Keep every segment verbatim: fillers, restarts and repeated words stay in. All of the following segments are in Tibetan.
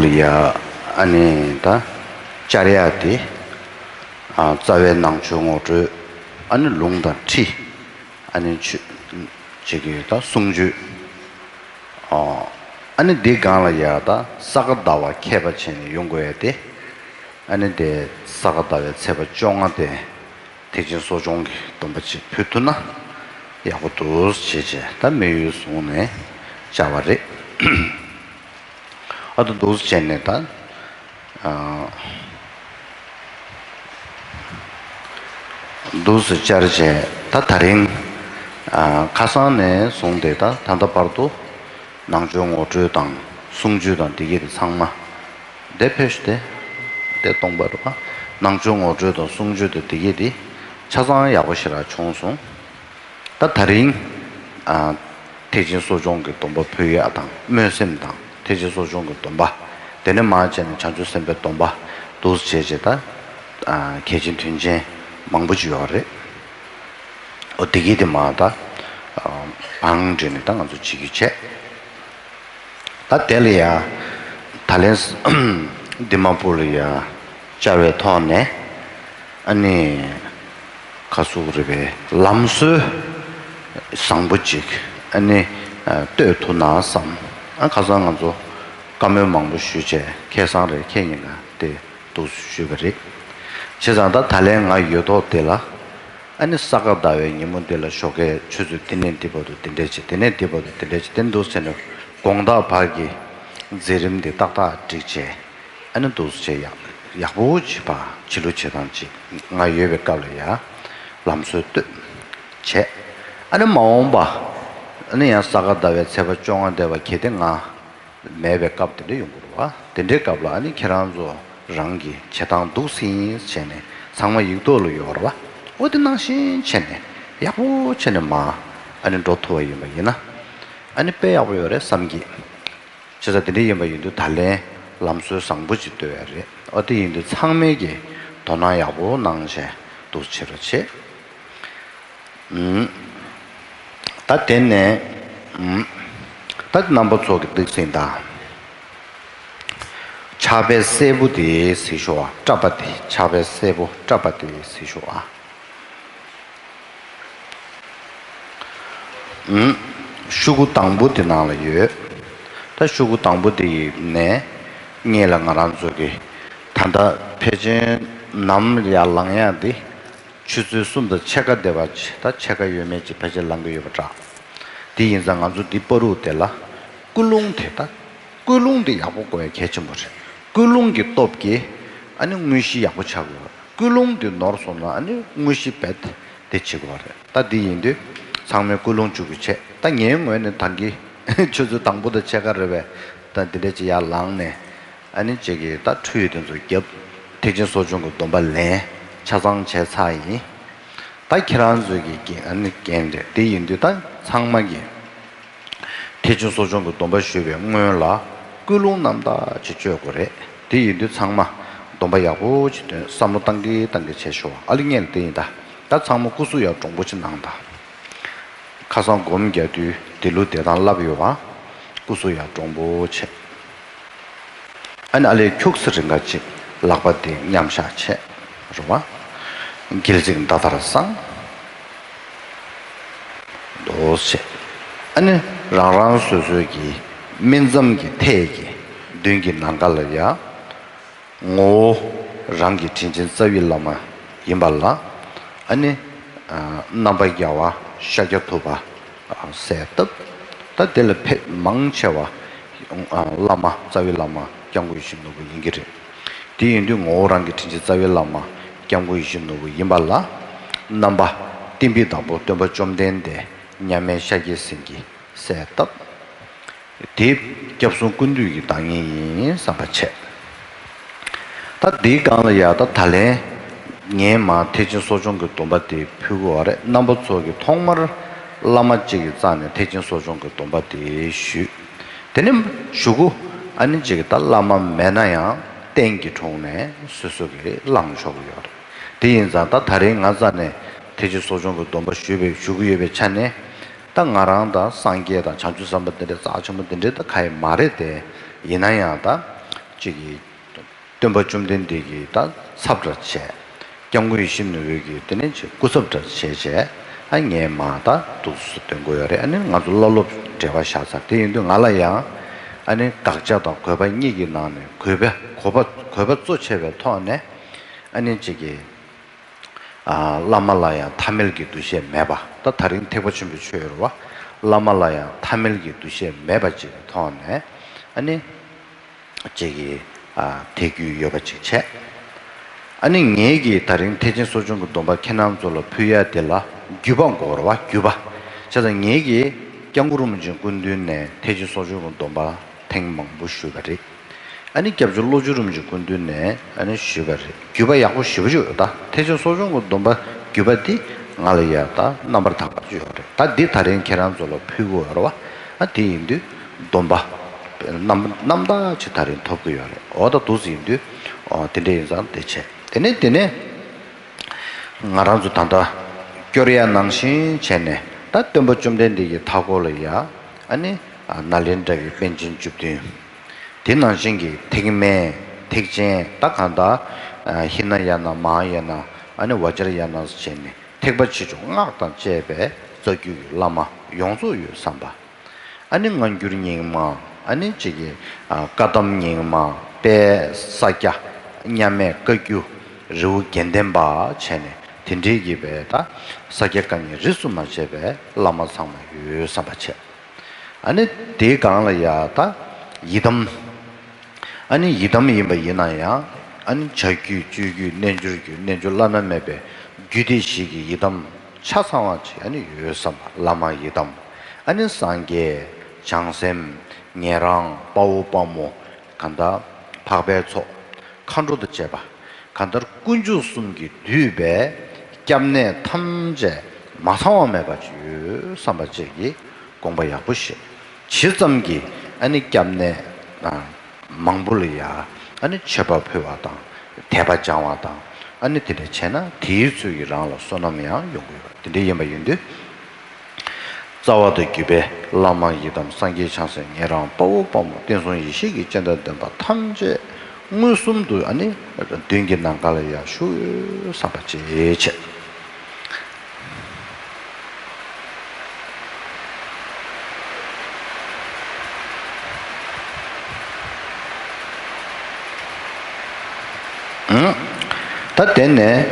ཡ། ཨ་ནི་ད་བཅར་ཡག་དེ། ཨ། རྩ་བའི་ནང་ཆོས་ངོ་སྤྲོད། ཨ་ནི་ལུང་དང་ཁྲིད། ཨ་ནི་ཆོས་ཅིག་གི་ད་གསུང་ཆོས། ཨ། ཨ་ནི་འདི་སྒང་ལ་ཡ་ད་ས་ག་ཟླ་བ་ཁྱད་པར་བྱས་ནས་ཡོང་དགོས་ཡ་དེ། ཨ་ནི་དེ་ས་ག་ཟླ་བའི་ཚེས་པ་བཅོ་ལྔ་དེ་ཐེག་ཆེན་གསོ་སྦྱོང་གི་སྡོམ་པ་ཅིག་ཕུལ་ཐུབ་ན་ཡག་པོ་འདུག་ཅེས་བྱས་ད་དམིགས་ཡུལ་བཟུང་ནས་བཅར་བ་རེད། ཨ་ད་འདུག་སེ་བྱས་ནས་ད། ཨ། འདུག་སེ་བཅར་བྱས་ད་ད་རིང་། ཨ། ཁ་སང་ནས་བཟུང་སྟེ་ད་ད་ལྟ་བར་དུ་ནང་ཆོས་ངོ་སྤྲོད་དང་གསུང་ཆོས་དང་འདི་གས་དེ་ཚང་མ་དེ་ཕེབས་ཏེ་དེ་སྟོང་པ་རེད་པ། ནང་ཆོས་ངོ་སྤྲོད་དང་གསུང་ཆོས་དང་འདི་གས་དེ་ཆ་ཚང་ཡག་པོ་ཞེ་དྲག་བྱུང་སོང་། ད་ད་རིང་། ཨ། ཐེག་ཆེན་གསོ་སྦྱོང་གི་སྡོམ་པ་ཕུལ་ཡག་དང་སྨོན་སེམས་དང་ཐེག་ཆེན་གསོ་སྦྱོང་གི་སྡོམ་པ། དེ་ནས་མར་བྱས་ནས་བྱང་ཆུབ་སེམས་དཔའི་སྡོམ་པ་འདུག་སེ་བྱས་བྱས་ད། ཨ། གལ་ཆེན་དོན་ཆེན་མང་པོ་ཅིག་ཡོད་རེད། འོ་དེ་གི་དེ་མར་ད། ཨ། བང་སྒྲིག་ནས་ད་ང་ཚོ་བྱེད་རྒྱུ་བྱས། ད་དེ་ལ་ཡ། ད་ལན། དི་མ་པུར་ལ་ཡ། བཅར་བའི་ཐོག་ནས། ཨ་ནི། ཁ་སུག་རེད་པས་ལམ་སྲོལ་བཟང་པོ་ཅིག་ཨ་ནི་གཏོད་ཐུབ་ན་བསམ། ཨ། ཁ་སང་ང་ཚོ་བཀའ་མོལ་མང་པོ་ཞུས་བྱས་ཁེ་བཟང་རེད། ཁེ་ཉེན་ཁ་དེ་འདུག་ཞུས་པ་རེད། བྱས་ཙང་ད་ད་ལན་ང་ཡོད་ཐོག་དེ་ལ་ཨ་ནི་ས་ག་ཟླ་བའི་ཉིན་མོ་འདི་ལ་ཞོགས་ཀས་ཆུ་ཚོད་འདི་ནས་འདི་བར་དུ་འདི་འདྲས་བྱེད། དེ་ནས་འདི་བར་དུ་འདི་འདྲས་བྱེད། དེ་འདུག་ཟེར་ནས་དགོང་དག་བར་གྱི་མཛད་རིམ་འདི་ཏག་ཏག་བསྒྲིགས་བྱས། ཨ་ནི་འདུག་སེ་བྱས་ཡག་ཡག་པོ་བྱེད་པ་བྱེད་ལུགས་བྱེད་སྟངས་ཅིག་ང་ཡོད་པའི་སྐབས་ལ་ཡ་ལམ་སྲོལ་གཏོད་བྱས། ཨ་ནི་མ་འོངས་པ་ཨ་ནི་ཡང་ས་ག་ཟླ་བའི་ཚེས་པ་བཅོ་ལྔ་འདས་པ་གལ་ཏེ་ང་མེད་པའི་སྐབས་དེ་འདྲ་ཡོང་གི་རེད་པ། དེ་འདྲའི་སྐབས་ལ་ཨ་ནི་ཁྱེད་རང་ཚོ་རང་གི་བྱེད་སྟངས་འདུག་སེ་ཡིན་བྱས་ནས་ཚང་མ་ཡིག་ཐོག་ལ་ཡོད་རེད་པ། འོ་དེ་ནང་བཞིན་བྱས་ནས་ཡག་པོ་བྱས་ནས་མར་ཨ་ནི་འགྲོ་ཐུབ་པ་ཡིན་པ་ཡིན་ན་ཨ་ནི་དཔེ་ཡག་པོ་ཡོད་རེད་བསམ་གྱི། བྱས་ཙང་དེ་འདྲ་ཡིན་པ་ཡིན་དུས་ད་ལན་ལམ་སྲོལ་བཟང་པོ་ཅིག་གཏོད་ཡ་རེད། ཨོ་དེ་ཡིན་དུས་ཚང་མས་ཀྱི་དོ་སྣང་ཡག་པོ་གནང་བྱས་འདུག་བྱེད་རོགས་བྱེད། ཨུམ། ད་དེ་ནས་ཨུམ། ད་རྣམ་པ་ཚོ་གི་སྡིག་སྲིན་དང་། ཕྱག་དཔེ་སེར་པོ་དེ་གཟིགས་ཤོག་ཨ། སྐྲ་པ་དེ་ཕྱག་དཔེ་སེར་པོ་སྐྲ་པ་དེ་གཟིགས་ཤོག་ཨ། ཨུམ། ཤོག་གུ་དང་པོ་དེ་ནང་ལ་ཡོད། ད་ཤོག་གུ་དང་པོ་དེ་ཡི་ནས་སྔོན་ལ་ང་རང་ཚོ་གི་ད་ལྟ་ཕལ་ཆེར་ནམ་ཡར་ལངས་ཡག་འདི་ཆུ་ཚོད་གསུམ་དང་ཕྱེད་ཀ་བསྡད་པ་ཅིག་ད་ཕྱེད་ཀ་ཡོད་མེད་ཅིག་ཕལ་ཆེར་ལངས་གི་ཡོད་པ་འདྲ། དེ་ཡིན་ཙང་ང་ཚོ་འདི་བར་དུ་དེ་ལ་ཀུན་སློང་དེ་ད་ཀུན་སློང་དེ་ཡག་པོ་དགོས་ཡ་གལ་ཆེན་པོ་རེད། ཀུན་སློང་གི་སྟོབས་ཀྱིས་ཨ་ནི་དངོས་གཞི་ཡག་པོ་ཆགས་དགོས། ཀུན་སློང་དེ་ནོར་སོང་ན་ཨ་ནི་དངོས་གཞི་རྦད་དེ་བྱེད་དགོས་པ་རེད། ད་འདི་ཡིན་དུས་ཚང་མས་ཀུན་སློང་འཇུག་རྒྱུ་བྱེད། ད་ངའི་ངོས་ནས་ད་གིན་ཆུ་ཚོད་དང་པོ་དང་ཕྱེད་ཀ་རེད་པས། ད་འདི་འདྲ་ཅིག་ཡར་ལངས་ནས་ཨ་ནི་ཅིག་གིས་ད་ཁྲུས་དེ་ཚོ་བརྒྱབ། ཐེག་ཆེན་གསོ་སྦྱོང་གི་སྡོམ་པ་ལེན་ཆ་ཚང་བྱས་ཚར་ཡིན། ད་ཁྱེད་རང་ཚོས་ཀྱི་འགན་ཨ་ནི་འགན་རེད། འདི་ཡིན་དུས་ད་ཚང་མ་གིས། ཐེག་ཆེན་གསོ་སྦྱོང་གི་སྡོམ་པ་ཞུས་པའི་སྔོན་ལ་ཀུན་སློང་རྣམ་དག་ཅིག་བཅོས་དགོས་རེད། དེ་ཡིན་དུས་ཚང་མ་སྡོམ་པ་ཡག་པོ་ཅིག་འདོན། བསམ་བློ་བཏང་གི་བཏང་གི་བྱས་ཤོག་ཨ་ལེ་ངས་ལ་དེ་ཡིན་ད། ད་ཚང་མ་སྐུ་གཟུགས་ཡར་འདྲོང་པོ་ཅིག་གནང་དང་། ཁ་སང་སྒོམ་རྒྱག་དུས་དེ་ལུགས་བསྡད་སྟངས་བསླབས་ཡོད་པ། སྐུ་གཟུགས་ཡར་འདྲོང་པོ་བྱས། ཨ་ནི་ཨ་ལེ་ཁྱུག་ཙམ་རིང་ག་ཅིག་ལག་པ་དེ་མཉམ་བཞག་བྱས། རེད་བ། སྒལ་ཚིགས་མདའ་དར་བསྲང་། འདུག་སེ། ཨ་ནི་རང་རང་སོ་སོའི་གི་སྨིན་མཚམས་ཀྱི་ཐད་ཀྱི་མདུན་གྱི་ནམ་མཁའ་ལ་ཡ། ངོ་བོ་རང་གི་དྲིན་ཅན་རྩ་བའི་བླ་མ་ཡིན་པ་ལ། ཨ་ནི་རྣམ་པ་རྒྱལ་བ་ཤཱཀྱ་ཐུབ་པ་གསལ་བཏབ། ད་དེ་ལ་ཕེབས་མང་ཆེ་བ་བླ་མ་རྩ་བའི་བླ་མ་སྐྱབས་མགོན་ཡིད་བཞིན་ནོར་བུ་ཡིན་གྱི་རེད། དེ་ཡིན་དུས་ངོ་བོ་རང་གི་དྲིན་ཅན་རྩ་བའི་བླ་མ་སྐྱབས་མགོན་ཡིད་བཞིན་ནོར་བུ་ཡིན་པ་ལ། རྣམ་པ་བསྟན་པའི་བདག་པོ་སྟོན་པ་བཅོམ་ལྡན་འདས་མཉམ་མེད་ཤཱཀྱའི་སེང་གེ་གསལ་བཏབ། དེ་སྐྱབས་གསུམ་ཀུན་འདུས་ཀྱི་བདག་ཉིད་ཡིན་བསམ་པ་བྱས། ད་འདིའི་སྒང་ལ་ཡ་ད་ད་ལན་ངས་མར་ཐེག་ཆེན་གསོ་སྦྱོང་གི་སྡོམ་པ་དེ་ཕུལ་དགོས་པ་རེད། རྣམ་པ་ཚོ་གིས་ཐོག་མར་བླ་མ་གཅིག་གི་རྩ་ནས་ཐེག་ཆེན་གསོ་སྦྱོང་གི་སྡོམ་པ་དེ་ཞུས། དེ་ནས་གཞུག་གུ་ཨ་ནི་གཅིག་གི་ད་བླ་མ་མེད་ན་ཡང་རྟེན་གྱི་དྲུང་ནས་སོ་སོ་གིས་བླངས་ཆོག་གི་ཡོད་རེད། དེ་ཡིན་ཙང་ད་ད་རིང་ང་རྩ་ནས་ཐེག་ཆེན་གསོ་སྦྱོང་གི་སྡོམ་པ་ཞུས་པའི་ཞུ་གི་ཡོད་པའི་ཆ་ནས། ད་ང་རང་དང་སངས་རྒྱས་དང་བྱང་ཆུབ་སེམས་དཔའ་འདི་འདྲའི་རྩ་ཆེན་པོ་འདི་འདྲའི་ད་ག་ཡེ་མ་རེད་དེ། ཡིན་ན་ཡང་ད་ ཅིག་གིས་སྟོན་པ་བཅོམ་ལྡན་འདས་ཀྱི་ད་ཚབ་འདྲ་བྱས། སྐྱབས་མགོན་ཡིད་བཞིན་ནོར་བུའི་གི་དེ་ནས་ཅིག་སྐུ་ཚབ་འདྲ་བྱས་བྱས། ཨ་ངས་མ་ད་འདུག་སེ་སྟོན་དགོས་ཡོད་རེད། ཨ་ནི་ང་ཚོ་བླ་སློབ་འབྲེལ་བ་བཞག་ཚར། དེ་ཡིན་དུས་ང་ལ་ཡང་ཨ་ནི་དགག་བྱ་དང་དགོས་པ་གཉིས་ཀྱི་ནང་ནས་དགོས་པ་དགོས་པ་དགོས་པ་གཙོ་ཆེ་བའི་ཐོག་ནས། ཨ་ནི་ཅིག་གིས་ཨ་བླ་མ་ལ་ཡང་ཐ་མལ་གྱི་འདུ་ཤེས་མེད་པ། ད་ད་རིང་ཐེག་པ་ཆེན་པོའི་ཆོས་ཡོད་རེད་བ། བླ་མ་ལ་ཡང་ཐ་མལ་གྱི་འདུ་ཤེས་མེད་པ་ཅིག་གི་ཐོག་ནས། ཨ་ནི་ཅིག་གིས་ཨ་དད་གུས་ཡོད་པ་ཅིག་བྱས། ཨ་ནི་ངེད་ཀྱིས་ད་རིང་ཐེག་ཆེན་གསོ་སྦྱོང་གི་སྡོམ་པ་ཁྱེད་རང་ཚོ་ལ་ཕུལ་ཡ་དེ་ལ་བརྒྱུད་པ་དགོས་རེད་བ། བརྒྱུད་པ། བྱས་ཙང་ངེད་ཀྱིས་སྐྱབས་མགོན་རིན་པོ་ཆེའི་སྐུ་མདུན་ནས་ཐེག་ཆེན་གསོ་སྦྱོང་གི་སྡོམ་པ་ཐེངས་མང་པོ་ཞུས་པ་རེད། ཨ་ནི་སྐྱབས་རྗེ་བློ་བྱོན་རིན་པོ་ཆེའི་སྐུ་མདུན་ནས་ཨ་ནི་ཞུས་པ་རེད། བརྒྱུད་པ་ཡག་པོ་ཞེ་པོ་ཅིག་ཡོད། ད་ཐེག་ཆེན་གསོ་སྦྱོང་གི་སྡོམ་པ་བརྒྱུད་པ་འདི་ང་ལ་ཡ་ད་རྣམ་པར་དག་པ་ཅིག་ཡོད་རེད། ད་འདི་ད་རིང་ཁྱེད་རང་ཚོ་ལ་ཕུལ་དགོས་ཡོད་རེད་བ། ཨ་དེ་ཡིན་དུས་སྡོམ་པ་རྣམ་རྣམ་དག་ཅིག་ད་རིང་ཐོབ་གི་ཡོད་རེད། འོ་ད་འདུག་སེ་ཡིན་དུས་འོ་དེ་འདྲ་ཡིན་ཙང་དེ་བྱས། དེ་ནས་དེ་ནས་ང་རང་ཚོ་ད་ལྟ་སྐྱོར་ཡ་ནང་བཞིན་བྱས་ནས། ད་སྟོན་པ་བཅོམ་ལྡན་འདས་ཀྱི་མཐའ་འཁོར་ལ་ཡ་ཨ་ནི་ནཱ་ལེནྡྲ་གི་པཎ་ཆེན་བཅུ་བདུན། དེ་ནང་བཞིན་གྱི་ཐེག་དམན་ཐེག་ཆེན། ད་གང་ལྟར་ཧི་ན་ཡ་ན་མ་ཧཱ་ཡ་ན། ཨ་ནི་བཛྲ་ཡ་ན་བྱས་ནས་ཐེག་པ་ཆེ་ཆུང་སྔགས་དང་བཅས་པའི་རྩ་རྒྱུད་ཀྱི་བླ་མ་ཡོངས་རྫོགས་ཡོད་བསམ་པ། ཨ་ནི་སྔ་འགྱུར་རྙིང་མ། ཨ་ནི་ཅིག་གི་ཨ་བཀའ་གདམས་རྙིང་མ། དཔལ་ས་སྐྱ། མཉམ་མེད་བཀའ་བརྒྱུད། རི་བོ་དགེ་ལྡན་པ་བྱས་ནས་དེ་འདྲའི་གི་བའི་ད་ས་སྐྱ་བཀའ་རྙིང་རིས་སུ་མ་ཆད་པའི་བླ་མ་ཚང་མ་ཡོད་བསམ་པ་བྱས། ཨ་ནི་དེའི་སྒང་ལ་ཡ་ད་ཡི་དམ། ཨ་ནི་ཡི་དམ་ཡིན་པ་ཡིན་ན་ཡང་། ཨ་ནི་བྱ་རྒྱུད་སྤྱོད་རྒྱུད་རྣལ་འབྱོར་རྒྱུད་རྣལ་འབྱོར་བླ་ན་མེད་པའི་རྒྱུད་སྡེ་བཞི་གི་ཡི་དམ་ཆ་ཚང་བ་ཅིག་ཨ་ནི་ཡོད་བསམ་པ། བླ་མ་ཡི་དམ། ཨ་ནི་སངས་རྒྱས། བྱང་སེམས། ཉན་རང་། དཔའ་བོ་དཔའ་མོ། གང་ལྟར་འཕགས་པའི་ཚོགས། མཁའ་འགྲོ་དང་བཅས་པ། གང་ལྟར་དཀོན་མཆོག་གསུམ་གྱིས་བསྡུས་པའི་སྐྱབས་གནས་ཐམས་ཅད་མ་ཚང་བ་མེད་པ་ཅིག་ཡོད་བསམ་པ་བཅས་ཀྱི་དགོངས་པ་ཡག་པོ་བཞེས། ཇི་ཙམ་གྱིས་ཨ་ནི་སྐྱབས་གནས་ཨ་མང་པོ་ལ་ཡ་ཨ་ནི་མཆོད་པ་ཕུལ་བ་དང་དད་པ་སྦྱང་བ་དང་། ཨ་ནི་དེ་འདྲ་བྱས་ན་དེའི་ཚུལ་གྱིས་རང་ལ་བསོད་ནམས་ཡང་ཡོང་གི་ཡོད་པ། དེ་འདྲ་ཡིན་པ་ཡིན་དུས། རྩ་བ་དང་བརྒྱུད་པའི་བླ་མ་ཡི་དམ་སངས་རྒྱས་བྱང་སེམས་ཉན་རང་དཔའ་བོ་དཔའ་མོ་བསྟན་སྲུང་ཡེ་ཤེས་ཀྱི་སྤྱན་དང་ལྡན་པ་ཐམས་ཅད་མངོན་སུམ་དུ་ཨ་ནི་མདུན་གྱི་ནམ་མཁའ་ལ་ཡར་བཞུགས་ཡོད་བསམ་པ་ཅིག་བྱས། ཨང་། ད་དེ་ནས་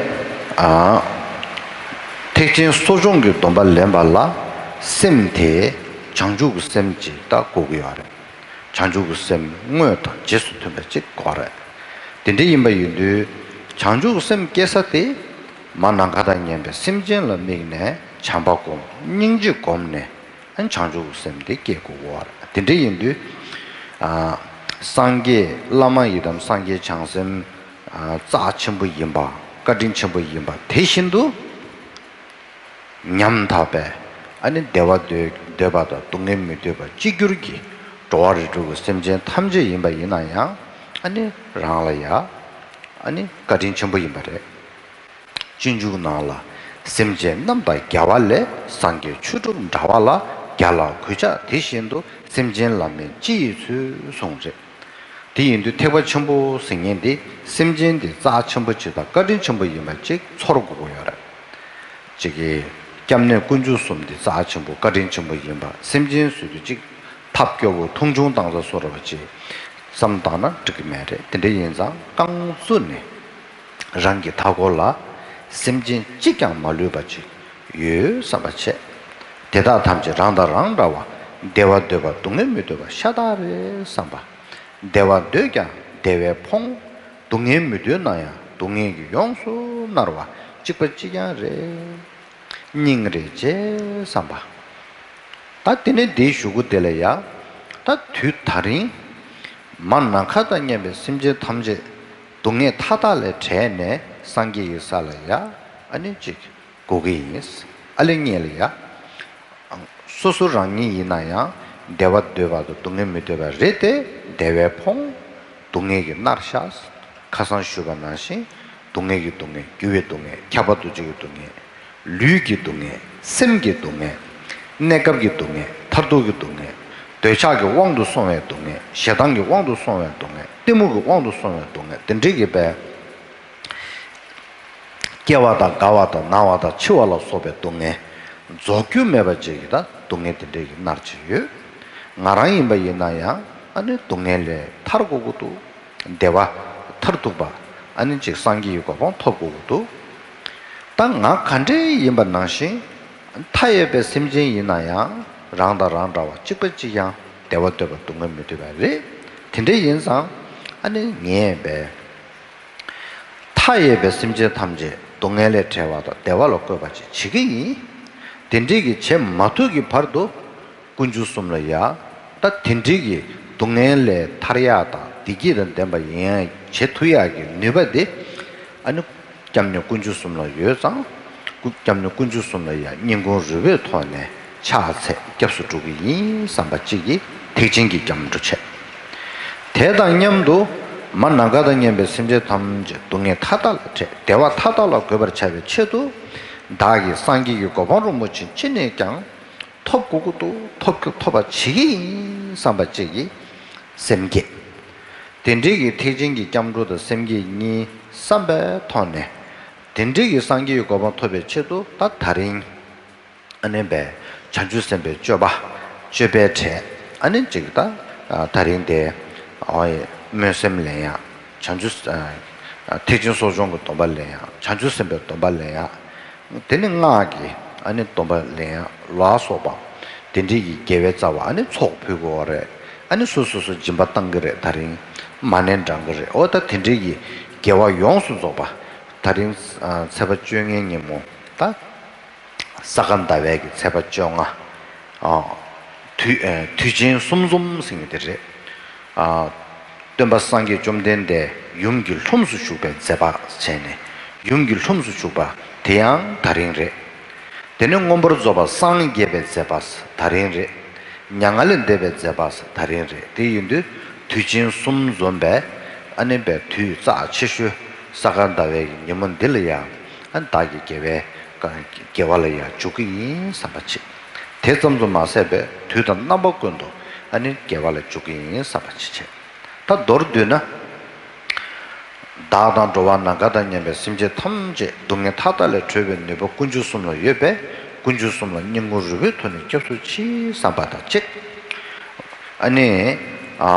ཨ་ཐེག་ཆེན་གསོ་སྦྱོང་གི་སྡོམ་པ་ལེན་པ་ལ་སེམས་དེ་བྱང་ཆུབ་ཀྱི་སེམས་ཅིག་ད་དགོས་ཀྱི་ཡོད་རེད། བྱང་ཆུབ་ཀྱི་སེམས་དངོས་དང་རྗེས་སུ་མཐུན་པ་ཅིག་དགོས་རེད། དེ་འདྲ་ཡིན་པ་ཡིན་དུས་བྱང་ཆུབ་ཀྱི་སེམས་སྐྱེ་ས་དེ་མར་ནམ་མཁའ་དང་མཉམ་པའི་སེམས་ཅན་ལ་དམིགས་ནས་བྱམས་པ་སྒོམ། སྙིང་རྗེ་སྒོམ་ནས་ཨ་ནི་བྱང་ཆུབ་ཀྱི་སེམས་དེ་སྐྱེ་དགོས་ཀྱི་ཡོད་རེད། དེ་འདྲ་ཡིན་དུས་ཨ་སངས་རྒྱས་བླ་མ་ཡི་དམ་སངས་རྒྱས་བྱང་སེམས་ཨ་རྩ་ཆེན་པོ་ཡིན་པ། བཀའ་དྲིན་ཆེན་པོ་ཡིན་པ་དེ་བཞིན་དུ། ཉམ་ཐག་པའི་ཨ་ནི་བདེ་བ་འདོད་འདོད་པ་དང་སྡུག་བསྔལ་མི་འདོད་པ་གཅིག་གྱུར་གྱི་འགྲོ་བ་རིགས་དྲུག་གི་སེམས་ཅན་ཐམས་ཅད་ཡིན་པ་ཡིན་ན་ཡང་ཨ་ནི་རང་ལ་ཡ་ཨ་ནི་བཀའ་དྲིན་ཆེན་པོ་ཡིན་པ་རེད། སྤྱོད་འཇུག་ནང་ལ་སེམས་ཅན་རྣམས་དང་རྒྱལ་བ་ལས། སངས་རྒྱས་ཆོས་དྲུག་འདྲ་བ་ལ། རྒྱལ་ལ་གུས་ཕྱག་དེ་བཞིན་དུ། སེམས་ཅན་ལ་མིན་ཅི་ཡི་ཚུལ་གསུངས་རེད། དེ་ཡིན་དུས་ཐེག་པ་ཆེན་པོ་ཟེར་མཁན་དེ་སེམས་ཅན་དེ་རྩ་ཆེན་པོ་ཅིག་དང་བཀའ་དྲིན་ཆེན་པོ་ཡིན་པ་ཅིག་ཚོར་དགོས་ཀྱི་ཡོད་རེད། ཅིག་གིས་སྐྱབས་གནས་དཀོན་མཆོག་གསུམ་དེ་རྩ་ཆེན་པོ་བཀའ་དྲིན་ཆེན་པོ་ཡིན་པ། སེམས་ཅན་ཟེར་དུས་ཅིག་ཐབས་སྐྱོ་བོ་མཐོང་ཆུང་བཏང་ས་བཟོ་འདྲ་བ་ཅིག་བསམ་བཏང་ན་འགྲིག་གི་མེད་རེད། དེ་འདྲ་ཡིན་ཙང་རྐང་བཙུགས་ནས་རང་གི་མཐའ་འཁོར་ལ་སེམས་ཅན་གཅིག་ཀྱང་མ་ལུས་པ་ཅིག་ཡོད་བསམ་པ་བྱས། དེ་དག་ཐམས་ཅད་རང་དང་རང་འདྲ་བ། བདེ་བ་འདོད་པ་སྡུག་བསྔལ་མི་འདོད་པ་ཤ་སྟག་རེད་བསམ་པ། བདེ་བ་འདོད་ཀྱང་བདེ་བས་ཕོངས། སྡུག་བསྔལ་མི་འདོད་ན་ཡང་སྡུག་བསྔལ་གྱིས་ཡོངས་སུ་མནར་བ་གཅིག་པ་གཅིག་རྐྱང་རེད། སྙིང་རེ་རྗེ་བསམ་པ། ད་དེ་ནས་འདིའི་གཞུག་གུ་དེ་ལ་ཡ། ད་དུས་ད་རིང་མར་ནམ་མཁའ་དང་མཉམ་པའི་སེམས་ཅན་ཐམས་ཅད་སྡུག་བསྔལ་མཐའ་དག་ལས་བྲལ་ནས་སངས་རྒྱས་ཀྱི་ས་ལ་ཡ་ཨ་ནི་གཅིག་དགོས་ཀྱི་ཡིན། ཨ་ལེ་ངེད་ལ་ཡ། སོ་སོ་རང་ཉིད་ཡིན་ན་ཡང་བདེ་བ་འདོད་པ་དང་སྡུག་བསྔལ་མི་འདོད་པ་རེད་དེ། བདེ་བས་ཕོངས། སྡུག་བསྔལ་གྱིས་མནར་ཤག་ཁ་སང་ཞུས་པ་ནང་བཞིན་སྡུག་བསྔལ་གྱི་སྡུག་བསྔལ། རྒྱུ་བའི་སྡུག་བསྔལ། ཁྱབ་པ་འདུ་བྱེད་ཀྱི་སྡུག་བསྔལ། ལུས་ཀྱི་སྡུག་བསྔལ། སེམས་ཀྱི་སྡུག་བསྔལ། གནས་སྐབས་ཀྱི་སྡུག་བསྔལ། མཐར་ཐུག་གི་སྡུག་བསྔལ། འདོད་ཆགས་ཀྱི་དབང་དུ་སོང་བའི་སྡུག་བསྔལ། ཞེ་སྡང་གི་དབང་དུ་སོང་བའི་སྡུག་བསྔལ། གཏི་མུག་གི་དབང་དུ་སོང་བའི་སྡུག་བསྔལ། དེ་འདྲའི་གི་བས། སྐྱེ་བ་དང་རྒ་བ་དང་ན་བ་དང་འཆི་བ་ལ་སོགས་པའི་སྡུག་བསྔལ། རྫོགས་རྒྱུ་མེད་པ་ཅིག་གི་ད་སྡུག་བསྔལ་དེ་འདྲའི་གི་མནར་གྱི་ཡོད། ང་རང་ཡིན་པ་ཡིན་ན་ཡང་ཨ་ནི་སྡུག་བསྔལ་ལས་ཐར་དགོས་ཀྱི་འདུག་བདེ་བ་མཐར་ཐུག་པ་ཨ་ནི་ཅིག་སངས་རྒྱས་ཀྱི་གོ་འཕང་ཐོབ་དགོས་ཀྱི་འདུག་ད་ང་ག་འདྲའི་ཡིན་པ་ནང་བཞིན་མཐའ་ཡས་པའི་སེམས་ཅན་ཡིན་ན་ཡང་རང་དང་རང་འདྲ་བ་གཅིག་པ་གཅིག་ཡང་བདེ་བ་འདོད་པ་སྡུག་བསྔལ་མི་འདོད་པ་རེད། དེ་འདྲ་ཡིན་ཙང་ཨ་ནི་ངས་བས། མཐའ་ཡས་པའི་སེམས་ཅན་ཐམས་ཅད་སྡུག་བསྔལ་ལས་བྲལ་བ་དང་བདེ་བ་ལ་བཀོད་པ་ཅིག་བྱེད་ཀྱི་ཡིན། དེ་འདྲའི་གི་བྱེད་མ་ཐུབ་ཀྱི་བར་དུ་དཀོན་མཆོག་གསུམ་ལ་ཡ། ད་དེ་འདྲའི་གི་སྡུག་བསྔལ་ལས་ཐར་ཡག་དང་བདེ་སྐྱིད་དང་ལྡན་པ་ཡིན་ཡག་བྱེད་ཐུབ་ཡག་གི་ནུས་པ་དེ་ཨ་ནི་སྐྱབས་གནས་དཀོན་མཆོག་གསུམ་ལ་ཡོད་ཙང་། སྐྱབས་གནས་དཀོན་མཆོག་གསུམ་ལ་ཡ་སྙིང་ཁུང་རུས་པའི་ཐོག་ནས་ཕྱག་འཚལ་སྐྱབས་སུ་འགྲོ་གི་ཡིན་བསམ་པ་གཅིག་གིས་ཐེག་ཆེན་གྱི་སྐྱབས་འགྲོ་བྱས། དེ་དང་མཉམ་དུ་མ་ནམ་མཁའ་དང་མཉམ་པའི་སེམས་ཅན་ཐམས་ཅད་སྡུག་བསྔལ་མཐའ་དག་ལས་བྲལ་བདེ་བ་མཐའ་དག་ལ་འགོད་པར་བྱ་བའི་ཆེད་དུ། བདག་གིས་སངས་རྒྱས་ཀྱི་གོ་འཕང་རིན་པོ་ཆེ་ཅི་ནས་ཀྱང་ཐོབ་དགོས་ཀྱི་འདུག་ཐོབ་ཀྱི་ཐོབ་པ་བྱེད་ཀྱི་ཡིན་བསམ་པ་གཅིག་གིས་སེམས་བསྐྱེད། དེ་འདྲའི་གི་ཐེག་ཆེན་གྱི་སྐྱབས་འགྲོ་དང་སེམས་བསྐྱེད་གཉིས་བསམ་པའི་ཐོག་ནས། དེ་འདྲའི་གི་སངས་རྒྱས་ཀྱི་གོ་འཕང་ཐོབ་པའི་ཆེད་དུ་ད་ད་རིང་། ཨ་ནི་བས། བྱང་ཆུབ་སེམས་དཔའི་སྤྱོད་པ། སྤྱོད་པའི་གྲས། ཨ་ནི་གཅིག་ད། ད་རིང་དེ། སྨོན་སེམས་ལེན་ཡག་བྱང་ཆུབ། ཐེག་ཆེན་གསོ་སྦྱོང་གི་སྡོམ་པ་ལེན་ཡག་བྱང་ཆུབ་སེམས་དཔའི་སྡོམ་པ་ལེན་ཡག་དེ་ནི་སྔགས་ཀྱི་ཨ་ནི་སྡོམ་པ་ལེན་ཡག་ལ་སོགས་པ། དེ་འདྲའི་གི་དགེ་བའི་རྩ་བ་ཨ་ནི་ཚོགས་ཕུལ་དགོས་པ་རེད། ཨ་ནི་སོ་སོ་སོ་སྦྱིན་པ་བཏང་གི་རེད། ད་རིང་མ་ཎི་བགྲང་གི་རེད། འོ་ད་དེ་འདྲའི་གི་དགེ་བ་ཡོངས་སུ་རྫོགས་པ། ད་རིང་ཚེས་པ་བཅོ་ལྔའི་ཉིན་མོ་ད། ས་ག་ཟླ་བའི་གི་ཚེས་པ་བཅོ་ལྔ། ཨ། དུས་ཨ་དུས་ཆེན་གསུམ་འཛོམས་ཟེར་མཁན་དེ་རེད། ཨ། སྟོན་པ་སངས་རྒྱས་བཅོམ་ལྡན་འདས་ཡུམ་གྱི་ལྷུམས་སུ་ཞུགས་པའི་མཛད་པ་བྱས་ནས་ཡུམ་གྱི་ལྷུམས་སུ་ཞུགས་པ་དེ་ཡང་ད་རིང་རེད། དེ་ནས་མངོན་པར་རྫོགས་པར་སངས་རྒྱས་པའི་མཛད་པ་ད་རིང་རེད། མྱ་ངན་ལས་འདས་པའི་མཛད་པ་ད་རིང་རེད། དེ་ཡིན་དུས་དུས་ཆེན་གསུམ་འཛོམས་པའི་ཨ་ནི་པའི་དུས་རྩ་ཆེ་ཤོས་ས་ག་ཟླ་བའི་ཉིན་མོ་འདི་ལ་ཡང་ཨ་ནི་བདག་གི་དགེ་བའི་དགེ་བ་ལ་ཡང་འཇུག་གི་ཡིན་བསམ་པ་བྱེད། དེ་ཙམ་དུ་མ་ཟད་པའི་དུས་དང་རྣམ་པ་ཀུན་ཏུ་ཨ་ནི་དགེ་བ་ལ་འཇུག་གི་ཡིན་བསམ་པ་བྱེད་བྱེད། ད་མདོར་བསྡུས་ན། བདག་དང་འགྲོ་བ་ནམ་མཁའ་དང་མཉམ་པའི་སེམས་ཅན་ཐམས་ཅད་སྡུག་བསྔལ་མཐའ་དག་ལས་གྲོལ་བའི་ནུས་པ་དཀོན་མཆོག་གསུམ་ལ་ཡོད་པས་དཀོན་མཆོག་གསུམ་ལ་སྙིང་ཁུང་རུས་པའི་ཐོག་ནས་སྐྱབས་སུ་མཆི་བསམ་པ་དང་གཅིག་ཨ་ནི། ཨ།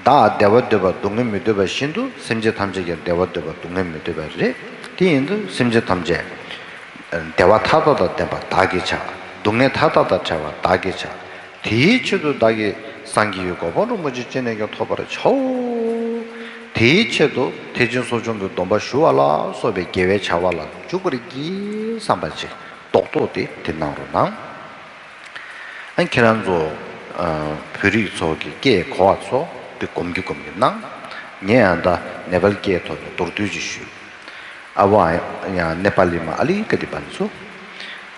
བདག་བདེ་བ་འདོད་པ་སྡུག་བསྔལ་མི་འདོད་པ་བཞིན་དུ་སེམས་ཅན་ཐམས་ཅད་ཀྱང་བདེ་བ་འདོད་པ་སྡུག་བསྔལ་མི་འདོད་པ་རེད། དེ་ཡིན་དུས་སེམས་ཅན་ཐམས་ཅད། བདེ་བ་མཐའ་དག་དང་ལྡན་པ་བདག་གིས་བྱ། སྡུག་བསྔལ་མཐའ་དག་དང་བྲལ་བ་བདག་གིས་བྱ། དེའི་ཆེད་དུ་བདག་གིས་སངས་རྒྱས་ཀྱི་གོ་འཕང་རིན་པོ་ཆེ་ཅི་ནས་ཀྱང་ཐོབ་པར་བྱའོ། དེའི་ཆེད་དུ་ཐེག་ཆེན་གསོ་སྦྱོང་གི་སྡོམ་པ་ཞུ་བ་ལ་སོགས་པའི་དགེ་བའི་བྱ་བ་ལ་འཇུག་པར་བགྱི་བསམ་པ་ཅིག་རྡོག་རྡོག་དེ་དེ་གནང་རོགས་གནང་། ཨ་ཁྱེད་རང་ཚོ། ཨ། བོད་རིགས་ཚོ་གི་སྐད་གོ་བ་ཚོ་དེ་སྒོམ་གྱི་སྒོམ་གྱི་གནང་། ངས་ཡང་ད་ནེ་པཱལ་སྐད་ཐོག་ནས་མདོར་བསྡུས་ཅིག་ཞུས། अब यहाँ नेपालीमा अलिकति भन्छु।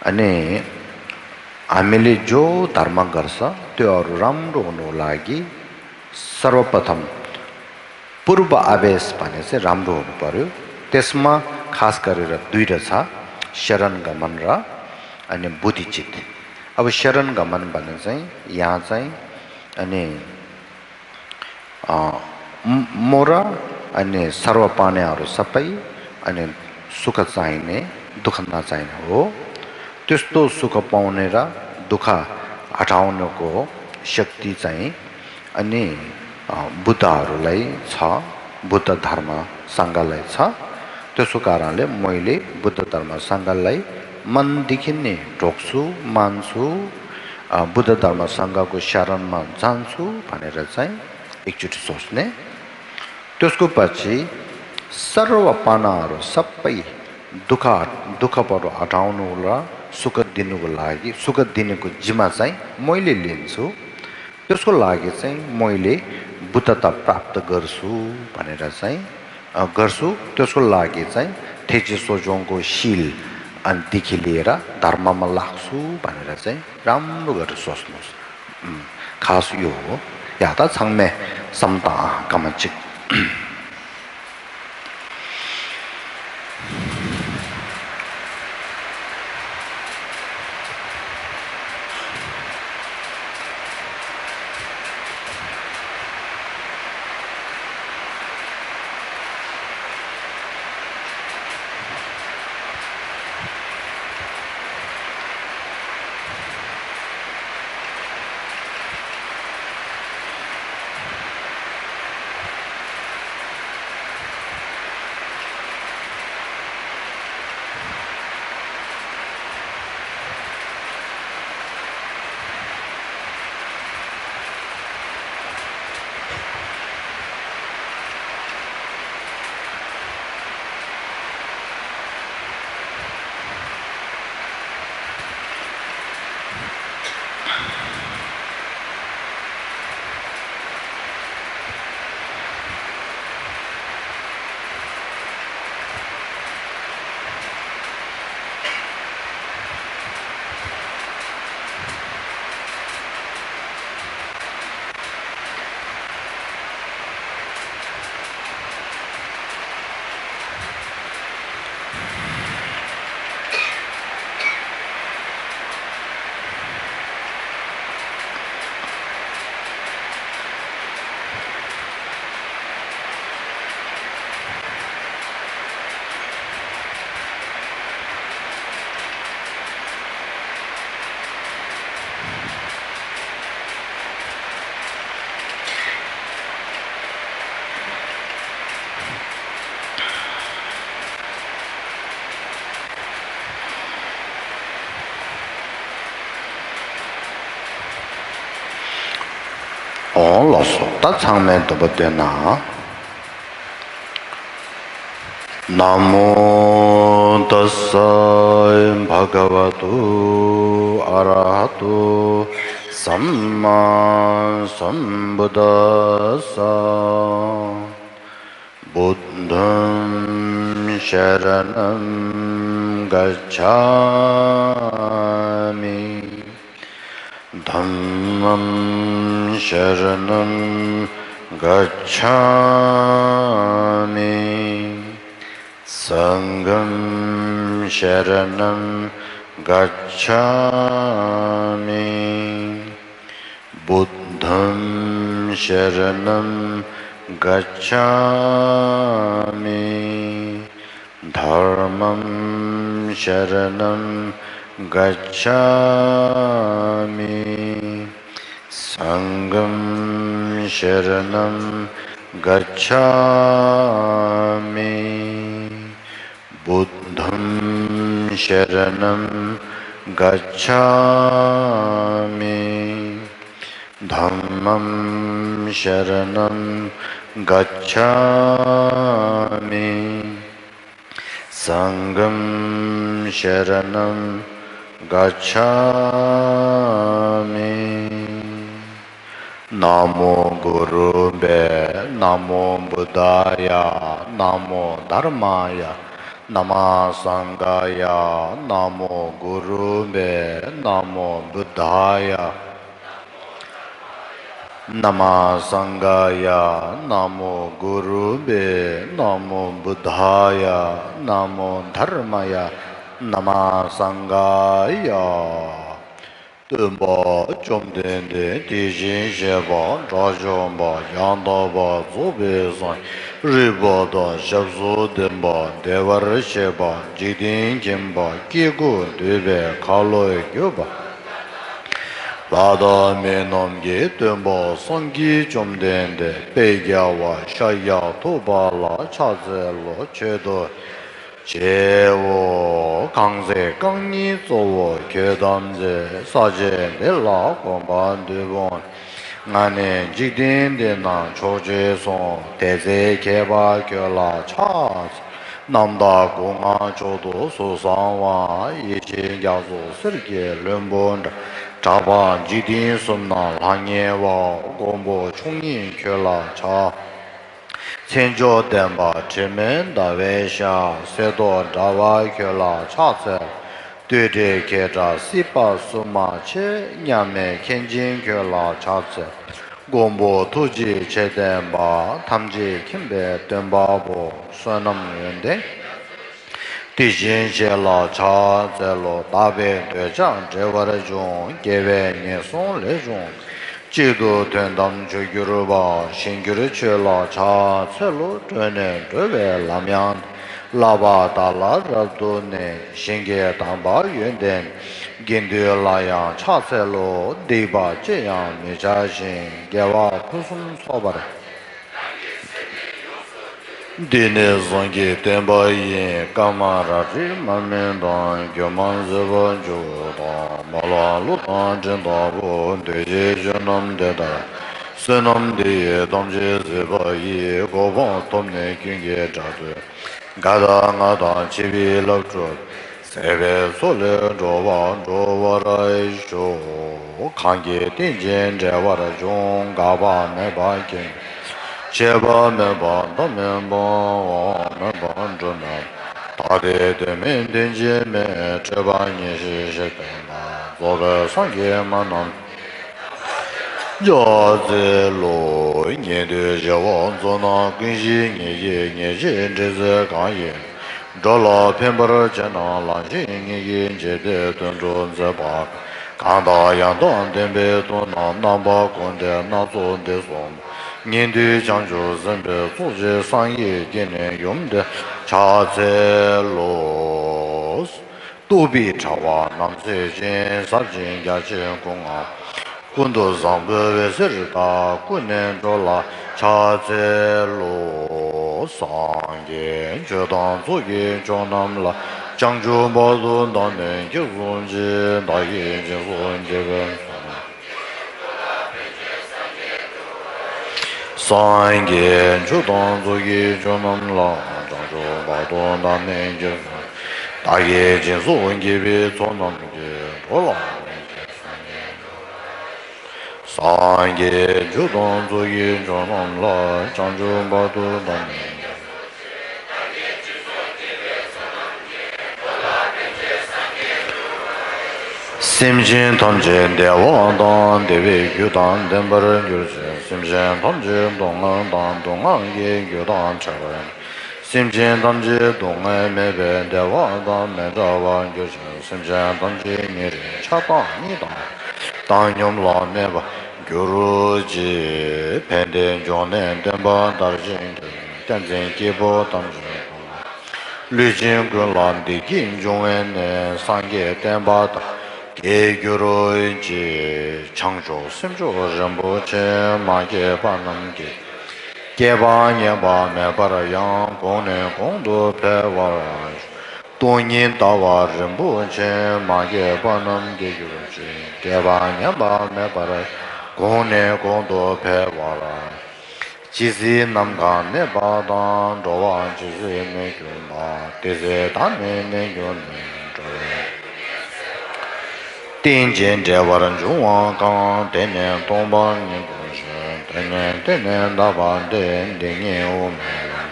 अनि हामीले जो धर्म गर्छ, त्योहरू राम्रो हुनुको लागि सर्वप्रथम पूर्व आवेश भने चाहिँ राम्रो हुनु पर्यो। त्यसमा खास गरेर दुईटा छ, शरण गमन र अनि बोधिचित्त। अब शरण गमन भने चाहिँ यहाँ चाहिँ अनि अ, म-, म र अनि सर्व प्राणीहरू सबै अनि सुख चाहिने, दुःख नचाहिने हो। त्यस्तो सुख पाउने र दुःख हटाउनको शक्ति चाहिँ अनि, अ, बुद्धहरूलाई छ, बुद्ध धर्म सङ्घलाई छ। त्यसको कारणले मैले बुद्ध धर्म सङ्घलाई मनदेखि नै ढोग्छु, मान्छु, अ, बुद्ध धर्म सङ्घको शरणमा जान्छु भनेर चाहिँ एकचोटि सोच्ने। त्यसको पछि सर्व प्राणीहरू सबै दुःख, दुःखबाट हटाउनु र सुख दिनुको लागि, सुख दिनेको जिम्मा चाहिँ मैले लिन्छु। त्यसको लागि चाहिँ मैले बुद्धता प्राप्त गर्छु भनेर चाहिँ, अ, गर्छु। त्यसको लागि चाहिँ थेची सोझोङको शिल अनिदेखि लिएर धर्ममा लाग्छु भनेर चाहिँ राम्रो गरेर सोच्नुहोस्। उम्, खास यो हो। या त छाङमे समता कमचिक। ད་ཚང་མས་སྡོམ་པ་བཏོན་ན། ན་མོ་ཏཱ་ས་བྷ་ག་ཝ་ཏོ་ཨ་ར་ཧ་ཏོ་སམ་མ་སམ་བུ་དཱ་ས། Buddham saranam gacchāmi. Dhammam saranam gacchāmi. Sangham saranam gacchāmi. Buddham saranam gacchāmi. Dhammam saranam gacchāmi. Sangham saranam gacchāmi. Buddham saranam gacchāmi. Dhammam saranam gacchāmi. Sangham saranam gacchāmi. Namo gurubbe, namo buddhāya, namo dharmāya, namā saṅghāya. Namo gurubbe, namo buddhāya, namā saṅghāya. Namo gurubbe, namo buddhāya, namo dharmāya, namā saṅghāya. སྟོན་པ་བཅོམ་ལྡན་འདས་དེ་བཞིན་གཤེགས་པ་དགྲ་བཅོམ་པ་ཡང་དག་པར་རྫོགས་པའི་སངས་རྒྱས་རིག་པ་དང་ཞབས་སོར་ལྡན་པ་བདེ་བར་གཤེགས་པ་འཇིག་རྟེན་མཁྱེན་པ་སྐྱེ་དགུ་འདུལ་བའི་ཁ་ལོ་སྒྱུར་བ། ལྷ་དང་མི་རྣམས་ཀྱི་སྟོན་པ་སངས་རྒྱས་བཅོམ་ལྡན་འདས་དཔལ་རྒྱལ་བ་ཤཱཀྱ་ཐུབ་པ་ལ་ཕྱག་འཚལ་ལོ། མཆོད་དོ། ཆེའོ། གང་ཚེ་རྐང་གཉིས་གཙོ་བོ་ཁྱོད་བལྟམས་ཚེ། ས་གཞི་འདི་ལ་གོམ་པ་བདུན་སྤོས། ང་ནི་འཇིག་རྟེན་འདི་ན་མཆོག་ཅེས་གསུངས། དེ་ཚེ་མཁས་པ་ཁྱོད་ལ་ཕྱག་འཚལ། རྣམ་དག་སྐུ་མངའ་མཆོག་ཏུ་གཟུགས་བཟང་བ། ཡེ་ཤེས་རྒྱ་མཚོ་གསེར་གྱི་ལྷུན་པོ་འདྲ། གྲགས་པ་འཇིག་རྟེན་གསུམ་ན་ལྷང་ངེ་བ། མགོན་པོ་མཆོག་བརྙེས་ཁྱོད་ལ་ཕྱག་མཚན་མཆོག་ལྡན་པ་དྲི་མེད་ཟླ་བའི་ཞལ། གསེར་མདོག་འདྲ་བ་ཁྱོད་ལ་ཕྱག་འཚལ། བདུད་དགྲའི་ཁྱེད་དགྲ་སྲིད་པ་སྲུང་མ་ཆེ། མཉམ་མེད་མཁན་ཆེན་ཁྱོད་ལ་ཕྱག་འཚལ། མགོན་པོ་ཐུགས་རྗེ་ཆེ་ལྡན་པ། ཐམས་ཅད་མཁྱེན་པའི་སྟོན་པ་པོ། བསོད་ནམས་ཡོན་ཏན་དེ་བཞིན་གཤེགས་ལ་ཕྱག་འཚལ་ལོ། དག་པའི་འདོད་ཆགས་བྲལ་བར་འབྱུང་། དགེ་བའི་ཉེས་ཟུང་ལས་བྱུང་། གཅིག་ཏུ་དོན་དམ་མཆོག་གྱུར་པ། གཞན་གྱུར་ཆོས་ལ་ཕྱག་འཚལ་ལོ། བགྲོད་ནས་འགྲོ་བའི་ལམ་ཡང་དག། བསླབ་པ་དག་ལ་རབ་ཏུ་གནས། གཞན་གྱི་དམ་པ་ཡོན་ཏན་དགེ་འདུན་ལ་ཡང་ཕྱག་འཚལ་ལོ། སྡིག་པ་ཅི་ཡང་མི་བྱ་ཞིང་། དགེ་བ་ཕུན་སུམ་ཚོགས་པར། འདི་ནི་སངས་རྒྱས་བསྟན་པ་ཡིན། བཀའ་མ་ར་རིག་མ་སྨིན་དང་། རྒྱུད་མ་འཛིན་པ་འཇུག་དང་། མ་ལོག་གླུ་དང་འགྲན་ཟླ་བོ། འདུས་བྱས་ཆོས་རྣམས་དེ་ལྟར། བསོད་ནམས་འདི་ཡིས་ཐམས་ཅད་གཟིགས་པ་ཡི། གོ་འཕང་ཐོབ་ནས་ཀུན་གྱི་གྲགས་ཐོབ། ག་ད་ང་དང་བཅས་པའི་བླ་སྒྲུབ། ཟད་པའི་མཚོ་ལས་འགྲོ་བ་སྒྲོལ་བར་ཤོག། གང་གིས་རྟེན་ཅིང་འབྲེལ་བར་འབྱུང་། འགག་པ་མེད་པར་མཁྱེན། ཆད་པ་མེད་པར་མཐའ་མེད་པ། འོག་མིན་པར་འགྲོ་མེད་པ། ཐ་དད་དོན་མིན་དོན་གཅིག་མིན། སྤྲོས་པ་ཉེར་ཞི་ཞི་བསྟན་པ། རྫོགས་པའི་སངས་རྒྱས་སྨྲ་རྣམས། ཕྱག་འཚལ་ལོ། ཉན་ཐོས་བྱེ་བ་ཚོགས་རྣམས་ཀུན་ཤེས་ཉིད་ཀྱིས། ཉེར་ཞིར་འདྲེན་ཚུལ་གང་ཡིན། འགྲོ་ལ་ཕན་པར་བྱེད་རྣམས་ལམ་ཤེས་ཉིད་ཀྱིས། འཇིག་རྟེན་དོན་སྒྲུབ་མཛད་པ། གང་དག་ཡང་དག་ལྡན་པའི་ཐུགས་རྣམས། རྣམ་པ་ཀུན་ལྡན་སྣ་ཚོགས་འདི་གསུམ། ཉན་ཐོས་བྱང་ཆུབ་སེམས་དཔའི་ཚོགས་ཀྱིས། སངས་རྒྱས་ཀྱི་ནི་ཡུམ་འདི་ཕྱག་འཚལ་ལོ། རྟོག་པའི་དྲ་བ་རྣམས་སེལ་ཞིང་། ཟབ་ཅིང་རྒྱ་ཆེའི་སྐུ་མངའ། ཀུན་ཏུ་བཟང་པོའི་འོད་ཟེར་དག །ཀུན་ནས་འགྲོ་ལ་ཕྱག་འཚལ་ལོ། སངས་རྒྱས་ཆོས་དང་ཚོགས་ཀྱི་མཆོག་རྣམས་ལ། བྱང་ཆུབ་བར་དུ་བདག་ནི་སྐྱེ་གསུམ་གྱི། བདག་གིས་སྦྱིན་སོགས་བགྱིས་པའི་ཚོགས། སངས་རྒྱས་ཆོས་དང་ཚོགས་ཀྱི་མཆོག་རྣམས་ལ། བྱང་ཆུབ་བར་དུ་བདག་ནི་སྐྱབས་སུ། བདག་གིས་སྦྱིན་སོགས་བགྱིས་པའི་ཚོགས་རྣམས་ཀྱིས། འགྲོ་ལ་ཕན་ཕྱིར་སངས་རྒྱས་འགྲུབ་པར། སངས་རྒྱས་ཆོས་དང་ཚོགས་ཀྱི་མཆོག་རྣམས་ལ། བྱང་ཆུབ་བར་དུ་བདག་ནི། སེམས་ཅན་ཐམས་ཅད་བདེ་བ་དང་བདེ་བའི་རྒྱུ་དང་ལྡན་པར་གྱུར་ཅིག་སེམས་ཅན་ཐམས་ཅད་སྡུག་བསྔལ་དང་སྡུག་བསྔལ་གྱི་རྒྱུ་དང་བྲལ་བར། སེམས་ཅན་ཐམས་ཅད་སྡུག་བསྔལ་མེད་པའི་བདེ་བ་དང་མི་འབྲལ་བར་གྱུར་ཅིག་སེམས་ཅན་ཐམས་ཅད་ཉེ་རིང་ཆགས་སྡང་གཉིས་དང་བཏང་སྙོམས་ལ་གནས་པར་གྱུར་ཅིག་ཕན་བདེའི་འབྱུང་གནས་བསྟན་པ་དར་ཞིང་རྒྱས། བསྟན་འཛིན་སྐྱེས་བུ་ཐམས་ཅད་ཀུན། ལུས་ཅན་ཀུན་ལ་བདེ་སྐྱིད་འབྱུང་བའི་གནས། སངས་རྒྱས་བསྟན་པ་དར་རྒྱས་གྱུར་ཅིག་བྱང་ཆུབ་སེམས་མཆོག་རིན་པོ་ཆེ། མ་སྐྱེས་པ་རྣམས་སྐྱེ། སྐྱེས་པ་ཉམས་པ་མེད་པར་ཡང་། གོང་ནས་གོང་དུ་འཕེལ་བར། སྟོང་ཉིད་ལྟ་བ་རིན་པོ་ཆེ། མ་སྐྱེས་པ་རྣམས་སྐྱེ་གྱུར་ཅིག་སྐྱེས་པ་ཉམས་པ་མེད་པར། གོང་ནས་གོང་དུ་འཕེལ་བར། ཇི་སྲིད་ནམ་མཁའ་གནས་པ་དང་། འགྲོ་བ་ཇི་སྲིད་མི་འགྱུར་བ། དེ་སྲིད་བདག་ནི་མི་འགྱུར་ནས། འགྲོ་བའི་རྟེན་ཅིང་འབྲེལ་བར་འབྱུང་བ་གང་། དེ་ནི་སྟོང་པ་ཉིད་དུ་བཞག་དེ་ནི་དེ་ནི་དག་པ་སྟེ། འདི་ཉིད་དབུ་མའི་ལམ།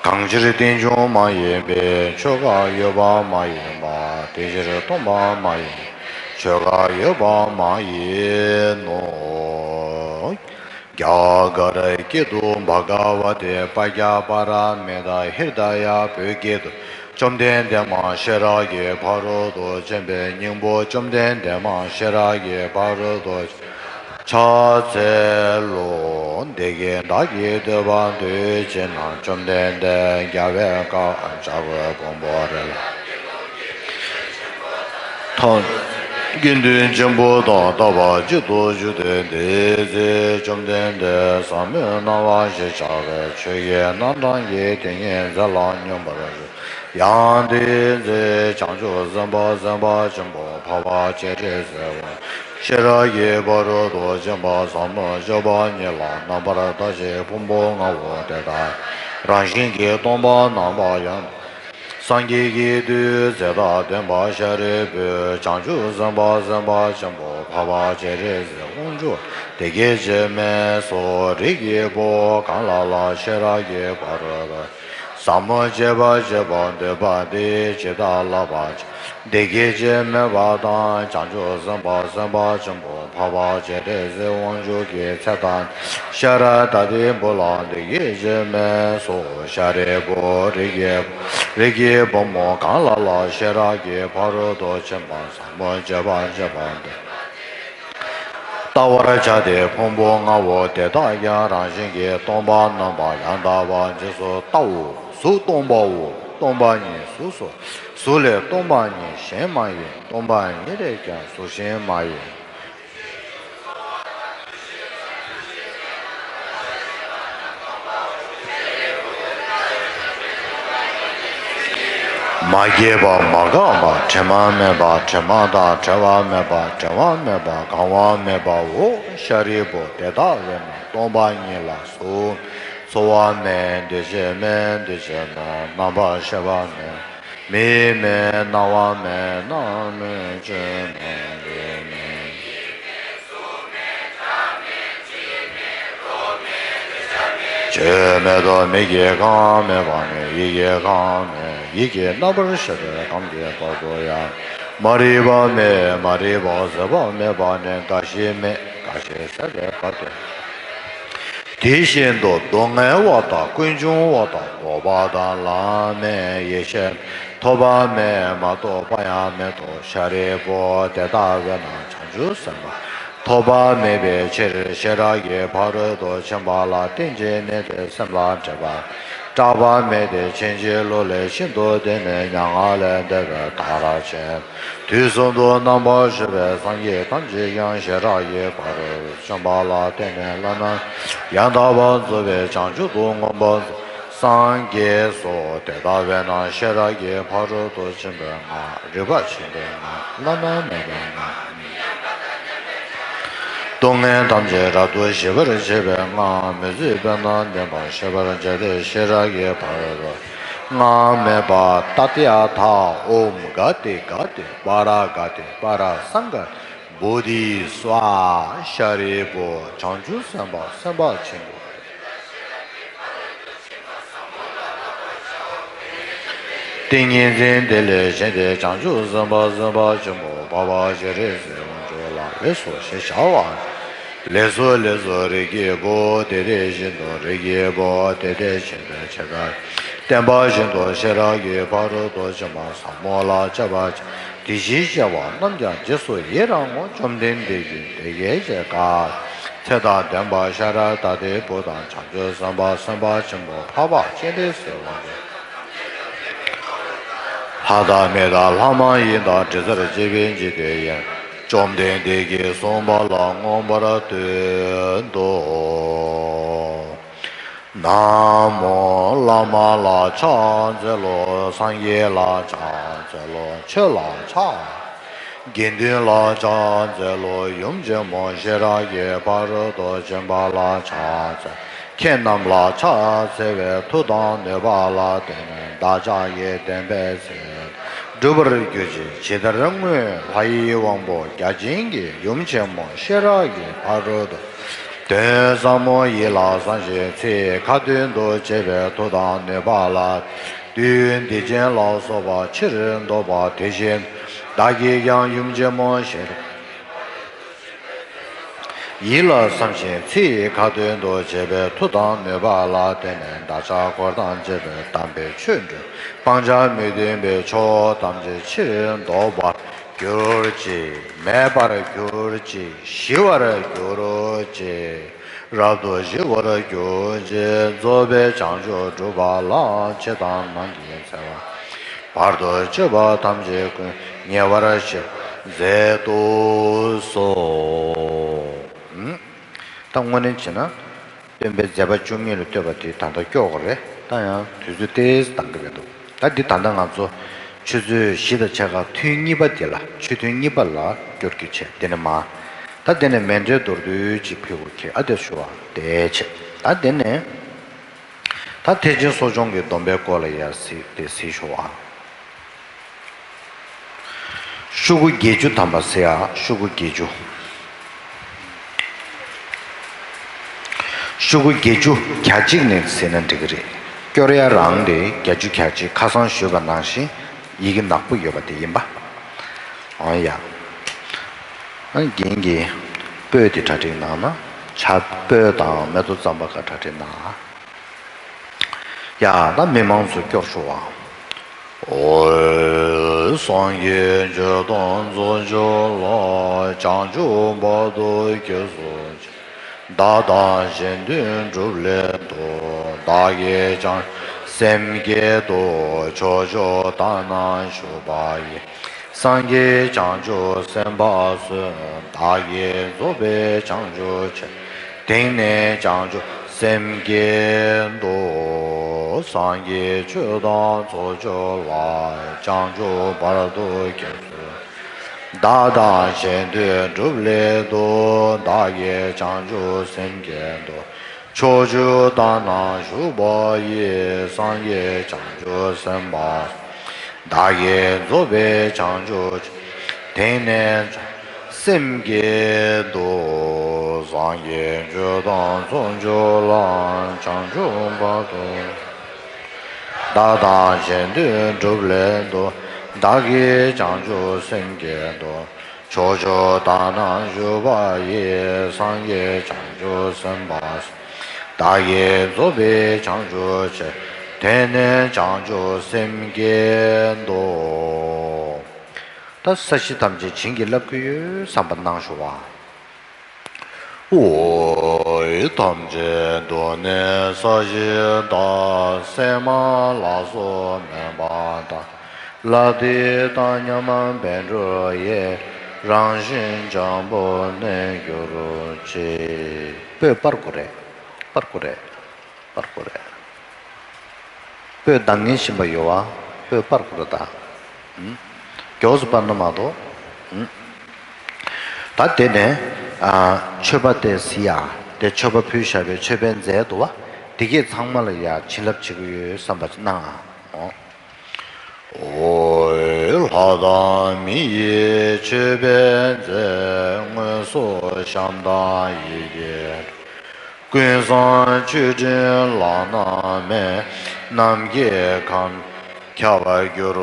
གང་ཕྱིར་རྟེན་འབྱུང་མ་ཡིན་པའི། ཆོས་འགའ་ཡོད་པ་མ་ཡིན་པ། དེ་ཕྱིར་སྟོང་པ་མ་ཡིན། ཆོས་འགའ་ཡོད་པ་མ་ཡིན་ནོ། རྒྱ་གར་སྐད་དུ། བྷ་ག་ཝ་ཏི། པཱ་ཛྙཱ་པཱ་ར་མི་ཏཱ་ཧྲྀ་ད་ཡ། བོད་སྐད་དུ། བཅོམ་ལྡན་འདས་མ་ཤེས་རབ་ཀྱི་ཕ་རོལ་ཏུ་ཕྱིན་པའི་སྙིང་པོ། བཅོམ་ལྡན་འདས་མ་ཤེས་རབ་ཀྱི་ཕ་རོལ་ཏུ་ཕྱིན་པ་ཕྱག་འཚལ་ལོ། འདི་སྐད་བདག་གིས་ཐོས་པ་དུས་གཅིག་ན། བཅོམ་ལྡན་འདས་རྒྱལ་བའི་བཀའ་བཅག་པའི་དཔོན་པོ་རེ་ལ། ཐོབ། དགེ་འདུན་ཆེན་པོ་དང་ལྟ་བ་གཅིག་ཏུ་གྱུར་ཏེ། འདི་ཚེ་བཅོམ་ལྡན་འདས་ཟབ་མོའི་སྣང་བ་ཞེས་བྱ་བའི་ཆོས་ཀྱི་རྣམ་གྲངས་ཀྱི་དེ་ཉིད་མཛད་ལ་སྙོམས་པར་ཞུགས། ཡང་དེའི་ཚེ་བྱང་ཆུབ་སེམས་དཔའ་སེམས་དཔའ་ཆེན་པོ་འཕགས་པ་སྤྱན་རས་གཟིགས་དབང་ཕྱུག་ཤེས་རབ་ཀྱི་ཕ་རོལ་ཏུ་ཕྱིན་པ་ཟབ་མོ་སྤྱོད་པ་ཉིད་ལ་རྣམ་པར་ལྟ་ཞིང་ཕུང་པོ་ལྔ་པོ་དེ་དག་རང་བཞིན་གྱིས་སྟོང་པར་རྣམ་པར་ཡང་། སངས་རྒྱས་ཀྱི་མཐུས་ཚེ་དང་ལྡན་པ་ཤཱ་རིའི་བུས། བྱང་ཆུབ་སེམས་དཔའ་སེམས་དཔའ་ཆེན་པོ་འཕགས་པ་སྤྱན་རས་གཟིགས་དབང་ཕྱུག་དེ་སྐད་ཅེས་སྨྲས་སོ། རིགས་ཀྱི་བུ་གང་ལ་ལ་ཤེས་རབ་ཀྱི་ཕ་རོལ་ཏུ་ཟབ་མོ་སྤྱད་པ་སྤྱད་པར་འདོད་པ་དེས་ཇི་ལྟར་བསླབ་པ་བྱ། དེ་སྐད་ཅེས་སྨྲས་པ་དང་། བྱང་ཆུབ་སེམས་དཔའ་སེམས་དཔའ་ཆེན་པོ་འཕགས་པ་སྤྱན་རས་གཟིགས་དབང་ཕྱུག་གིས་ཚེ་དང་ཤེས་རབ་ད་ལྟའི་བུ་ལ་འདི་སྐད་ཅེས་སྨྲས་སོ། ཤཱ་རིའི་བུ་རིགས་ཀྱི་རིགས་ཀྱི་བུ་མོ་གང་ལ་ལ་ཤེས་རབ་ཀྱི་ཕ་རོལ་ཏུ་ཕྱིན་པ་ཟབ་མོ་སྤྱད་པ་སྤྱད་པར་འདོད་ལྟ་བར་བྱ་སྟེ། ཕུང་པོ་ལྔ་པོ་དེ་དག་ཀྱང་རང་བཞིན་གྱིས་སྟོང་པར་རྣམ་པར་ཡང་དག་པར་རྗེས་སུ་བལྟའོ། གཟུགས་སྟོང་པའོ། སྟོང་པ་ཉིད་གཟུགས་སོ། གཟུགས་ལས་སྟོང་པ་ཉིད་གཞན་མ་ཡིན། སྟོང་པ་ཉིད་ལས་ཀྱང་གཟུགས་གཞན་མ་ཡིན། མ་སྐྱེས་པ་མ་འགགས་པ། དྲི་མ་མེད་པ། དྲི་མ་དང་བྲལ་བ་མེད་པ། བྲལ་བ་མེད་པ། གང་བ་མེད་པའོ། ཤཱ་རིའི་བུ་དེ་ལྟ་བས་ན་སྟོང་པ་ཉིད་ལ་གཟུགས་ཚོར་བ་མེད། འདུ་ཤེས་མེད། འདུ་བྱེད་མེད། རྣམ་པར་ཤེས་པ་མེད། མིག་མེད། རྣ་བ་མེད། སྣ་མེད། ལྕེ་མེད། ལུས་མེད། ཆོས་མེད་དོ། མིག་གིས་གང་མེད་པ་ནས། ཡིད་ཀྱིས་གང་མེད། ཡིད་ཀྱིས་རྣམ་པར་ཤེས་པའི་ཁམས་ཀྱི་བར་དུ་ཡང་མ་རིག་པ་མེད། མ་རིག་པ་ཟད་པ་མེད་པ་ནས། རྒ་ཤི་མེད། རྒ་ཤི་ཟད་པའི་བར་དུ། དེ་བཞིན་དུ་སྡུག་བསྔལ་བ་དང་། ཀུན་འབྱུང་བ་དང་། འགོག་པ་དང་། ལམ་མེད། ཡེ་ཤེས་མེད། ཐོབ་པ་མེད། མ་ཐོབ་པ་ཡང་མེད་དོ། ཤཱ་རིའི་བུ་དེ་ལྟ་བས་ན་བྱང་ཆུབ་སེམས་དཔའ་ཐོབ་པ་མེད་པའི་ཕྱིར། ཤེས་རབ་ཀྱི་ཕ་རོལ་ཏུ་ཕྱིན་པ་ལ་བརྟེན་ཅིང་གནས་ཏེ། སེམས་ལ་སྒྲིབ་པ་སྐྲག་པ་མེད་དེ། ཕྱིན་ཅི་ལོག་ལས་ཤིན་ཏུ་འདས་ནས། མྱ་ངན་ལས་འདས་པའི་མཐར་ཕྱིན། དུས་གསུམ་དུ་རྣམ་པར་བཞུགས་པའི་སངས་རྒྱས་ཐམས་ཅད་ཀྱང་ཤེས་རབ་ཀྱི་ཕ་རོལ་ཏུ་ཕྱིན་པ་ལ་བརྟེན་ནས་བླ་ན་ཡང་དག་པར་རྫོགས་པའི་བྱང་ཆུབ་ཏུ་མངོན་པར་སངས་རྒྱས་སོ། དེ་ལྟ་བས་ན་ཤེས་རབ་ཀྱི་ཕ་རོལ་ཏུ་ཕྱིན་པའི་སྔགས། རིག་པ་ཆེན་པོའི་སྔགས། བླ་ན་མེད་པའི་སྔགས། སྡུག་བསྔལ་ཐམས་ཅད་རབ་ཏུ་ཞི་བར་བྱེད་པའི་སྔགས་མི་བཟད་པའི་ནང་བདེན་པར་ཤེས་པར་བྱ་སྟེ་ཤེས་རབ་ཀྱི་ཕ་རོལ་ཏུ་སྔགས་སྨྲས་པ། ཏདྱ་ཐཱ། ཨོཾ་ག་ཏེ་ག་ཏེ་པཱ་ར་ག་ཏེ་པཱ་ར་སཾ་ག་ཏེ་བོ་དྷི་སྭཱ་ཧཱ། ཤཱ་རིའི་བུ། བྱང་ཆུབ་སེམས་དཔའ་སེམས་དཔའ་ཆེན་པོ། ཏིང་ངེ་འཛིན་དེ་ལས་བཞེངས་ཏེ་བྱང་ཆུབ་སེམས་དཔའ་སེམས་དཔའ་ཆེན་པོ་འཕགས་པ་སྤྱན་རས་གཟིགས་དབང་ཕྱུག་ལ་ལེགས་སོ་ཞེས་བྱ་བ། ལེགས་སོ་ལེགས་སོ། རིགས་ཀྱི་བུ། དེ་དེ་བཞིན་དུ་རིགས་ཀྱི་བུ། དེ་དེ་བཞིན་དུ་ཇི་ལྟར་བསྟན་པ་བཞིན་དུ་ཤེས་རབ་ཀྱི་ཕ་རོལ་ཏུ་ཕྱིན་པ་ཟབ་མོ་ལ་སྤྱད་པ་ཅན། དེ་བཞིན་གཤེགས་པ་རྣམས་ཀྱང་རྗེས་སུ་ཡི་རང་ངོ་། བཅོམ་ལྡན་འདས་ཀྱིས་དེ་སྐད་ཅེས་བཀའ། ཚེ་དང་ལྡན་པ་ཤཱ་ར་དྭ་ཏིའི་བུ་དང་བྱང་ཆུབ་སེམས་དཔའ་སེམས་དཔའ་ཆེན་པོ་འཕགས་པ་སྤྱན་རས་གཟིགས་དབང་ཕྱུག་ལྷ་དང་མི་དང་ལྷ་མ་ཡིན་དང་དྲི་ཟར་བཅས་པའི་འཇིག་རྟེན་ཡང་བཅོམ་ལྡན་འདས་ཀྱིས་གསུངས་པ་ལ་མངོན་པར་བསྟོད་དོ། ན་མོ་བླ་མ་ལ་ཕྱག་འཚལ་ལོ། སངས་རྒྱས་ལ་ཕྱག་འཚལ་ལོ། ཆོས་ལ་ཕྱག་དགེ་འདུན་ལ་ཕྱག་འཚལ་ལོ། ཡུམ་ཆེན་མོ་ཤེས་རབ་ཀྱི་ཕ་རོལ་ཏུ་ཕྱིན་པ་ལ་ཕྱག་འཚལ། ཁྱེད་རྣམས་ལ་ཕྱག་འཚལ་བའི་མཐུ་དང་ནུས་པ་ལ་བརྟེན་ནས་བདག་ཅག་གི་བདེན་པའི་ཚིག་འགྲུབ་པར་གྱུར་ཅིག་ཇི་ལྟར་སྔོན་ལྷ་ཡི་དབང་པོ་བརྒྱ་བྱིན་གྱིས་ཡུམ་ཆེན་མོ་ཤེས་རབ་ཀྱི་ཕ་རོལ་ཏུ་དོན་ཟབ་མོ་ཡིད་ལ་བཟུང་ཞིང་ཚིག་ཁ་ཏོན་དུ་བྱས་པའི་མཐུ་དང་ནུས་པ་ལ་བདུད་སྡིག་ཅན་ལ་སོགས་པ་ཕྱིར་བཟློག་པ་དེ་བཞིན་བདག་གིས་ཀྱང་ཡུམ་ཆེན་མོ་ཤེས་རབ་ཡིད་ལ་བསམ་ཞིང་ཚིག་ཁ་ཏོན་དུ་བྱས་པའི་མཐུ་དང་ནུས་པ་ལ་བརྟེན་ནས་བདག་ཅག་འཁོར་དང་བཅས་པའི་དམ་པའི་ཆོས་འགྲུབ། སྤང་བྱ་མི་མཐུན་པའི་ཕྱོགས་ཐམས་ཅད་ཕྱིར་བཟློག་པར་གྱུར་ཅིག་མེད་པར་གྱུར་ཅིག་ཞི་བར་གྱུར་ཅིག་རབ་ཏུ་ཞི་བར་གྱུར་ཅིག་རྫོགས་པའི་བྱང་ཆུབ་སྒྲུབ་པ་ལ་ཕྱི་དང་ནང་གི་འཚེ་བ་བར་དུ་གཅོད་པ་ཐམས་ཅད་ཀུན་ཉེ་བར་ཞི་མཛད་དུ་གསོལ། ད་དངོས་གནས་བྱས་ན། སྟོན་པའི་མཛད་པ་བཅུ་གཉིས་ལ་བསྟོད་པ་དེ་ད་ལྟ་སྐྱོར་དགོས་རེད། ད་ཡང་དུས་ཚོད་ཏོག་ཙམ་འདང་གི་མི་འདུག་ད་འདི་ད་ལྟ་ང་ཚོ་ཆུ་ཚོད་བཞི་དང་ཕྱེད་ཀ་ཐུན་གཉིས་པ་དེ་ལ་ཆུ་ཐུན་གཉིས་པ་ལ་སྐྱོར་རྒྱུ་བྱས། དེ་ནས་མ་ད་དེ་ནས་མཎྜལ་མདོར་བསྡུས་ཅིག་ཕུལ་དགོས་ཁེལ། ཨ་དེ་ཞུ་བ་དེ་བྱས། ད་དེ་ནས་ད་ཐེག་ཆེན་གསོ་སྦྱོང་གི་སྡོམ་པའི་སྐོར་ལ་ཡ་གཟིགས་དེ་གཟིགས་ཞུ་བ། ཤོག་གུ་བརྒྱད་ཅུ་ཐམ་པ་ཟེར་ཡ། ཤོག་གུ་བརྒྱད་ཅུ། ཤོག་གུ་བརྒྱད་ཅུ་གྱ་གཅིག་ནས་ཟེར་ན་འགྲིག་གི་རེད། སྐྱོར་ཡ་རང་དེ་བརྒྱད་ཅུ་གྱ་གཅིག་ཁ་སང་ཞུས་པ་ནང་བཞིན་ཡི་གེ་ནག་པོ་ཡོད་པ་དེ་ཡིན་པ། འོ་ཡ། ཨ་རྒན་གྱིས་སྤོས་དེ་གྲ་སྒྲིག་གནང་ན། ཇ་སྤོས་དང་མེ་ཏོག་རྩམ་པ་ག་གྲ་སྒྲིག་གནང་། ཡ། ད་མི་མང་ཚོ་སྐྱོར་ཤོག་ཨ། ཨོ། སངས་རྒྱས་ཆོས་དང་ཚོགས་མཆོག་ལ། བྱང་ཆུབ་བར་དུ་སྐྱེས་སུ་མཆི། བདག་དང་གཞན་དོན་སྒྲུབ་སླད་དུ། བདག་གིས་ཀྱང་སེམས་བསྐྱེད་དོ། ཕྱོགས་བཅུ་དག་ན་བཞུགས་པ་ཡི། སངས་རྒྱས་བྱང་ཆུབ་སེམས་དཔའ་སོགས། བདག་གིས་རྫོགས་པའི་བྱང་ཆུབ་ཕྱིར། དེང་ནས་བྱང་ཆུབ་སེམས་བསྐྱེད་དོ། སངས་རྒྱས་ཆོས་དང་ཚོགས་མཆོག་ལ། བྱང་ཆུབ་བར་དུ་སྐྱེས་སུ། བདག་དང་གཞན་དོན་སྒྲུབ་སླད་དུ། བདག་གིས་བྱང་ཆུབ་སེམས་བསྐྱེད་དོ། ཕྱོགས་བཅུ་དག་ན་བཞུགས་པ་ཡི། སངས་རྒྱས་བྱང་ཆུབ་སེམས་དཔའ། བདག་གིས་རྫོགས་པའི་བྱང་ཆུབ་ཕྱིར། དེང་ནས་བྱང་སེམས་བསྐྱེད་དོ། སངས་རྒྱས་ཆོས་དང་ཚོགས་མཆོག་ལ། བྱང་ཆུབ་བར་དུ། བདག་དང་གཞན་དོན་སྒྲུབ་སླད་དུ། བདག་གིས་བྱང་ཆུབ་སེམས་བསྐྱེད་དོ། ཕྱོགས་བཅུ་དག་ན་བཞུགས་པ་ཡི། སངས་རྒྱས་བྱང་ཆུབ་སེམས་དཔའ། བདག་གིས་རྫོགས་པའི་བྱང་ཆུབ་ཕྱིར། དེང་ནས་བྱང་ཆུབ་སེམས་བསྐྱེད་དོ། ད་ས་གཞི་ཐམས་ཅད་བྱིན་གྱིས་བརླབ་ཀྱི་ཡོད་བསམ་པ་གནང་ཤོག་ཨ། ཨོ། ཐམས་ཅད་འདུས་ནས་ས་གཞི་དག་སྲན་མ་ལ་སོགས་མེ་འབར་དང་། ལ་དེ་དག་མཉམ་པར་འགྲུབ་ཡི། རང་བཞིན་འཇམ་པོར་གནས་གྱུར་ཅིག་སྤོས་སྤར་དགོས་རེད། སྤར་དགོས་རེད། སྤར་དགོས་རེད། སྤོས་འདང་ངེས་བཞིན་པ་ཡོད་བ། སྤོས་སྤར་དགོས་རེད་ད། ཨུམ། མགྱོགས་སུ་སྤར་ན་མ་གཏོགས། ཨུམ། ད་དེ་ནས། ཨ། མཆོད་པ་དེ་གཟིགས་ཡ། དེ་མཆོད་པ་ཕུལ་བཞག་པའི་མཆོད་པའི་རྫས་འདུག་བ། དེ་གས་ཚང་མ་ལ་ཡ་བྱིན་རླབས་བྱེད་ཀྱི་ཡོད་བསམ་པ་གནང་ཨ། འོ། ལྷ་དང་མི་ཡི་མཆོད་པའི་རྫས། དངོས་སུ་བཤམས་དང་ཡི་གེ་ཀུན་བཟང་མཆོད་སྤྲིན་ལག་ན་མེ། ནམ་མཁའི་ཁམས་ཁྱབ་པར་གྱུར་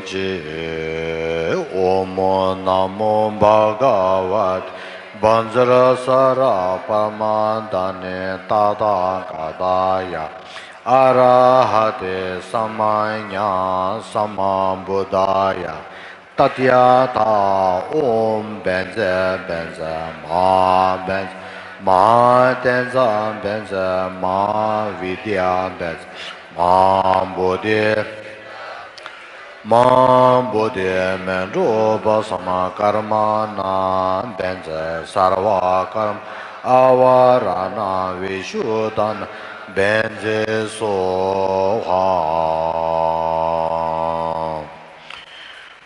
ཅིག། ཨོཾ་ནམོ་བྷ་ག་ཝ་ཏེ། བཛྲ་ས་ར་པརྨ་དྷ་ནེ་ཏ་ཐཱ་ག་ཏཱ་ཡ། ཨ་ར་ཧ་ཏེ་སམ་མ་ཉ་སམ་མ་བུདྡྷཱ་ཡ། ཏདྱ་ཐཱ། ཨོཾ་བཛྲ་བཛྲ་མ་བཛྲ་མ་ཧཱ་ཏདྱ་བཛྲ་མ་ཧཱ་བི་དྱ་བཛྲ་མ་ཧཱ་བོ་དྷི། མ་ཧཱ་བོ་དྷི་མེ་ཏྲོ་པ་སམ་ཀརྨ་ཎ་བཛྲ། སརྦ་ཀརྨ་ཨ་ཝ་ར་ཎ་བི་ཤུདྡྷ་ཎ་བཛྲ་སྭཱ་ཧཱ།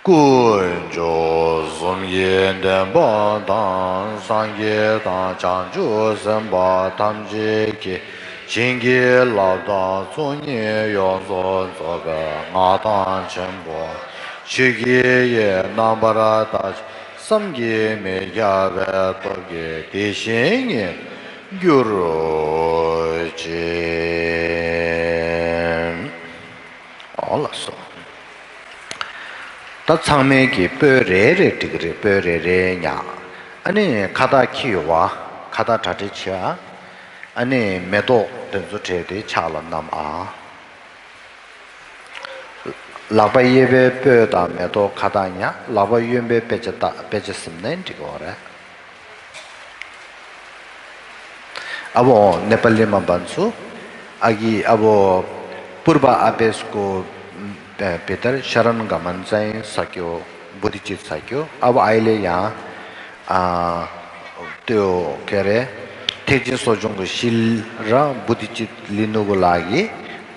དཀོན་མཆོག་གསུམ་གྱི་བདེན་པ་དང་། སངས་རྒྱས་དང་བྱང་ཆུབ་སེམས་དཔའ་ཐམས་ཅད་ཀྱིས་བྱིན་གྱིས་བརླབས་དང་ཚོགས་གཉིས་ཡོངས་སུ་རྫོགས་པའི་མངའ་ཐང་ཆེན་པོ་ཆོས་ཀྱི་ཡུལ་རྣམ་པར་དག་བསམ་གྱིས་མི་ཁྱབ་པའི་སྟོབས་ཀྱིས་དེ་བཞིན་ཉིད་གྱུར་ཅིག། ཨོ་ལགས་སོ། ད་ཚང་མས་ཀྱི་སྤོས་རེ་རེ་འགྲིག་གི་རེད། སྤོས་རེ་རེ་ཉག་ཨ་ནི་ཁ་བཏགས་འཁྱེར་ཡོད་བ། ཁ་བཏགས་གྲ་སྒྲིག་བྱེད་ཨ། ཨ་ནི་མེ་ཏོག་དེ་ཚོ་བྲེས་ཏེ་ཕྱག་ལ་བསྣམས་ཨ། ལག་པ་གཡས་པའི་སྤོས་དང་མེ་ཏོག་ཁ་བཏགས་ཉག་ལག་པ་གཡོན་པའི་དཔེ་ཆ་བཏགས། དཔེ་ཆ་ཟིན་ནས་འགྲིག་གི་རེད། ཨ་བོ་ནེ་པ་ལི་མ་བན་སུ། ཨ་གི་ཨ་བོ་པུར་བ་ཨ་བེ་སྐོ་པེ་ཏར་ཤ་རན་ག་མན་ཙའི་ས་ཀྱོ་བུ་དི་ཅིད་ས་ཀྱོ། ཨ་བོ་ཨའི་ལེ་ཡང་ཨ་ཏོ་ཀེ་རེ་ཐེག་ཆེན་གསོ་སྦྱོང་གི་ཤིལ་ར་བུ་དི་ཅིད་ལི་ནུ་གུ་ལ་གི་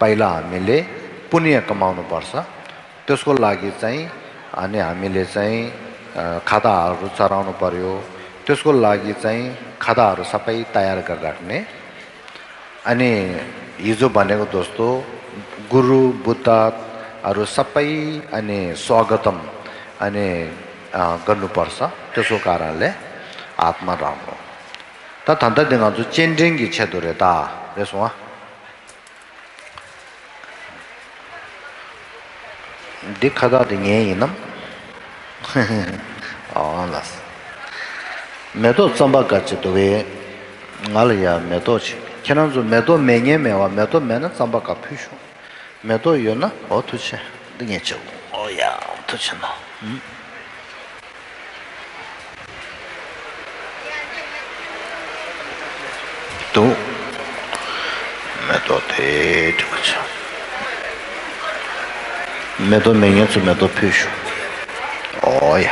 པའི་ལ་མི་ལེ་པུ་ནི་ཡ་ཀ་མ་ནུ་བར་ས། ཏེ་སྐོར་ལགས་ཀྱི་ཙའི་ཨ་ནི་ཨ་མི་ལེ་ཙའི་ཁ་བཏགས་ཨ་རུ་ཚ་རང་ནོ་པར་ཡོ། ཏེ་སྐོར་ལགས་ཀྱི་ཙའི་ཁ་བཏགས་ཨ་རུ་ས་པའི་ཏ་ཡར་གར་གར་ནེ། ཨ་ནི་ཡིད་བཟོ་བ་ནེ་གོ་དོ་སྟོ་གུ་རུ་བུ་ཏ་ཨ་རུ་ས་པའི་ཨ་ནི་སྭ་ག་ཏམ་ཨ་ནི་ག་ནུ་པར་ས་ཏེ་སོ་ཀ་ར་ལེ་ཨཱཏྨ་རང་ནོ། ད་ད་ལྟ་འདི་ང་ཚོ་སྤྱན་འདྲེན་གྱི་ཆེད་དུ་རེད་ད། རེད་སོང་ཨ། འདི་ཁ་བཏགས་འདི་ངའི་ཡིན་ནམ། ཨང་ལགས། མེ་ཏོག་རྩམ་པ་འགའ་ཅིག་འདུག་པས། ང་ལ་ཡང་མེ་ཏོག་ཅིག་ཁྱེད་རང་ཚོ་མེ་ཏོག་མེད་མཁན་མེད་པ། མེ་ཏོག་མེད་ན་རྩམ་པ་འགའ་ཕུལ་ཤོག་མེ་ཏོག་ཡོད་ན་འོ་ཐུགས་ཆེ། འདི་ངས་བྱེད། འོ་ཡ་ཐུགས་ཆེ་ན། འདུག་མེ་ཏོག་དེ་འགྲིག་པ་ཆགས། མེ་ཏོག་མེད་མཁན་ཚོ་མེ་ཏོག་ཕུལ་ཤོག་འོ་ཡ།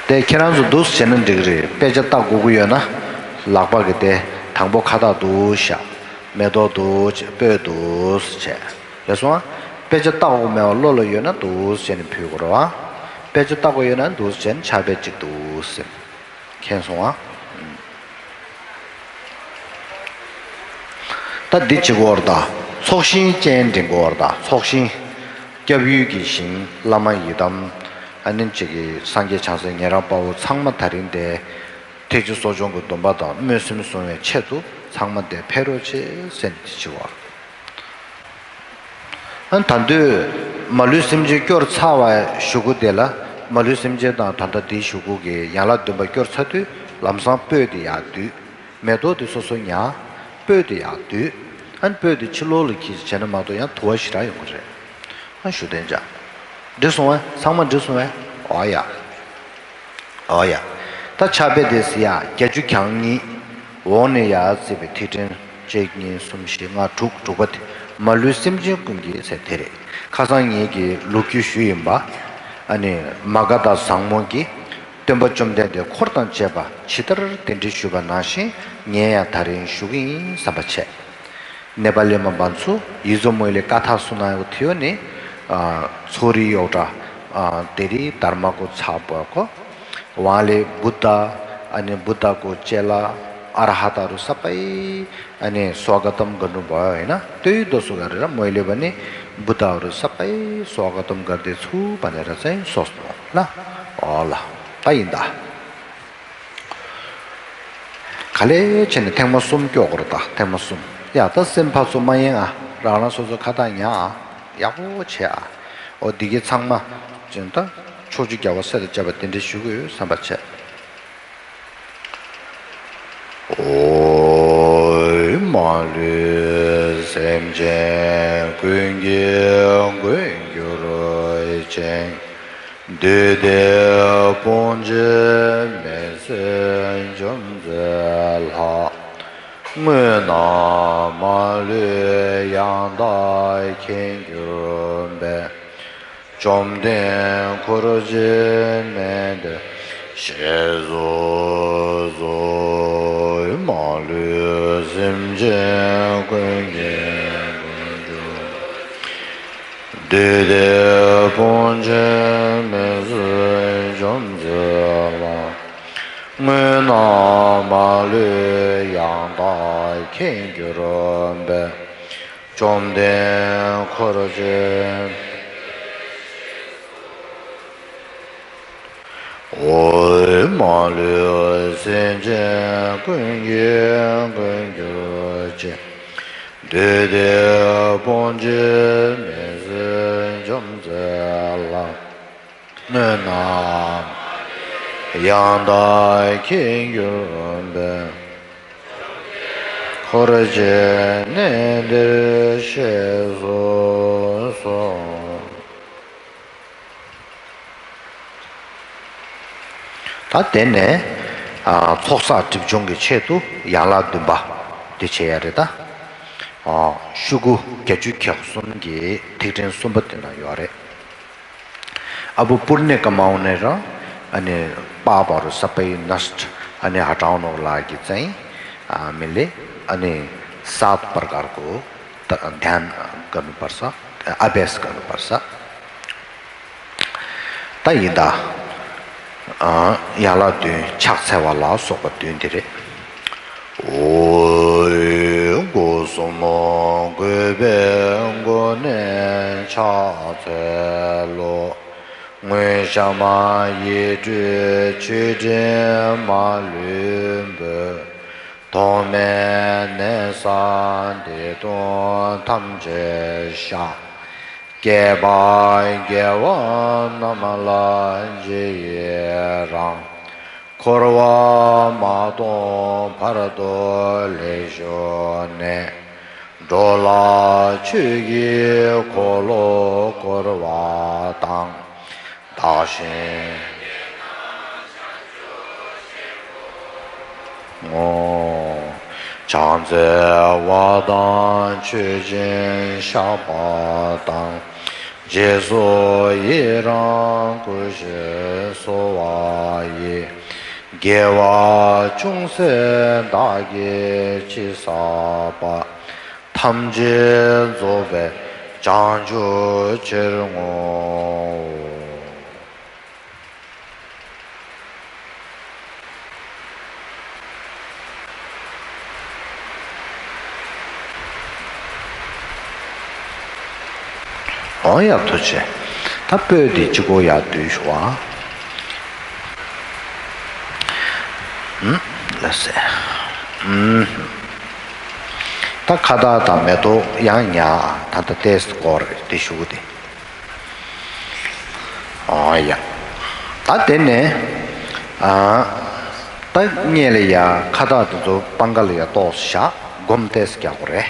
དེ་ཁྱེད་རང་ཚོ་འདུག་བྱས་ན་འགྲིག་རེད། དཔེ་ཆ་ལྟ་དགོས་ཀྱི་ཡོད་ན་ལག་པ་གི་དེ་དང་པོ་ཁ་བཏགས་འདུག་བཞག་མེ་ཏོག་འདུག་བྱས་སྤོས་འདུག་བྱས། རེད་སོང་ཨ། དཔེ་ཆ་ལྟ་དགོས་མེད་པ་བློ་ལ་ཡོད་ན་འདུག་བྱས་ནས་ཕུལ་དགོས་རེད་བ། དཔེ་ཆ་ལྟ་དགོས་ཡོད་ན་འདུག་བྱས་ནས་ཕྱག་དཔེ་གཅིག་འདུག་ཟེར། མཁྱེན་སོང་ཨ། ད་འདི་བྱེད་དགོས་རེད་ད། ཚོགས་ཞིང་སྤྱན་འདྲེན་དགོས་རེད་ད། ཚོགས་ཞིང་། སྐྱབས་ཡུལ་གྱི་ཞིང་། བླ་མ་ཡི་དམ། ཨ་ནི་གཅིག་གི་སངས་རྒྱས་བྱང་སེམས་ཉན་རང་དཔའ་བོ་ཚང་མ་ད་རིང་དེ། ཐེག་ཆེན་གསོ་སྦྱོང་གི་སྡོམ་པ་དང་སྨོན་སེམས་བཟུང་བའི་ཆེད་དུ་ཚང་མ་དེ་ཕེབས་རོགས་བྱེད་ཟེར་ནས་དེ་བྱེད་བ། ཨ་ད་དུས་མ་ལུས་སེམས་ཅན་སྐྱོར་ཚར་བའི་གཞུག་གུ་དེ་ལ་མ་ལུས་སེམས་ཅན་དང་ད་ལྟ་དེའི་གཞུག་གུ་གི་ཡན་ལག་བདུན་པ་སྐྱོར་ཚར་དུས་ལམ་སང་སྤོས་དེ་ཡར་བསྡུས། མེ་ཏོག་དེ་སོ་སོ་ཉར། སྤོས་དེ་ཡར་བསྡུས། ཨ་ནི་སྤོས་དེ་ཕྱི་ལོགས་ལ་འཁྱེར་བྱས་ན་མ་གཏོགས་ཡང་དུ་བ་ཞེ་དྲག་ཡོང་གི་རེད། ཨ་ཞུ་དོན་ཅག་འགྲིག་སོང་བས། ཚང་མ་འགྲིག་སོང་བས། ཨོ་ཡ། ཨོ་ཡ། ད་ཕྱག་དཔེ་དེ་ཟེར་ཡ་བརྒྱད་ཅུ་གྱ་གཉིས། འོག་ནས་ཡར་བརྩིས་པའི་ཐིག་ཕྲེང་གཅིག་གཉིས་གསུམ་བཞི་ལྔ་དྲུག་དྲུག་པ་དེ་མ་ལུས་སེམས་ཅན་ཀུན་གྱི་ཟེར་དེ་རེད། ཁ་སང་ངེད་ཀྱིས་ལོ་རྒྱུས་ཞུས་ཡིན་པ། ཨ་ནི་མ་ག་དྷ་བཟང་མོ་གིས་སྟོན་པ་བཅོམ་ལྡན་འདས་འཁོར་དང་བཅས་པ་ཇི་ལྟར་གདན་འདྲེན་ཞུས་པ་ནང་བཞིན་ངས་ཡང་ད་རིང་ཞུ་གི་ཡིན་བསམ་པ་བྱས། ནེ་པ་ལི་མ་བན་ཚུ་ཡི་ཛོ་མོ་ལི་ཀ་ཐ་སུ་ན་ཡོ་ཐི་ཡོ་ནི། ཚོ་རི་ཡོག་ཏྲ། དེ་རི་དར་མ་གོ་ཚ་པོ་ཁོ། वहाँले बुद्ध, अनि बुद्धको चेला, अर्हतहरू सबै, अनि स्वागतम गर्नुभयो, होइन? त्यही दोस्रो गरेर मैले पनि बुद्धहरू सबै स्वागतम गर्दैछु भनेर चाहिँ सोच्नु, ल। अँ, ल। त हिँड्दा। ག་ལེ་བྱས་ནས་ཐེངས་མ་གསུམ་སྐྱོག་དགོས་རེད་ད། ཐེངས་མ་གསུམ། ཡ་ད་སེམས་ཕར་ཚུར་མ་གཡེང་ཨ། རང་རང་སོ་སོ་ཁ་བཏགས་ཉར་ཨ། ཡག་པོ་བྱེད་ཨ། འོ་འདི་གའི་ཚང་མ་ཅན་ད་ཕྱོགས་བཅུའི་རྒྱལ་བ་སྲས་དང་བཅས་པ་གདན་འདྲེན་ཞུ་གི་ཡོད་བསམ་པ་བྱས། ཨོ། མ་ལུས་སེམས་ཅན་ཀུན་གྱི་མགོན་གྱུར་ཅིང་། བདུད་སྡེ་དཔུང་འཇོམས་མི་བཟད་འཇོམས་མཛད་ལྷ། དངོས་རྣམས་མ་ལུས་ཡང་དག་མཁྱེན་གྱུར་པའི། བཅོམ་ལྡན་འཁོར་བཅས་མི་འདའ་ཞེས་བཟུང་། མ་ལུས་སེམས་ཅན་ཀུན་གྱི་མགོན་གྱུར། བདུད་སྡེ་དཔུང་འཇོམས་མི་བཟད་འཇོམས་མཛད་ལྷ། དངོས་རྣམས་མ་ལུས་ཡང་དག་མཁྱེན་གྱུར་པའི། བཅོམ་ལྡན་འཁོར་བཅས། ཨོ། མ་ལུས་སེམས་ཅན་ཀུན་གྱི་མགོན་གྱུར་ཅིང་། བདུད་སྡེ་དཔུང་འཇོམས་མི་བཟད་འཇོམས་མཛད་ལྷ། དངོས་རྣམས་ཡང་དག་མཁྱེན་གྱུར་པའི། འཁོར་བཅས་གནས་འདིར་གཤེགས་སུ་གསོལ། ད་དེ་ནས་ཨ་ཚོགས་བསགས་སྒྲིབ་སྦྱོང་གི་ཆེད་དུ་ཡན་ལག་བདུན་པ་འདི་བྱེད་ཡ་རེད་ད། ཨ་ཤོག་གུ་བརྒྱད་ཅུ་གྱ་གསུམ་གྱི་ཐིག་ཕྲེང་གསུམ་པ་དེ་ན་ཡོད་རེད། अब पुण्य कमाउने र अनि पापहरू सबै नष्ट, अनि हटाउनको लागि चाहिँ हामीले अनि सात प्रकारको त-, ध्यान गर्नुपर्छ, अभ्यास गर्नुपर्छ। त हिँड्दा, अँ, ཡན་ལག་བདུན་ཕྱག་འཚལ་བ་ལ་སོགས་པ་བདུན་དེ་རེད། ཨོ། སྒོ་གསུམ་བགྲོད་པའི་སྒོ་ནས་ཕྱག་འཚལ་ལོ། དངོས་བཤམས་ཡིག་འབྲུ་མཆོད་སྤྲིན་མ་ལུས་འབུལ། ཐོགས་མེད་གནས་སམ་བདེ་སྟོང་ཐམས་ཅད་ཤར། བསྐལ་པ་བརྒལ་བ་རྣམས་ལ་རྗེས་ཡི་རང་། འཁོར་བ་མ་སྟོངས་བར་དུ་ལེགས་བཞུགས་ནས། འགྲོ་ལ་ཆོས་ཀྱི་འཁོར་ལོ་བསྐོར་བ་དང་། བདག་གཞན་ངོ་། བྱང་རྩེ་བ་དང་མཆོད་སྦྱིན་བཤགས་པ་དང་། རྗེས་སུ་ཡི་རང་བསྐུལ་ཞིང་གསོལ་བ་ཡི། དགེ་བ་ཅུང་ཟད་བདག་གིས་ཅི་བསགས་པ། ཐམས་ཅད་རྫོགས་པའི་བྱང་ཆུབ་ཕྱིར་བསྔོ། འོང་ཡ་ཐུགས་རྗེ་ཆེ། ད་སྤོས་འདི་གཅིག་པོ་ཡར་བསྡུས་ཤོག་ཨ། ཨུམ། ལགས་སེ། ཨུམ། ད་ཁ་བཏགས་དང་མེ་ཏོག་ཡང་ཉར། ད་ལྟ་ཏོག་ཙམ་འགོར་རེད་དེ་ཞུ་གི་དེ། ཨོ་ཡ། ད་དེ་ནས་ཨ། ད་སྔོན་ལ་ཡ་ཁ་བཏགས་དེ་ཚོ་པང་ཁ་ལ་ཡ་ཏོག་ཙམ་བཞག་སྒོམ་ཏོག་ཙམ་རྒྱག་དགོས་རེད།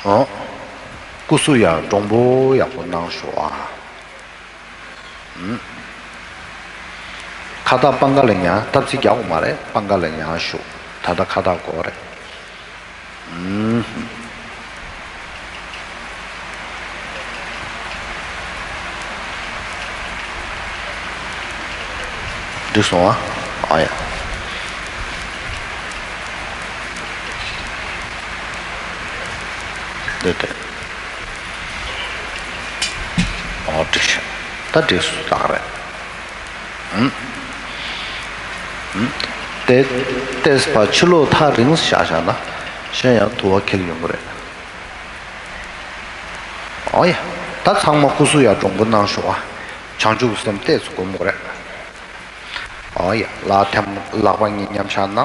ཨོ། སྐུ་གཟུགས་ཡ་འདྲོང་པོ་ཡག་པོ་གནང་ཤོག་ཨ། ཨུམ། ཁ་བཏགས་པང་ཁ་ལ་ཉར། ཐབ་ཚིག་རྒྱག་དགོས་མ་རེད། པང་ཁ་ལ་ཉར་ཤོག་ད་ལྟ་ཁ་བཏགས་དགོས་རེད། ཨུམ། འགྲིག་སོང་ཨ། ཨ་ཡ། འདི་དེ། ཨོ་འགྲིག་ཤག་ད་འགྲིག་སོང་ད་རེད། ཨུམ། ཨུམ། ཏེ་ཏེས་པ་ཕྱི་ལོགས་ཐག་རིང་བཞག་བཞག་ན་གཞན་ཡང་དུ་བ་འཁེལ་ཡོང་གི་རེད། ཨོ་ཡ། ད་ཚང་མ་སྐུ་གཟུགས་ཡར་གྲུང་པོ་གནང་ཤོག་ཨ། བྱང་ཆུབ་སེམས་ཏོག་ཙམ་སྒོམ་དགོས་རེད། ཨོ་ཡ། ལག་ཐེམ་ལག་པ་གཉིས་མཉམ་བཞག་གནང་།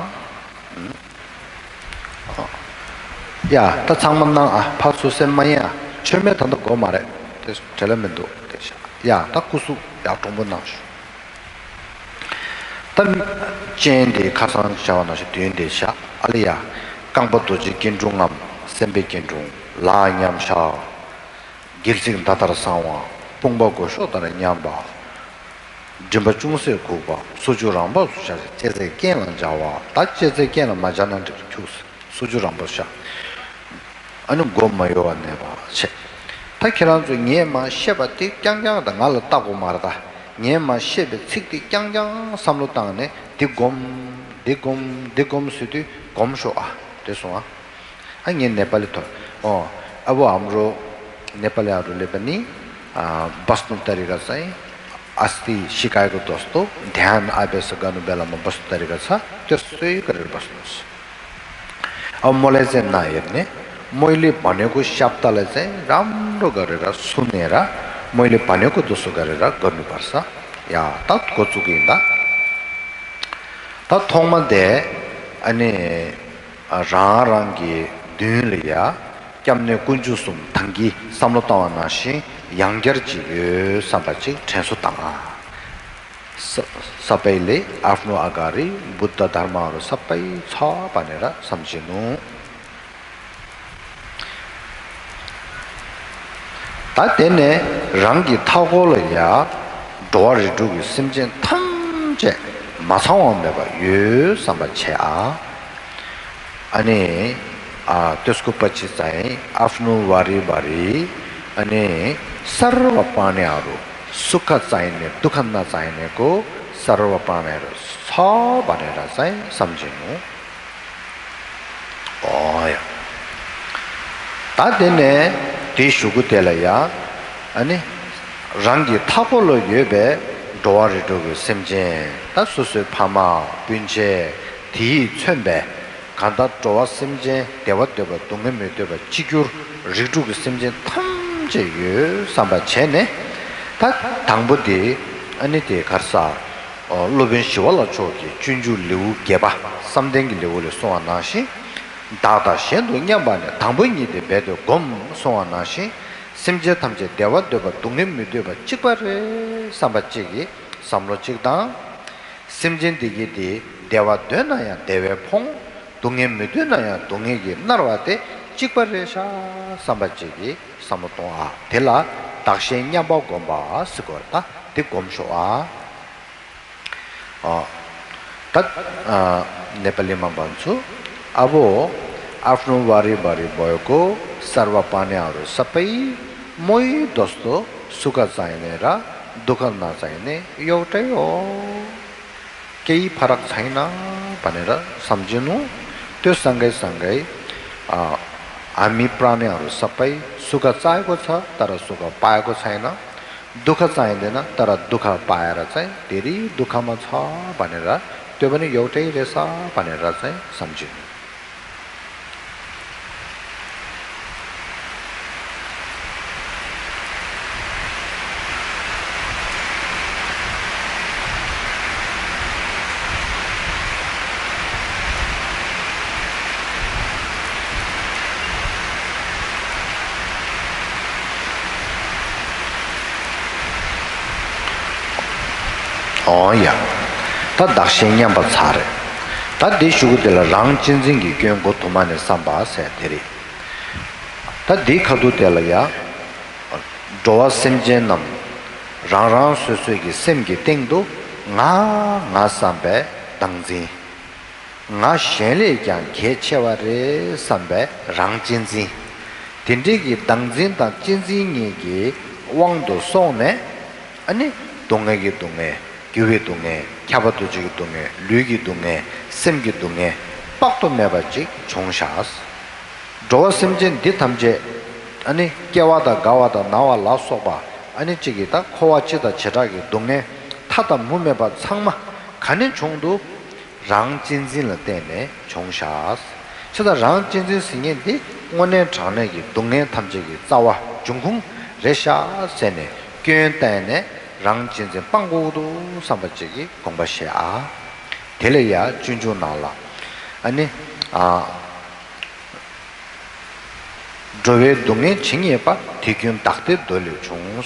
ཨུམ། ཡ། ད་ཚང་མ་གནང་ཨ། ཕར་ཚུར་སེམས་མ་གཡེང་ཨ། མཆོད་མེ་ད་ལྟ་དགོས་མ་རེད། དེ་བྲེལ་ལ་མི་འདུག་དེ་བཞག་ཡ། ད་སྐུ་གཟུགས་ཡར་གྲུང་པོ་གནང་ཤོག་ད་སྤྱན་དེ་ཁ་སང་བྱ་བ་ནང་བཞིན་མདུན་དེ་བཞག་ཨ་ལེ་ཡ། རྐང་པ་རྡོ་རྗེའི་སྐྱིལ་ཀྲུང་ངམ་སེམས་དཔའི་སྐྱིལ་ཀྲུང་། ལག་མཉམ་བཞག་སྒལ་ཚིགས་མདའ་ལྟར་བཟང་བ། དཔུང་པ་མགོ་གཤོག་ལྟར་མཉམ་པ། མགྲིན་པ་ཅུང་ཟད་གུག་པ། སོ་བཅུ་རང་བབས་སུ་བཞག་ཅེས་ལྕེ་རྩེ་རྐན་ལ་སྦྱར་བ། ད་ལྕེ་རྩེ་རྐན་ལ་མ་སྦྱར་ན་འགྲིག་ཁྱུག་སོ་བཅུ་རང་བབས་བཞག་ཨ་ནི་མགོ་མ་གཡོ་བ་གནས་པ་བྱས། ད་ཁྱེད་རང་ཚོས་ངས་མ་བཤད་པ་དེ་རྐྱང་རྐྱང་དང་ང་ལ་བལྟ་དགོས་མ་རེད་ད། ངས་མ་བཤད་པའི་ཚིག་དེ་རྐྱང་རྐྱང་བསམ་བློ་བཏང་ནས་འདི་སྒོམ། འདི་སྒོམ། འདི་སྒོམ་ཟེར་དུས་སྒོམ་ཤོག་ཨ། དེ་སོང་ཨ། ཨ་ངས་ནེ་པ་ལི་ཐོག་ཨོ། ཨ་བོ་ཨམ་རོ། नेपाली आरूले पनि बस्नु तरिका चाहिँ अस्ति सिकाएको जस्तो ध्यान अभ्यास गर्नुभएलामा बस्नु तरिका छ। त्यो स्वीकार गर्नुहोस्। अब मलाई चाहिँ नहेर्ने, मैले भनेको शब्दलाई चाहिँ राम्रो गरेर सुनेर मैले भनेको जस्तो गरेर गर्नुपर्छ। या, तत्को चुकिँदा ད་ཐོག་མ་དེ་ཨ་ནི་རང་རང་གི་མདུན་ལ་ཡ་སྐྱབས་གནས་དཀོན་མཆོག་གསུམ་དང་གི་བསམ་བློ་བཏང་བ་ནང་བཞིན་ཡང་བསྐྱར་ཅིག་ཡོད་བསམ་པ་ཅིག་དྲན་གསོ་བཏང་ཨ། स- सबैले आफ्नो अगाडि बुद्ध धर्महरू सबै छ भनेर सम्झिनु। ད་དེ་ནས་རང་གི་མཐའ་འཁོར་ལ་ཡ་འགྲོ་བ་རིགས་དྲུག་གི་སེམས་ཅན་ཐམས་ཅད་མ་ཚང་བ་མེད་པ་ཡོད་བསམ་པ་བྱས་ཨ། अनि अ, त्यसको पछि चाहिँ आफ्नो वरिपरि अनि सर्व प्राणीहरू सुख चाहिने दुःख नचाहिनेको सर्व प्राणीहरू छ भनेर चाहिँ सम्झिनु। ཨོ་ཡ། ད་དེ་ནས་དེའི་གཞུག་གུ་དེ་ལ་ཡ། ཨ་ནི། རང་གི་མཐའ་འཁོར་ལ་ཡོད་པའི་འགྲོ་བ་རིགས་དྲུག་གི་སེམས་ཅན་ད་སོ་སོའི་ཕ་མ་སྤུན་མཆེད་དེ་ཡིས་མཚོན་པའི་གང་ལྟར་འགྲོ་བ་སེམས་ཅན་བདེ་བ་འདོད་པ་སྡུག་བསྔལ་མི་འདོད་པ་གཅིག་གྱུར་རིགས་དྲུག་གི་སེམས་ཅན་ཐམས་ཅད་ཡོད་བསམ་པ་བྱས་ནས་ད་དང་པོ་དེ་ཨ་ནི་དེ་གར་ས། སློབ་དཔོན་ཞི་བ་ལྷ་མཆོག་གིས་སྤྱོད་འཇུག་ལེའུ་བརྒྱད་པ་བསམ་གཏན་གྱི་ལེའུ་ལས་གསུངས་པ་ནང་བཞིན། བདག་དང་གཞན་དུ་མཉམ་པ་ནི་དང་པོ་ཉིད་དེ་འབད་དེ་བསྒོམ་གསུངས་པ་ནང་བཞིན། སེམས་ཅན་ཐམས་ཅད་བདེ་བ་འདོད་པ་སྡུག་བསྔལ་མི་འདོད་པ་གཅིག་པ་རེད་བསམ་པ་གཅིག་གིས་བསམ་བློ་གཅིག་དང་། སེམས་ཅན་འདི་གིས་དེ་བདེ་བ་འདོད་ན་ཡང་བདེ་བས་ཕོངས། སྡུག་བསྔལ་མི་འདོད་ན་ཡང་སྡུག་བསྔལ་གྱིས་མནར་བ་དེ་གཅིག་པ་རེད་ཤག་བསམ་པ་གཅིག་གིས་བསམ་བློ་གཏོང་ཨ། དེ་ལ་བདག་གཞན་མཉམ་པ་བསྒོམ་པ་ཟེར་དགོས་རེད། ད་དེ་བསྒོམ་ཤོག་ཨ། ཨ། ད་ཨ། नेपाली मा भन्छु, अब आफ्नो वरिपरि भएको सर्व प्राणीहरू सबै मै जस्तो सुख चाहिने र दुःख नचाहिने एउटै हो। केही फरक छैन भनेर सम्झिनु। त्यो सँगै सँगै, अ, हामी प्राणीहरू सबै सुख चाहेको छ, तर सुख पाएको छैन। दुःख चाहिँदैन, तर दुःख पाएर चाहिँ धेरै दुःखमा छ भनेर, त्यो पनि एउटै रहेछ भनेर चाहिँ सम्झिनु। ཨོ་ཡ། ད་བདག་གཞན་མཉམ་པ་ཚར་རེད། ད་འདི་ཞུ་གི་དེ་ལ་རང་གཅེས་འཛིན་གྱི་སྐྱོན་འགོ་དུ་མ་ནས་བསམ་པ་ཟེར་དེ་རེད། ད་འདིའི་ཁ་ཐུག་དེ་ལ་ཡ། འགྲོ་བ་སེམས་ཅན་རྣམས་རང་རང་སོ་སོའི་གི་སེམས་ཀྱི་སྟེང་དུ་ང་ང་བསམ་པའི་བདག་འཛིན། ང་གཞན་ལས་ཀྱང་གལ་ཆེ་བ་རེད་བསམ་པའི་རང་གཅེས་འཛིན། དེ་འདྲའི་གི་བདག་འཛིན་དང་གཅེས་འཛིན་གཉིས་ཀྱི་དབང་དུ་སོང་ནས་ཨ་ནི་སྡུག་བསྔལ་གྱི་སྡུག་བསྔལ། འགྱུར་བའི་སྡུག་བསྔལ། ཁྱབ་པ་འདུ་བྱེད་ཀྱི་སྡུག་བསྔལ། ལུས་ཀྱི་སྡུག་བསྔལ། སེམས་ཀྱི་སྡུག་བསྔལ་དཔག་ཏུ་མེད་པ་ཅིག་བྱུང་ཤག་འགྲོ་བ་སེམས་ཅན་འདི་ཐམས་ཅད་ཨ་ནི་སྐྱེ་བ་དང་རྒ་བ་དང་ན་བ་ལ་སོགས་པ་ཨ་ནི་གཅིག་གིས་ད་འཁོར་བ་སྤྱི་དང་བྱེ་བྲག་གི་སྡུག་བསྔལ་ཐ་ ཐ་དང་མུ་མེད་པ་ཚང་མ་ག་ནས་བྱུང་འདུག་རང་གཅེས་འཛིན་ལ་བརྟེན་ནས་བྱུང་ཤག་བྱས་ཙང་རང་གཅེས་འཛིན་ཟེར་མཁན་འདི་དངོས་གནས་དྲང་གནས་ཀྱི་སྡུག་བསྔལ་ཐམས་ཅད་ཀྱི་རྩ་བ་འབྱུང་ཁུངས་རེད་ཤག་ཟེར་ནས་སྐྱོན་བསྟན་ནས་རང་གཅེས་འཛིན་སྤང་དགོས་འདུག་བསམ་པ་ཅིག་གི་དགོངས་པ་བཞེས་ཨ། དེ་ལ་ཡ་སྤྱོད་འཇུག་ནང་ལ་ཨ་ནི་ཨ། འགྲོ་བའི་སྡུག་བསྔལ་ཇི་སྙེད་པ། དེ་ཀུན་བདག་ལྟའི་འདོད་ལས་བྱུང་།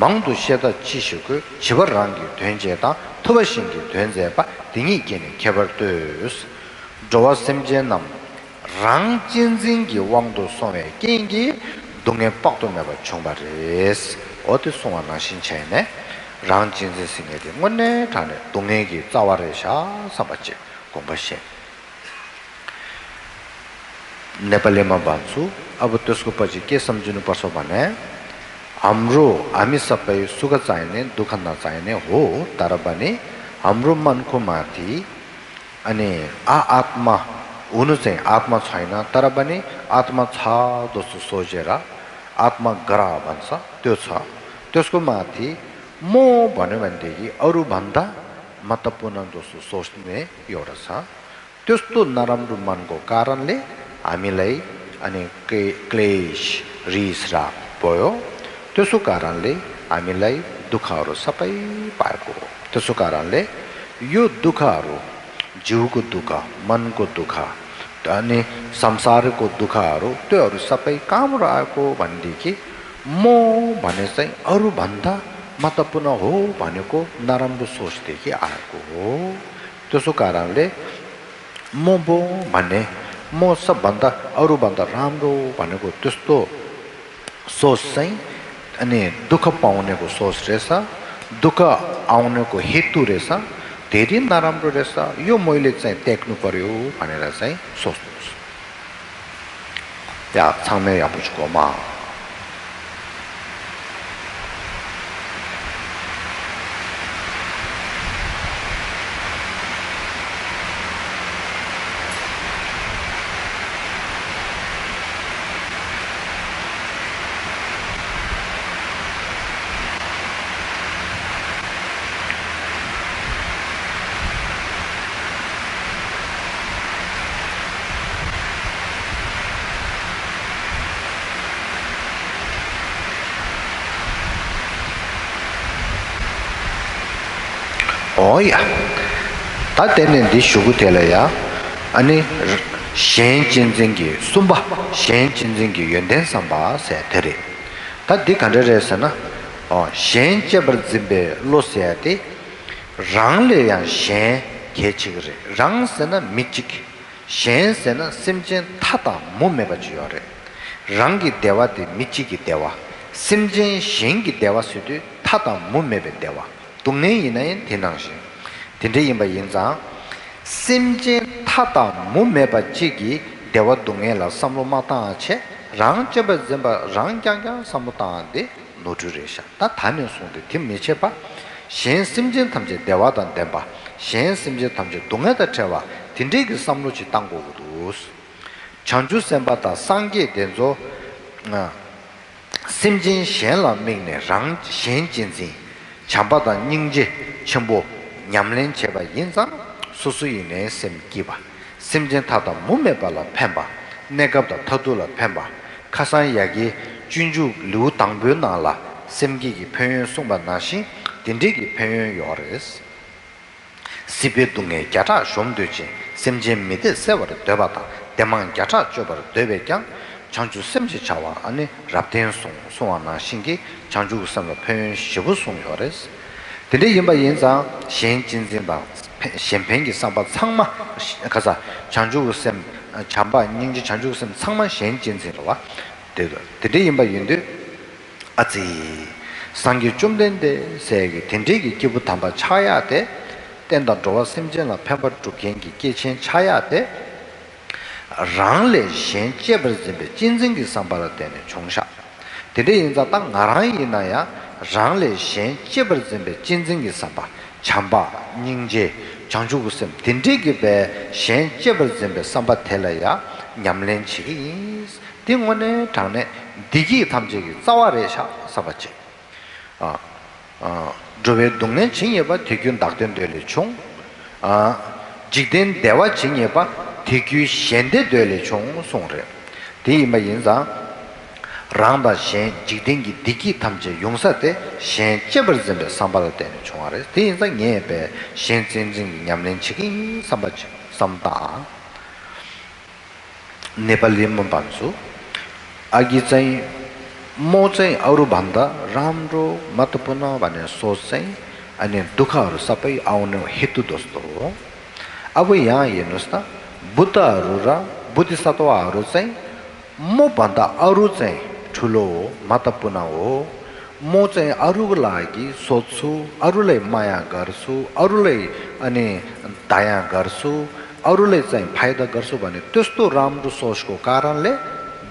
མང་དུ་བཤད་ཐབས་ཅི་ཞིག་དགོས། བྱིས་པ་རང་གི་དོན་བྱེད་དང་། ཐུབ་པ་གཞན་གྱི་དོན་མཛད་པ། དེ་ཉིད་ཀྱིས་ནི་ཁྱད་པར་ལྟོས། འགྲོ་བ་སེམས་ཅན་རྣམས་རང་གཅེས་འཛིན་གྱི་དབང་དུ་སོང་བའི་རྐྱེན་གྱིས་སྡུག་བསྔལ་དཔག་ཏུ་མེད་པ་བྱུང་བ་རེད། འོ་དེ་གསུངས་པ་ནང་བཞིན་བྱས་ནས་རང་གཅེས་འཛིན་ཟེར་མཁན་དེ་དངོས་གནས་དྲང་གནས་སྡུག་བསྔལ་གྱི་རྩ་བ་རེད་ཤག་བསམ་པ་ཅིག་དགོངས་པ་བཞེས། नेपालीमा भन्छु, अब त्यसको पछि के सम्झिनुपर्छ भने, हाम्रो, हामी सबै सुख चाहिने, दुःख नचाहिने हो, तर पनि हाम्रो मनको माथि, अनि आ आत्मा हुनु चाहिँ आत्मा छैन, तर पनि आत्मा छ जस्तो सोचेर आत्मा ग्रह भन्छ, त्यो छ। त्यसको माथि म भन्यो भनेदेखि अरूभन्दा महत्त्वपूर्ण जस्तो सोच्ने एउटा छ। त्यस्तो नराम्रो मनको कारणले हामीलाई अनि क्ले- क्लेश, रिस राग भयो। त्यसको कारणले हामीलाई दुःखहरू सबै पाएको हो। त्यसको कारणले यो दुःखहरू, जिउको दुःख, मनको दुःख, अनि संसारको दुःखहरू, त्योहरू सबै कहाँबाट आएको भनेदेखि म भने चाहिँ अरूभन्दा महत्त्वपूर्ण हो भनेको नराम्रो सोचदेखि आएको हो। त्यसको कारणले म पो भन्ने, म सबभन्दा, अरूभन्दा राम्रो भनेको त्यस्तो सोच चाहिँ अनि दुःख पाउनेको सोच रहेछ, दुःख आउनेको हेतु रहेछ, धेरै नराम्रो रहेछ, यो मैले चाहिँ त्याग्नु पर्यो भनेर चाहिँ सोच्नुहोस्। ཡ། ཚང་མས་ཡག་པོ་ཅིག་གོ་མ། ཨོ་ཡ། ད་དེ་ནས་འདི་གཞུག་གུ་དེ་ལ་ཡ། ཨ་ནི། གཞན་གཅེས་འཛིན་གྱི་གསུམ་པ། གཞན་གཅེས་འཛིན་གྱི་ཡོན་ཏན་བསམ་པ་ཟེར་དེ་རེད། ད་འདི་ག་འདྲ་རེད་ཟེར་ན། ཨོ། གཞན་གཅེས་པར་འཛིན་པའི་བློ་ཟེར་ཡ་དེ། རང་ལས་ཡང་གཞན་གལ་ཆེ་གི་རེད། རང་ཟེར་ན་མི་གཅིག་གཞན་ཟེར་ན་སེམས་ཅན་མཐའ་དང་མུ་མེད་པ་ཅིག་ཡོད་རེད། རང་གི་བདེ་བ་དེ་མི་གཅིག་གི་བདེ་བ། སེམས་ཅན་གཞན་གྱི་བདེ་བ་ཟེར་དུས་མཐའ་དང་མུ་མེད་པའི་བདེ་བ། སྡུག་བསྔལ་ཡིན་ན་ཡང་དེ་ནང་བཞིན། དེ་འདྲ་ཡིན་པ་ཡིན་ཙང་། སེམས་ཅན་མཐའ་དང་མུ་མེད་པ་གཅིག་གི་བདེ་བ་སྡུག་བསྔལ་ལ་བསམ་བློ་མ་བཏང་བ་བྱས། རང་གཅེས་པར་འཛིན་པ་རང་རྐྱང་རྐྱང་བསམ་བློ་བཏང་བ་འདི་ནོར་འཁྲུལ་རེད་ཤག་ད་ད་ནས་བཟུང་སྟེ་དེ་མི་བྱེད་པ། གཞན་སེམས་ཅན་ཐམས་ཅད་བདེ་བ་དང་ལྡན་པ། གཞན་སེམས་ཅན་ཐམས་ཅད་སྡུག་བསྔལ་དང་བྲལ་བ་དེ་འདྲའི་གི་བསམ་བློ་ཅིག་བཏང་དགོས་ཀྱི་འདུག་བྱང་ཆུབ་སེམས་དཔའ་དང་སངས་རྒྱས་དེ་ཚོ། ཨ། སེམས་ཅན་གཞན་ལ་དམིགས་ནས་རང་གཞན་གཅེས་འཛིན། བྱམས་པ་དང་སྙིང་རྗེ་ཆེན་པོ་ཉམས་ལེན་བྱས་པ་ཡིན་ཙང་སོ་སོ་ཡིན་ནའི་སེམས་སྐྱིད་པ། སེམས་ཅན་མཐའ་དང་མུ་མེད་པ་ལ་ཕན་པ། གནས་སྐབས་དང་མཐར་ཐུག་ལ་ཕན་པ། ཁ་སང་ཡ་གིའི་སྤྱོད་འཇུག་ལེའུ་དང་པོའི་ནང་ལ་སེམས་བསྐྱེད་ཀྱི་ཕན་ཡོན་གསུངས་པ་ནང་བཞིན་དེ་འདྲའི་གི་ཕན་ཡོན་ཡོད་རེད། སྲིད་པའི་སྡུག་བསྔལ་བརྒྱ་ཕྲག་གཞོམ་འདོད་ཅིང་། སེམས་ཅན་མི་བདེ་བསལ་བར་འདོད་པ་དང་། བདེ་མང་བརྒྱ་ཕྲག་སྤྱོད་པར་འདོད་པས་ཀྱང་། བྱང་ཆུབ་སེམས་ཞེས་བྱ་བ་ཨ་ནི་རབ་བརྟན་གསུངས་གསུངས་པ་ནང་བཞིན་གྱི་བྱང་ཆུབ་ཀྱི་སེམས་ལ་ཕན་ཡོན་ཞེ་པོ་གསུངས་ཡོད་རེད། དེ་འདྲ་ཡིན་པ་ཡིན་ཙང་གཞན་གཅེས་འཛིན་དང་གཞན་ཕན་གྱི་བསམ་པ་ཚང་མ་ག་ས་བྱང་ཆུབ་ཀྱི་སེམས། བྱམས་པ་སྙིང་རྗེ་བྱང་ཆུབ་ཀྱི་སེམས་ཚང་མ་གཞན་གཅེས་འཛིན་རེད་བ། དེ་དེ་འདྲ་ཡིན་པ་ཡིན་དུས། ཨ་ཙི། སངས་རྒྱས་བཅོམ་ལྡན་འདས་ཟེར་གི་དེ་འདྲའི་གི་སྐྱེས་བུ་དམ་པ་ཆགས་ཡག་དེ། བསྟན་དང་འགྲོ་བ་སེམས་ཅན་ལ་ཕན་པ་སྒྲུབ་མཁན་གྱི་སྐྱེས་ཆེན་ཆགས་ཡག་དེ། རང་ལས་གཞན་གཅེས་པར་འཛིན་པའི་གཅེས་འཛིན་གྱི་བསམ་པ་ལ་བརྟེན་ནས་བྱུང་ཤག་དེ་འདྲ་ཡིན་ཙང་ད་ང་རང་ཡིན་ན་ཡང་རང་ལས་གཞན་གཅེས་པར་འཛིན་པའི་གཅེས་འཛིན་གྱི་བསམ་པ། བྱམས་པ། སྙིང་རྗེ། བྱང་ཆུབ་ཀྱི་སེམས་དེ་འདྲའི་གི་བས་གཞན་གཅེས་པར་འཛིན་པའི་བསམ་པ་དེ་ལ་ཡང་ཉམས་ལེན་བྱེད་ཀྱི་ཡིན། འདི་དངོས་གནས་དྲང་གནས་བདེ་སྐྱིད་ཐམས་ཅད་ཀྱི་རྩ་བ་རེད་ཤག་བསམ་པ་བྱེད། ཨ། ཨ། འགྲོ་བའི་སྡུག་བསྔལ་ཇི་སྙེད་པ། དེ་ཀུན་བདག་བདེ་འདོད་ལས་བྱུང་། ཨ། འཇིག་རྟེན་བདེ་བ་ཇི་སྙེད་པ། དེ་ཀུན་གཞན་བདེ་འདོད་ལས་བྱུང་གསུངས་རེད། དེ་ཡིན་པ་ཡིན་ཙང་། རང་དང་གཞན་འཇིག་རྟེན་གྱི་བདེ་སྐྱིད་ཐམས་ཅད་ཡོང་ས་དེ་གཞན་གཅེས་པར་འཛིན་པའི་བསམ་པ་ལ་བརྟེན་ནས་བྱུང་བ་རེད། དེ་ཡིན་ཙང་ངས་ཡང་གཞན་གཅེས་འཛིན་གྱི་ཉམས་ལེན་བྱེད་ཀྱི་ཡིན་བསམ་པ་ཅིག་བསམ་བཏང་། ནེ་པ་ལི་མོ་བན་ཚུ། ཨ་གི་ཙན། མོ་ཙན་ཨ་རུ་བན་ད་རམ་རོ་མ་ཏ་པུ་ན་བ་ནེ་སོ་ཙན། ཨ་ནེ་དུ་ཁ་རུ་ས་པའི་ཨའོ་ནེ་ཧེ་ཏུ་དོ་སྟོ། ཨ་བུ་ཡང་ཡིན་ནོ་སྟ། བུ་ཏ་རུ་ར་བུ་ཏི་ས་ཏོ་ཨ་རུ་ཙན། མོ་བན་ད་ཨ་རུ་ཙན་ཁྲུ་ལོ་མ་ཏ་པུ་ན་འོ། མོ་ཙེ་ཨ་རུ་ལ་གི་སོ་ཚུ། ཨ་རུ་ལའི་མ་ཡང་གར་སུ། ཨ་རུ་ལའི་ཨ་ནི་ད་ཡང་གར་སུ། ཨ་རུ་ལའི་ཙེ་ཕའི་ད་གར་སུ་བ་ནི་ཏོས་ཏོ་རམ་རུ་སོ་ཤ་ཀོ་ཀ་རང་ལས་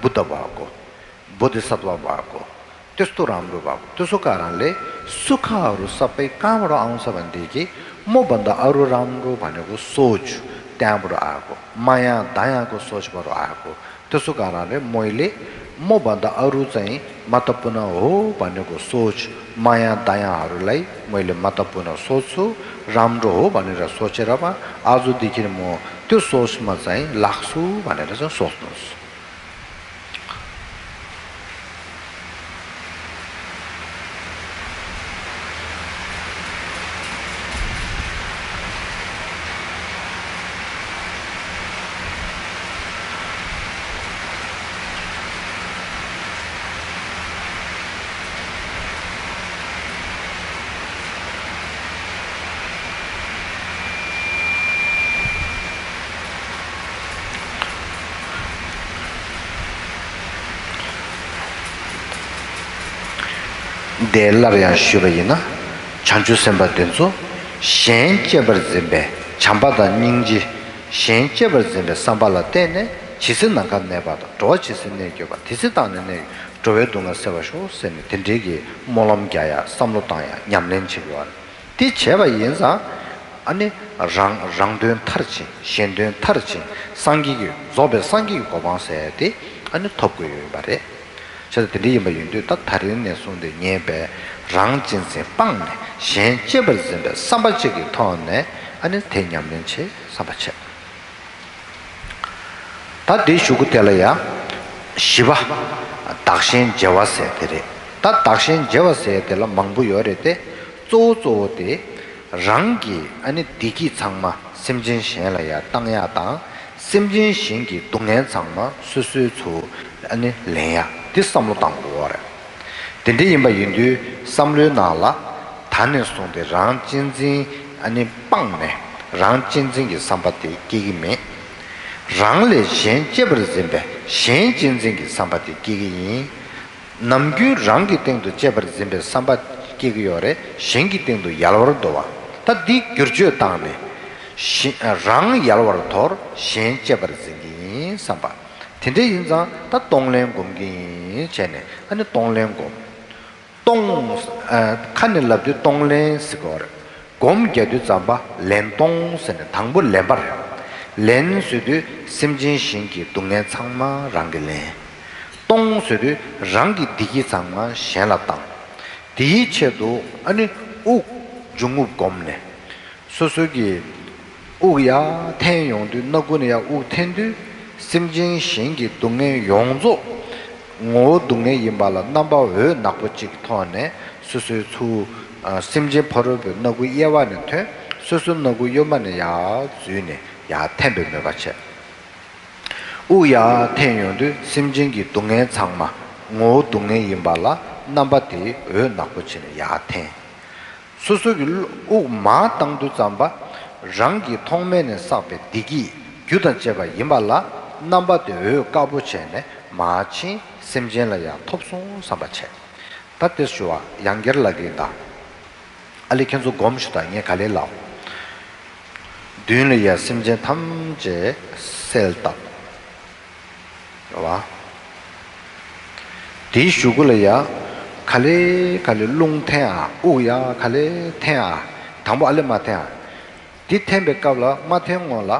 བུ་ད་བ་གོ། བོ་དི་སཏྭ་བ་གོ། ཏོས་ཏོ་རམ་རུ་བ་གོ། ཏོས་སོ་ཀ་རང་ལས་སུ་ཁ་རུ་ས་པའི་ཀ་བ་རུ་ཨང་ས་བ་འདི་གི་མོ་བ་ད་ཨ་རུ་རམ་རུ་བ་ནི་གོ་སོ་ཆུ་ཏན་བ་རུ་ཨ་གོ། མ་ཡང་ད་ཡང་གོ་སོ་ཆུ་བ་རུ་ཨ་གོ། ཏེ་སུ་ག་རང་རེ་མོ་ཡི་ལེ། མོ་བ་ད་ཨ་རུ་ཙ་ཡིན་མ་ཏ་པུ་ན་འོ་བ་ནི་གོ་སོ་ཆུ། མ་ཡང་ད་ཡང་ཨ་རུ་ལ་ཡི་མོ་ཡི་ལེ་མ་ཏ་པུ་ན་སོ་ཆུ། རམ་འགྲོ་འོ་བ་ནི་ར་སོ་ཆེ་ར་བ། ཨ་ཟུ་དི་ཁྱེར་མོ་ཏེ་སོ་ཆུ་མ་ཙ་ཡིན་ལགས་སུ་བ་ནི་ར་སོ་སོ་ནོ། དེ་སླར་ཡང་ཞུས་པ་ཡིན་ན། བྱང་ཆུབ་སེམས་དཔའ་དེ་ཚོ་གཞན་གཅེས་པར་འཛིན་པའི་བྱམས་པ་དང་སྙིང་རྗེ། གཞན་གཅེས་པར་འཛིན་པའི་བསམ་པ་ལ་བརྟེན་ནས་ཇི་སྲིད་ནམ་མཁའ་གནས་པ་དང་། འགྲོ་བ་ཇི་སྲིད་གནས་གྱུར་པ། དེ་སྲིད་བདག་ནི་གནས་འགྲོ་བའི་སྡུག་བསྔལ་སེལ་བར་ཤོག་ཟེར་ནས་དེ་འདྲའི་གི་སྨོན་ལམ་རྒྱག་ཡ་བསམ་བློ་བཏང་ཡ་ཉམས་ལེན་བྱེད་དགོས་པ་རེད། དེ་བྱས་པ་ཡིན་ཙང་། ཨ་ནི་རང་རང་དོན་མཐར་ཕྱིན། གཞན་དོན་མཐར་ཕྱིན། སངས་རྒྱས་ཀྱི་རྫོགས་པའི་སངས་རྒྱས་ཀྱི་གོ་འཕང་ཟེར་ཡ་དེ་ཨ་ནི་ཐོབ་དགོས་ཡོད་པ་རེད། བྱས་ཙང་དེ་འདྲ་ཡིན་པ་ཡིན་དུས་ད་ད་རིང་ནས་བཟུང་སྟེ་ངས་པའི་རང་གཅེས་འཛིན་སྤངས་ནས་གཞན་གཅེས་པར་འཛིན་པའི་བསམ་པ་གཅིག་གི་ཐོག་ནས་ཨ་ནི་དེ་ཉམས་ལེན་བྱེད་བསམ་པ་བྱེད། ད་དེའི་གཞུག་གུ་དེ་ལ་ཡང་བཞི་པ། བདག་གཞན་བརྗེ་བ་ཟེར་དེ་རེད། ད་བདག་གཞན་བརྗེ་བ་ཟེར་དེ་ལ་མང་པོ་ཡོད་རེད་དེ། གཙོ་བོ་གཙོ་བོ་དེ་རང་གི་ཨ་ནི་བདེ་སྐྱིད་ཚང་མ་སེམས་ཅན་གཞན་ལ་ཡང་བཏང་ཡག་དང་། སེམས་ཅན་གཞན་གྱི་སྡུག་བསྔལ་ཚང་མ་སོ་སོའི་ཚུར་ཨ་ནི་ལེན་ཡག་དེ་བསམ་བློ་བཏང་དགོས་པ་རེད། དེ་འདྲ་ཡིན་པ་ཡིན་དུས་བསམ་བློའི་ནང་ལ་ད་ནས་བཟུང་སྟེ་རང་གཅེས་འཛིན་ཨ་ནི་སྤངས་ནས་རང་གཅེས་འཛིན་གྱི་བསམ་པ་དེ་སྐྱེ་གི་མེད། རང་ལས་གཞན་གཅེས་པར་འཛིན་པའི་གཞན་གཅེས་འཛིན་གྱི་བསམ་པ་དེ་སྐྱེ་གི་ཡིན། ནམ་རྒྱུན་རང་གི་སྟེང་དུ་གཅེས་པར་འཛིན་པའི་བསམ་པ་སྐྱེ་གི་ཡོད་རེད། གཞན་གྱི་སྟེང་དུ་ཡལ་བར་འདོར་བ། ད་འདི་བསྒྱུར་བཅོས་བཏང་ནས་གཞན་རང་ཡལ་བར་དོར། གཞན་གཅེས་པར་འཛིན་གྱི་ཡིན་བསམ་པ། དེ་འདྲ་ཡིན་ཙང་ད་གཏོང་ལེན་སྒོམ་གྱི་ཡིན་བྱས་ནས་ཨ་ནི་གཏོང་ལེན་སྒོམ། གཏོང་། ཨ། ཁ་ནས་ལབ་དུས་གཏོང་ལེན་ཟེར་གྱི་ཡོད་རེད། སྒོམ་རྒྱག་དུས་ཙམ་པ་ལེན་གཏོང་ཟེར་ནས་དང་པོ་ལེན་པ་རེད། ལེན་ཟེར་དུས་སེམས་ཅན་གཞན་གྱི་སྡུག་བསྔལ་ཚང་མ་རང་གིས་ལེན། གཏོང་ཟེར་དུས་རང་གི་བདེ་སྐྱིད་ཚང་མ་གཞན་ལ་བཏང་། དེའི་ཆེད་དུ་ཨ་ནི་དབུགས་འབྱུང་རྔུབ་བསྒོམས་ནས། སོ་སོ་གི་དབུགས་ཡར་འཐེན་ཡོང་དུས། སྣ་ཁུག་ནས་ཡར་དབུགས་འཐེན་དུས་སེམས་ཅན་གཞན་གྱི་སྡུག་བསྔལ་ཡོངས་རྫོགས་ངོ་བོ་སྡུག་བསྔལ་ཡིན་པ་ལ་རྣམ་པ་འོད་ནག་པོ་གཅིག་གི་ཐོག་ནས་སོ་སོའི་ཚུར། ཨ། སེམས་ཅན་ཕ་རོལ་པོའི་སྣ་ཁུག་གཡས་པ་ནས་ཐོན། སོ་སོའི་སྣ་ཁུག་གཡོན་མ་ནས་ཡར་འཛུལ་ནས་ཡར་འཐེན་པའི་མོས་པ་བྱས། དབུགས་ཡར་འཐེན་ཡོང་དུས་སེམས་ཅན་གྱི་སྡུག་བསྔལ་ཚང་མ་ངོ་བོ་སྡུག་བསྔལ་ཡིན་པ་ལ་རྣམ་པ་དེ་འོད་ནག་པོ་བྱས་ནས་ཡར་འཐེན། སོ་སོ་གི་དབུགས་མར་བཏང་དུས་ཙམ་པ། རང་གིས་ཐོག་མེད་ནས་བསགས་པའི་བདེ་སྐྱིད་རྒྱུ་དང་བཅས་པ་ཡིན་པ་ལ་རྣམ་པ་དེ་འོད་དཀར་པོ་བྱས་ནས་མར་ཕྱིན། སེམས་ཅན་ལ་ཡང་ཐོབ་སོང་བསམ་པ་བྱས། ད་དེ་ཞུ་བ་ཡང་བསྐྱར་ལབ་ཀྱི་ཡིན་ད། ཨ་ལེ་ཁྱེད་ཚོ་སྒོམ་ཞུ་དང་། ངས་ག་ལེ་ལབ། མདུན་ལ་ཡ་སེམས་ཅན་ཐམས་ཅད་གསལ་བཏབ། རེད་བ། དེའི་གཞུག་གུ་ལ་ཡ། ག་ལེ་ག་ལེ་རླུང་འཐེན་ཨ། དབུགས་ཡ་ག་ལེ་འཐེན་ཨ། དང་པོ་ཨ་ལེ་མར་འཐེན་ཨ། དེ་འཐེན་པའི་སྐབས་ལ་མར་འཐེན་སྔོན་ལ།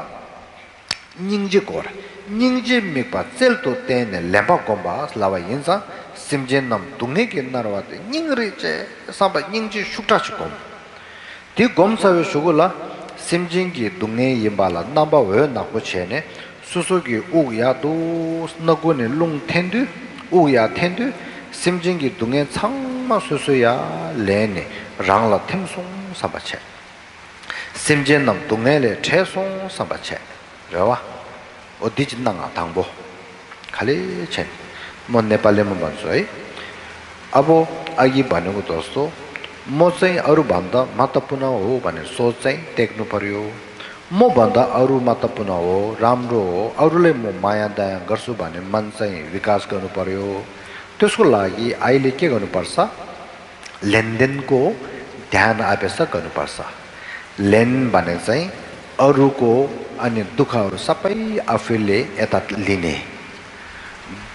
སྙིང་རྗེ་སྐོར། སྙིང་རྗེའི་དམིགས་པ་རྩལ་དུ་བསྟན་ནས་ལེན་པ་བསྒོམ་པ་ལབ་པ་ཡིན་ཙང་ སེམས་ཅན་རྣམས་སྡུག་བསྔལ་གྱིས་མནར་བ་དེ་སྙིང་རེ་རྗེ་བསམ་པ་སྙིང་རྗེ་ཤུགས་དྲག་ཅིག་སྒོམ། དེ་སྒོམ་ཚར་བའི་གཞུག་གུ་ལ། སེམས་ཅན་གྱི་སྡུག་བསྔལ་ཡིན་པ་ལ་རྣམ་པ་འོད་ནག་པོ་བྱས་ནས་སོ་སོ་གི་དབུགས་ཡར་འདུག་སྣ་ཁུག་ནས་རླུང་འཐེན་དུས་དབུགས་ཡར་འཐེན་དུས་སེམས་ཅན་གྱི་སྡུག་བསྔལ་ཚང་མ་སོ་སོ་ཡར་ལེན་ནས་རང་ལ་ཐིམ་སོང་བསམ་པ་བྱས། སེམས་ཅན་རྣམས་སྡུག་བསྔལ་ལས་བྲལ་སོང་བསམ་པ་བྱས། རེད་བ། འོ་འདི་ཅིག་གནང་ང་དང་པོ། ག་ལེ་བྱས། མོ་ནེ་པ་ལི་མོ་བན་ཚོའི། ཨ་བོ། ཨ་ཡི་བ་ནི་གོ་དོ་སོ། མོ་ཙེང་ཨ་རུ་བན་ད་མ་ཏ་པུ་ན་འོ་བ་ནི་སོ་ཙེང་ཏེག་ནུ་པར་ཡོ། མོ་བན་ད་ཨ་རུ་མ་ཏ་པུ་ན་འོ་རམ་རོ་ཨ་རུ་ལེ་མོ་མ་ཡ་ད་ཡ་གར་སུ་བ་ནི་མན་ཙེང་བི་ཀ་སི་ག་ནུ་པར་ཡོ། དུས་སྐུ་ལ་ཡི་ཨ་ཡི་ལེ་ཀེ་ག་ནུ་པར་ས། ལེན་ཏེན་ཀོ་དྷྱ་ན་ཨ་བྷྱ་ས་ག་ནུ་པར་ས། ལེན་བ་ནས་ཙང་ཨ་རུ་ཀོ་ཨ་ནི་དུ་ཁ་རུ་ས་པའི་ཨ་ཕི་ལེ་ཨེ་ཏ་ལི་ནེ།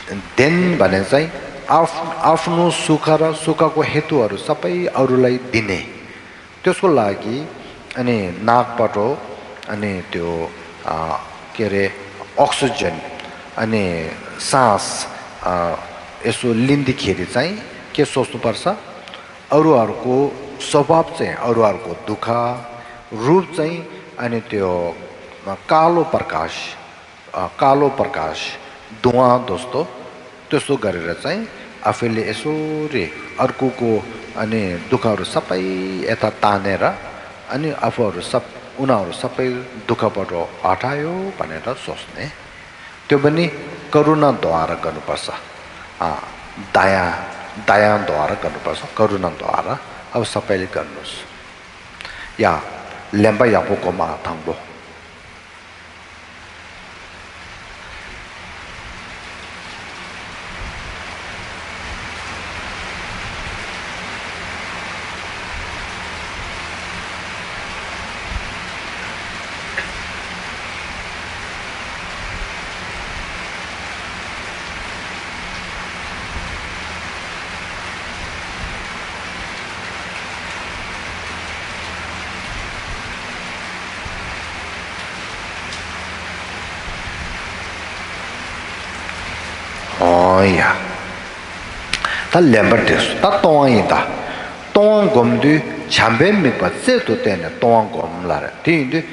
ལྡན་བ་ནས་ཙང་ཨ་ཨ་ཕ་ནུ་སུ་ཁ་ར་སུ་ཁ་ཀོ་ཧེ་ཏུ་ཨ་རུ་ས་པའི་ཨ་རུ་ལའི་དི་ནེ། དུས་སྐུ་ལ་གི་ཨ་ནི་ནག་པ་འགྲོ་ཨ་ནི་དེའོ་ཨ་ཀེ་རེ་ཨོག་སི་ཇན་ཨ་ནི་སཱན་སི་ཨ་ཨེ་སོ་ལིན་དི་ཁེ་རི་ཙང་ཀེ་སོ་སུ་པར་ས། ཨ་རུ་ཨ་རུ་ཀོ་སོ་བབ་ཙེ་ཨ་རུ་ཨ་རུ་ཀོ་དུ་ཁ། རུབ་ཙེ་ཨ་ནི་ཏེའོ་ཀ་ལོ་པར་ཀ་ཤ། ཀ་ལོ་པར་ཀ་ཤ། དུ་ཨ་དོ་སྟོ། ཏེ་སོ་ག་རི་ར་ཙེ་ཨ་ཕི་ལེ་ཨེ་སོ་རེ་ཨ་རུ་ཀོ་ཀོ་ཨ་ནི་དུ་ཁ་རུ་ས་པའི་ཨེ་ཏ་ཏ་ནེ་ར། ཨ་ནི་ཨ་ཕོ་རུ་ས་ཨུ་ན་རུ་ས་པའི་དུ་ཁ་པ་རོ་ཨ་ཏྲ་ཡོ་པ་ནེ་ར་སོ་སོ་ནེ། སྟོན་པ་ནི་ཀ་རུ་ན་དོ་ཨ་ར་ག་ནུ་པ་ས། ཨ། ད་ཡང་། ད་ཡང་དོ་ཨ་ར་ག་ནུ་པ་ས་ཀ་རུ་ན་དོ་ཨ་ར་ཨ་བ་ས་པའི་ལི་ག་ནུ་ས། ཡ། ལེན་པ་ཡག་པོ་གོ་མ་དང་པོ། ཨོ་ཡ། ད་ལན་པར་དེ་སུ་ད་སྟོང་བ་ཡིན་ད། སྟོང་བ་སྒོམ་དུས་བྱམས་པའི་དམིགས་པ་རྩལ་དུ་བསྟན་ནས་སྟོང་བ་སྒོམ་ལ་རེད། དེ་ཡིན་དུས་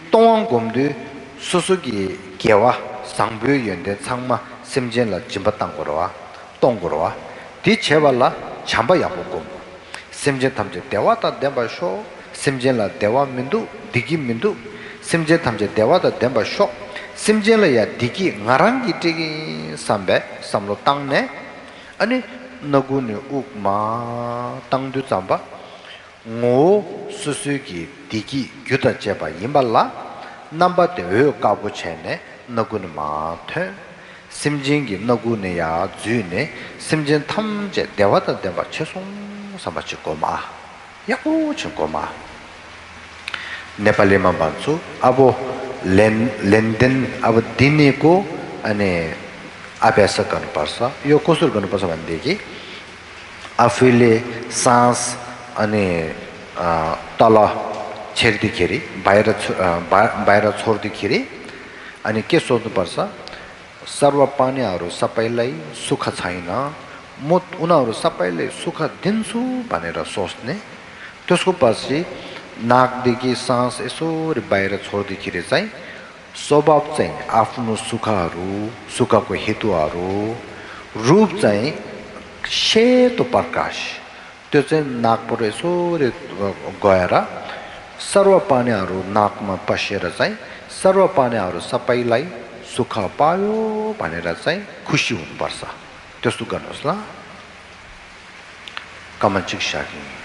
སྟོང་བ་སྒོམ་དུས་སོ་སོ་གི་དགེ་བ་བཟང་པོའི་ཡོན་ཏན་ཚང་མ་སེམས་ཅན་ལ་སྦྱིན་པ་བཏང་དགོས་རེད་བ། གཏོང་དགོས་རེད་བ། དེ་བྱེད་པ་ལ་བྱམས་པ་ཡག་པོ་སྒོམ། སེམས་ཅན་ཐམས་ཅད་བདེ་བ་དང་ལྡན་པར་ཤོག་སེམས་ཅན་ལ་བདེ་བ་མི་འདུག་བདེ་སྐྱིད་མི་འདུག་སེམས་ཅན་ཐམས་ཅད་བདེ་བ་དང་ལྡན་པར་ཤོག་སེམས་ཅན་ལ་ཡང་བདེ་སྐྱིད་ང་རང་གིས་སྤྲད་ཀྱི་ཡིན་བསམ་པའི་བསམ་བློ་བཏང་ནས། ཨ་ནི་སྣ་ཁུག་ནས་དབུགས་མར་བཏང་དུས་ཙམ་པ། ངོ་བོ་སོ་སོའི་གི་བདེ་སྐྱིད་རྒྱུ་དང་བཅས་པ་ཡིན་པ་ལ། རྣམ་པ་དེ་འོད་དཀར་པོ་བྱས་ནས་སྣ་ཁུག་ནས་མར་ཐོན། སེམས་ཅན་གྱི་སྣ་ཁུག་ནས་ཡར་འཛུལ་ནས་སེམས་ཅན་ཐམས་ཅད་བདེ་བ་དང་ལྡན་པ་བྱས་སོང་བསམ་པ་ཅིག་སྒོམ་ཨ། ཡག་པོ་ཅིག་སྒོམ་ཨ། ནེ་པ་ལི་མ་བན་ཚུ་ཨ་བོ་ལེན་ལེན་ཏེན་ཨ་བོ་དི་ནི་ཀོ་ཨ་ནི་ཨ་བྷྱ་ས་ག་ནུ་པར་ས་ཡོ་ཀོ་སུར་ག་ནུ་པར་ས་བན་དེ་གི་ཨ་ཕི་ལེ་སཱན་སི་ཨ་ནི་ཨ་ཏ་ལ་ཆེར་དི་ཁེ་རི་བའི་ར་ཚོ་ཨ་བ་བའི་ར་ཚོར་དི་ཁེ་རི་ཨ་ནི་ཀེ་སོ་ནུ་པར་ས། སརྦ་པྲ་ཎི་ཨ་རུ་ས་པའི་ལའི་སུ་ཁ་ཚ་ཡིན་ན། མོ་ཨུ་ན་རུ་ས་པའི་ལའི་སུ་ཁ་དིན་སུ་པ་ནེ་ར་སོས་ནེ། ཏོ་སྐུ་པ་སི་ནག་དི་གི་སང་སེ་སོ་རི་བའི་ར་ཚོར་དི་ཁི་རི་ཙའི། སོ་བབ་ཙའི་ཨ་ཕུ་ནུ་སུ་ཁ་རུ་སུ་ཁ་ཀོ་ཧི་ཏུ་ཨ་རུ། རུབ་ཙའི་ཤེ་ཏོ་པར་ཀ་ཤི། ཏོ་ཙེ་ནག་པོ་རེ་སོ་རེ་གོ་ཡ་ར། སརྦ་པྲ་ཎི་ཨ་རུ་ནག་མ་པ་ཤེ་ར་ཙའི། སརྦ་པྲ་ཎི་ཨ་རུ་ས་པའི་ལའི་སུ་ཁ་པ་ཡོ་པ་ནེ་ར་ཙའི་ཁུ་ཤི་འུན་པར་ས། ཏོ་སུ་ག་ནོ་སི་ལ། ཀ་མ་ཅིག་ཤ་གི།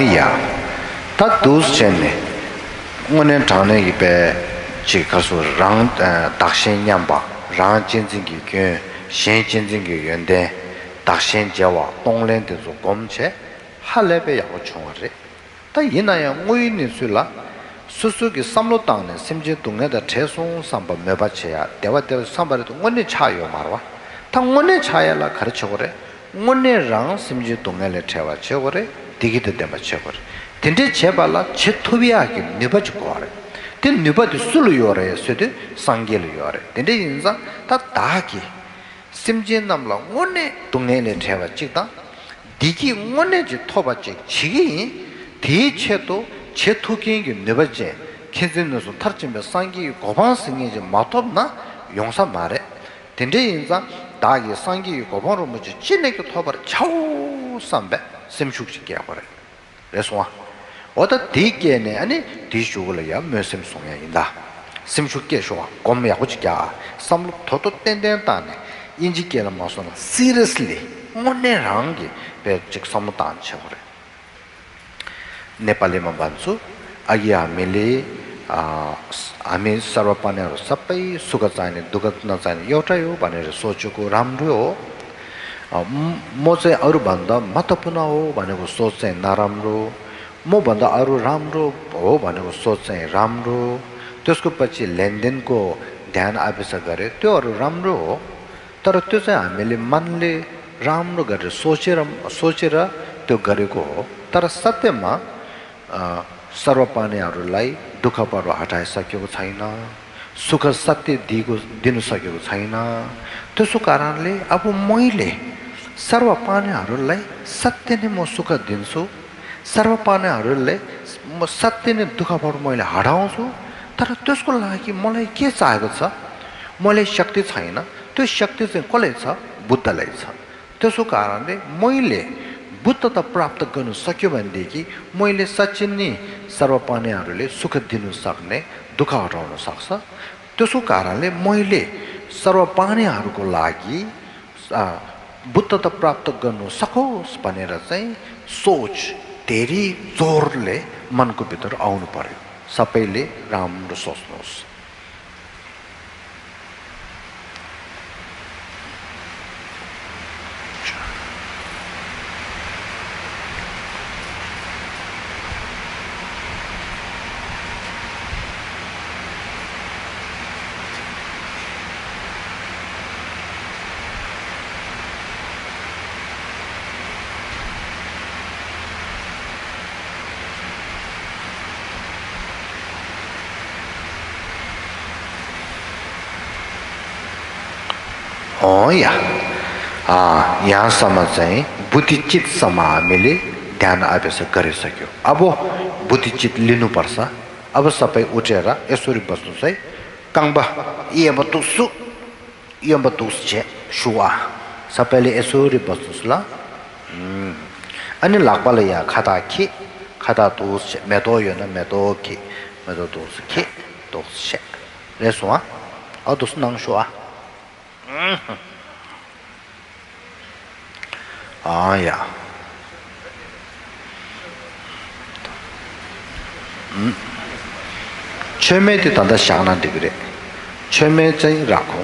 ཡ། ད་འདུག་བྱས་ནས། དངོས་གནས་དྲང་གནས་ཀྱི་པའི་ཅིག་ག་སོ་རང་བདག་གཞན་མཉམ་པ། རང་གཅེས་འཛིན་གྱི་སྐྱོན། གཞན་གཅེས་འཛིན་གྱི་ཡོན་ཏན། བདག་གཞན་བརྗེ་བ་གཏོང་ལེན་དེ་ཚོ་སྒོམ་བྱས། ཧ་ལས་པའི་ཡག་པོ་བྱུང་བ་རེད། ད་ཡིན་ན་ཡང་དངོས་ཡོད་གནས་ཚུལ་ལ། སོ་སོ་གི་བསམ་བློ་བཏང་ནས་སེམས་ཅན་སྡུག་བསྔལ་དང་བྲལ་སོང་བསམ་པ་མོས་པ་བྱེད་ཡ་བདེ་བ་བདེ་བ་བསམ་པ་རེད་དུ་དངོས་གནས་ཆགས་ཡོད་མ་རེད་བ། ད་དངོས་གནས་ཆགས་ཡ་ལ་ག་རེ་བྱེད་དགོས་རེད། དངོས་གནས་རང་སེམས་ཅན་སྡུག་བསྔལ་ལས་བྲལ་བ་བྱེད་དགོས་རེད། བདེ་སྐྱིད་དང་ལྡན་པ་བྱེད་དགོས་རེད། དེ་འདྲའི་བྱེད་པ་ལ་བྱེད་ཐུབ་ཡག་གི་ནུས་པ་ཅིག་དགོས་རེད། དེ་ནུས་པ་དེ་སུ་ལ་ཡོད་རེད་ཟེར་དུས་སངས་རྒྱས་ལ་ཡོད་རེད། དེ་འདྲ་ཡིན་ཙང་ད་བདག་གིས། སེམས་ཅན་རྣམས་ལ་དངོས་གནས་སྡུག་བསྔལ་ལས་བྲལ་བ་གཅིག་དང་། བདེ་སྐྱིད་དངོས་གནས་ཀྱི་ཐོབ་པ་ཅིག་བྱེད་ཀྱི་ཡིན། དེའི་ཆེད་དུ་བྱེད་ཐུབ་མཁན་གྱི་ནུས་པ་ཅན་མཁྱེན་བརྩེ་ནུས་གསུམ་མཐར་ཕྱིན་པའི་སངས་རྒྱས་ཀྱི་གོ་འཕང་ཟེར་མཁན་ཅིག་མ་ཐོབ་ན་ཡོང་ས་མ་རེད། དེ་འདྲ་ཡིན་ཙང་བདག་གིས་སངས་རྒྱས་ཀྱི་གོ་འཕང་རིན་པོ་ཆེ་ཅི་ནས་ཀྱང་ཐོབ་པར་བྱའོ་བསམ་པའི་སེམས་ཤུགས་ཅིག་སྐྱེ་དགོས་རེད། རེད་སོང་ཨ། འོ་ད་དེ་སྐྱེས་ནས་ཨ་ནི་དེའི་གཞུག་གུ་ལ་ཡང་སྨོན་སེམས་བཟུང་ཡ་ཡིན་ད། སེམས་ཤུགས་སྐྱེད་ཤོག་ཨ། སྒོམ་ཡག་པོ་ཅིག་རྒྱག་ཨ། བསམ་བློ་དོ་དོ་ཏན་ཏན་བཏང་ནས་དབྱིན་ཇི་སྐད་ལ་མ་སོང་ན་སི་རི་ཡ་སི་ལི་དངོས་གནས་རང་གི་དཔེ་ཅིག་བསམ་བློ་བཏང་བྱེད་དགོས་རེད། ནེ་པ་ལི་མ་བན་ཚུ་ཨ་གི་ཨ་མི་ལི། ཨ་མི་སར་བ་པ་ནི་རུ་ས་པའི་སུ་ཁ་ཙ་ནི་དུ་ཁ་ན་ཙ་ནི་ཡོ་ཏྲ་ཡོ་བ་ནི་རི་སོ་ཅུ་ཀུ་རམ་རུ་ཨོ། མོ་ཙེ་ཨ་རུ་བན་ད་མ་ཏ་པུ་ན་ཨོ་བ་ནི་གུ་སོ་ཙེ་ན་རམ་རུ། མོ་བན་ད་ཨ་རུ་རམ་རུ་ཨོ་བ་ནི་གུ་སོ་ཙེ་རམ་རུ། ཏོ་སྐུ་པ་ཅི་ལེན་དེན་ཀོ་དན་ཨ་བི་ས་ག་རེ་ཏོ་ཨ་རུ་རམ་རུ་ཨོ། ཏ་ར་ཏོ་ཙེ་ཨ་མི་ལི་མན་ལི་རམ་རུ་ག་རེ་སོ་ཅེ་རམ་སོ་ཅེ་ར་ཏོ་ག་རེ་ཀོ་ཏ་ར་ས་ཏེ་མ། ཨ། སརྦ་པ་ནི་ཨ་རུ་ལའི་དུ་ཁ་པ་རུ་ཧ་ཏའི་ས་ཀྱོ་གི་ཚ་ཡིན་ན། སུ་ཁ་ས་ཏེ་དི་གུ་དི་ནུ་ས་ཀྱོ་གི་ཚ་ཡིན་ན། དུ་སུ་ཀ་རང་ལེ་ཨ་བུ་མོ་ཡི་ལེ། སརྦ་པ་ནི་ཨ་རུ་ལའི་ས་ཏེ་ནི་མོ་སུ་ཁ་དི་ནུ་སུ། སརྦ་པ་ནི་ཨ་རུ་ལའི་མོ་ས་ཏེ་ནི་དུ་ཁ་པ་རུ་མོ་ཡི་ལེ་ཧ་ཏའོ་སུ། ཏ་ར་དུ་སུ་ལ་གི་མོ་ལའི་ཀེ་ཚ་གི་ཚ། མོ་ལའི་ཤཀ་ཏི་ཚ་ཡིན་ན་དུ་ཤཀ་ཏི་ཚེ་ཀོ་ལའི་ཚ་བུ་ཏ་ལའི་ཚ། དེ་སུ་ཀ་རང་དེ་མོ་ཡི་ལེ། བུ་ཏ་ཏ་པྲབ་ཏ་ག་ནུ་ས་ཀྱོ་བན་དེ་གི་མོ་ཡི་ལེ་ས་ཅི་ནི་སརྦ་པ་ནི་ཨ་རུ་ལེ་སུ་ཁ་དི་ནུ་སག་ནེ་དུ་ཁ་ཧ་ཏའོ་ནུ་སག་ས། དེ་སུ་ཀ་རང་ལེ་མོ་ཡི་ལེ་སརྦ་པ་ནི་ཨ་རུ་གོ་ལ་གི་ཨ། བུ་ཏ་ཏ་པྲབ་ཏ་ག་ནུ་ས་ཁོ་སྤ་ནེ་ར་ཙེ་སོ་ཅི་དེ་རི་ཛོར་ལེ་མན་ཀུ་པི་ཏར་ཨའུ་ནུ་པ་རེ་ས་པེ་ལེ་རམ་རུ་སོ་སོ་ནོ་སི། འོང་ཡ། ཨ། ཡང་ས་མ་ཙེ་བུ་ཏི་ཅིད་ས་མ་མི་ལི་དན་ཨ་བེ་ས་ག་རེ་ས་ཀྱོ་ཨ་བོ། བུ་ཏི་ཅིད་ལི་ནུ་པར་ས་ཨ་བོ་ས་པའི་ཨུ་ཏྲེ་ར་ཨེ་སུ་རི་བ་སུ་སའི་རྐང་པ་གཡས་པ་འདུག་སུ། གཡོན་པ་འདུག་སེ་བྱས་ཞུ་བ། ས་པ་ལི་ཨེ་སུ་རི་བ་སུ་སུ་ལ། ཨ་ནི་ལག་པ་ལ་ཡ་ཁ་བཏགས་ཁྱི། ཁ་བཏགས་འདུག་སེ་བྱས་མེ་ཏོག་ཡོད་ན་མེ་ཏོག་ཁྱི། མེ་ཏོག་འདུག་སེ་ཁྱི། འདུག་སེ་བྱས། རེད་སོང་ཨ། ཨ་འདུག་སེ་གནང་ཞུ་ཨ། ཨ་ཡ། མཆོད་མེ་དེ་ད་ལྟ་བཞག་ན་འགྲིག་གི་རེད། མཆོད་མེ་ཅིག་རག་གོ།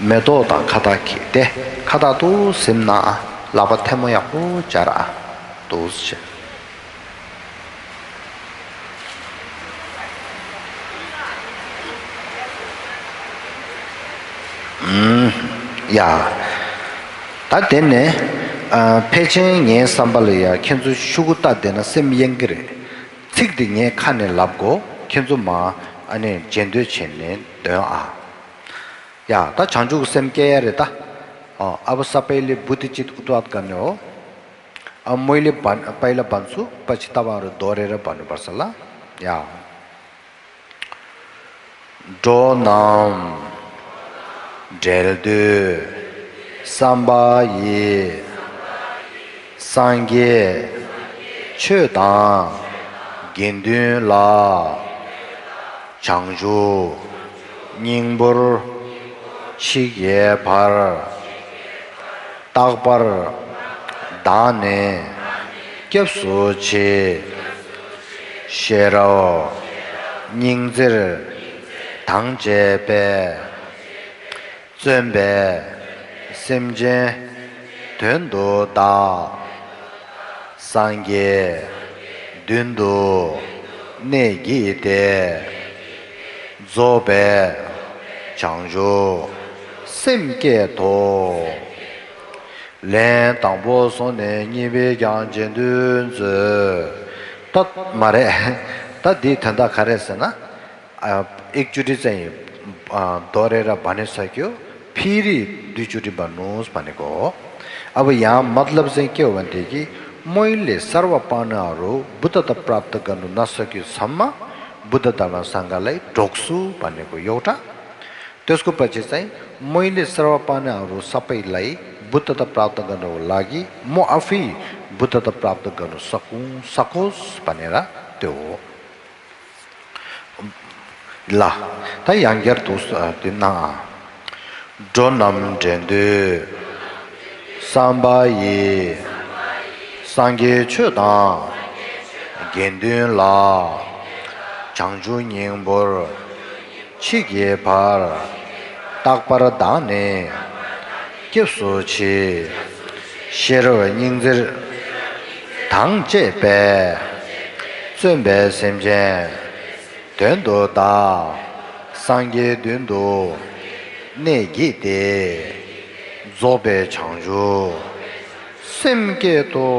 མེ་ཏོག་དང་ཁ་བཏགས་ཁྱི་དེ་ཁ་བཏགས་འདུག་སེ་ཟིན་ན་ཨ། ལག་པ་ཐལ་མོ་ཡག་པོ་སྦྱར་ཨ། འདུག་སེ་བྱས། ཨུམ། ཡ། ད་དེ་ནས། ཨ། ཕལ་ཆེར་ངའི་བསམ་པ་ལ་ཡ་ཁྱེད་ཚོ་ཤུ་གུ་ལྟ་བསྡད་ན་སེམས་གཡེང་གི་རེད། ཚིག་འདི་ངས་ཁ་ནས་ལབ་གོ། ཁྱེད་ཚོ་མ་ཨ་ནི་རྗེས་ཟློས་བྱས་ནས་འདོན་ཨ། ཡ། ད་བྱང་ཆུབ་ཀྱི་སེམས་སྐྱེ་ཡ་རེད་ད། ཨ། ཨ་བ་ས་པའི་ལི་བུ་ཏི་ཅིད་ཨུ་ཏུ་ཨ་ཀ་ནི་ཨོ། ཨ་མོའི་ལི་བན་པའི་ལ་བན་སུ་པ་ཅི་ཏ་བ་རུ་དོ་རེ་ར་བ་ནུ་བར་ས་ལ། ཡ། འགྲོ་རྣམས་བསྒྲལ་འདོད་བསམ་པ་ཡིས། སངས་རྒྱས་ཆོས་དང་དགེ་འདུན་ལ། བྱང་ཆུབ་སྙིང་པོར་མཆིས་པའི་བར། རྟག་པར་བདག་ནི་ སྐྱབས་སུ་མཆི། ཤེས་རབ་སྙིང་བརྩེར་དང་བཅས་པས། བརྩོན་པས་སེམས་ཅན་དོན་དུ་བདག་སངས་རྒྱས་མདུན་དུ་གནས་བགྱིས་ཏེ། རྫོགས་པའི་བྱང་ཆུབ་སེམས་བསྐྱེད་དོ། ལན་དང་པོ་སོང་ནས་གཉིས་པའི་ཀྱང་རྗེས་ཟློས་མཛོད། ད་མ་རེད། ད་འདིའི་དོན་དག་ག་རེ་ཟེར་ན། ཨ། ཨེག་ཅུ་ཊི་ཙམ་ཡིན། ཨ། དོ་རེ་ར་བ་ནི་ས་ཀྱོ། ཕི་རི་དུས་ཅུ་རི་བ་ནུས་པ་ནི་གོ། अब यहाँ मतलब चाहिँ के हो भनेदेखि, मैले सर्व पाने आरू बुद्धता प्राप्त गर्नु नसक्युसम्म बुद्ध धर्म सङ्घलाई ढोग्छु भनेको एउटा। त्यसको पछि चाहिँ, मैले सर्व पाने आरू सबैलाई बुद्धता प्राप्त गर्नुको लागि म आफै बुद्धता प्राप्त गर्नु सकौँ, सकोस् भनेर त्यो हो। ལ། ད་ཡང་བསྐྱར་དུ་དེ་ན། འགྲོ་རྣམས་འདྲེན་འདོད་བསམ་པ་ཡིས། སངས་རྒྱས་ཆོས་དང་དགེ་འདུན་ལ། བྱང་ཆུབ་སྙིང་པོར་མཆིས་ཀྱི་བར། རྟག་པར་བདག་ནི་སྐྱབས་སུ་མཆི། ཤེས་རབ་སྙིང་བརྩེར་དང་བཅས་པས། བརྩོན་པས་སེམས་ཅན་དོན་དུ་བདག་སངས་རྒྱས་མདུན་དུ་གནས་བགྱིས་ཏེ། རྫོགས་པའི་བྱང་ཆུབ་སེམས་བསྐྱེད་དོ།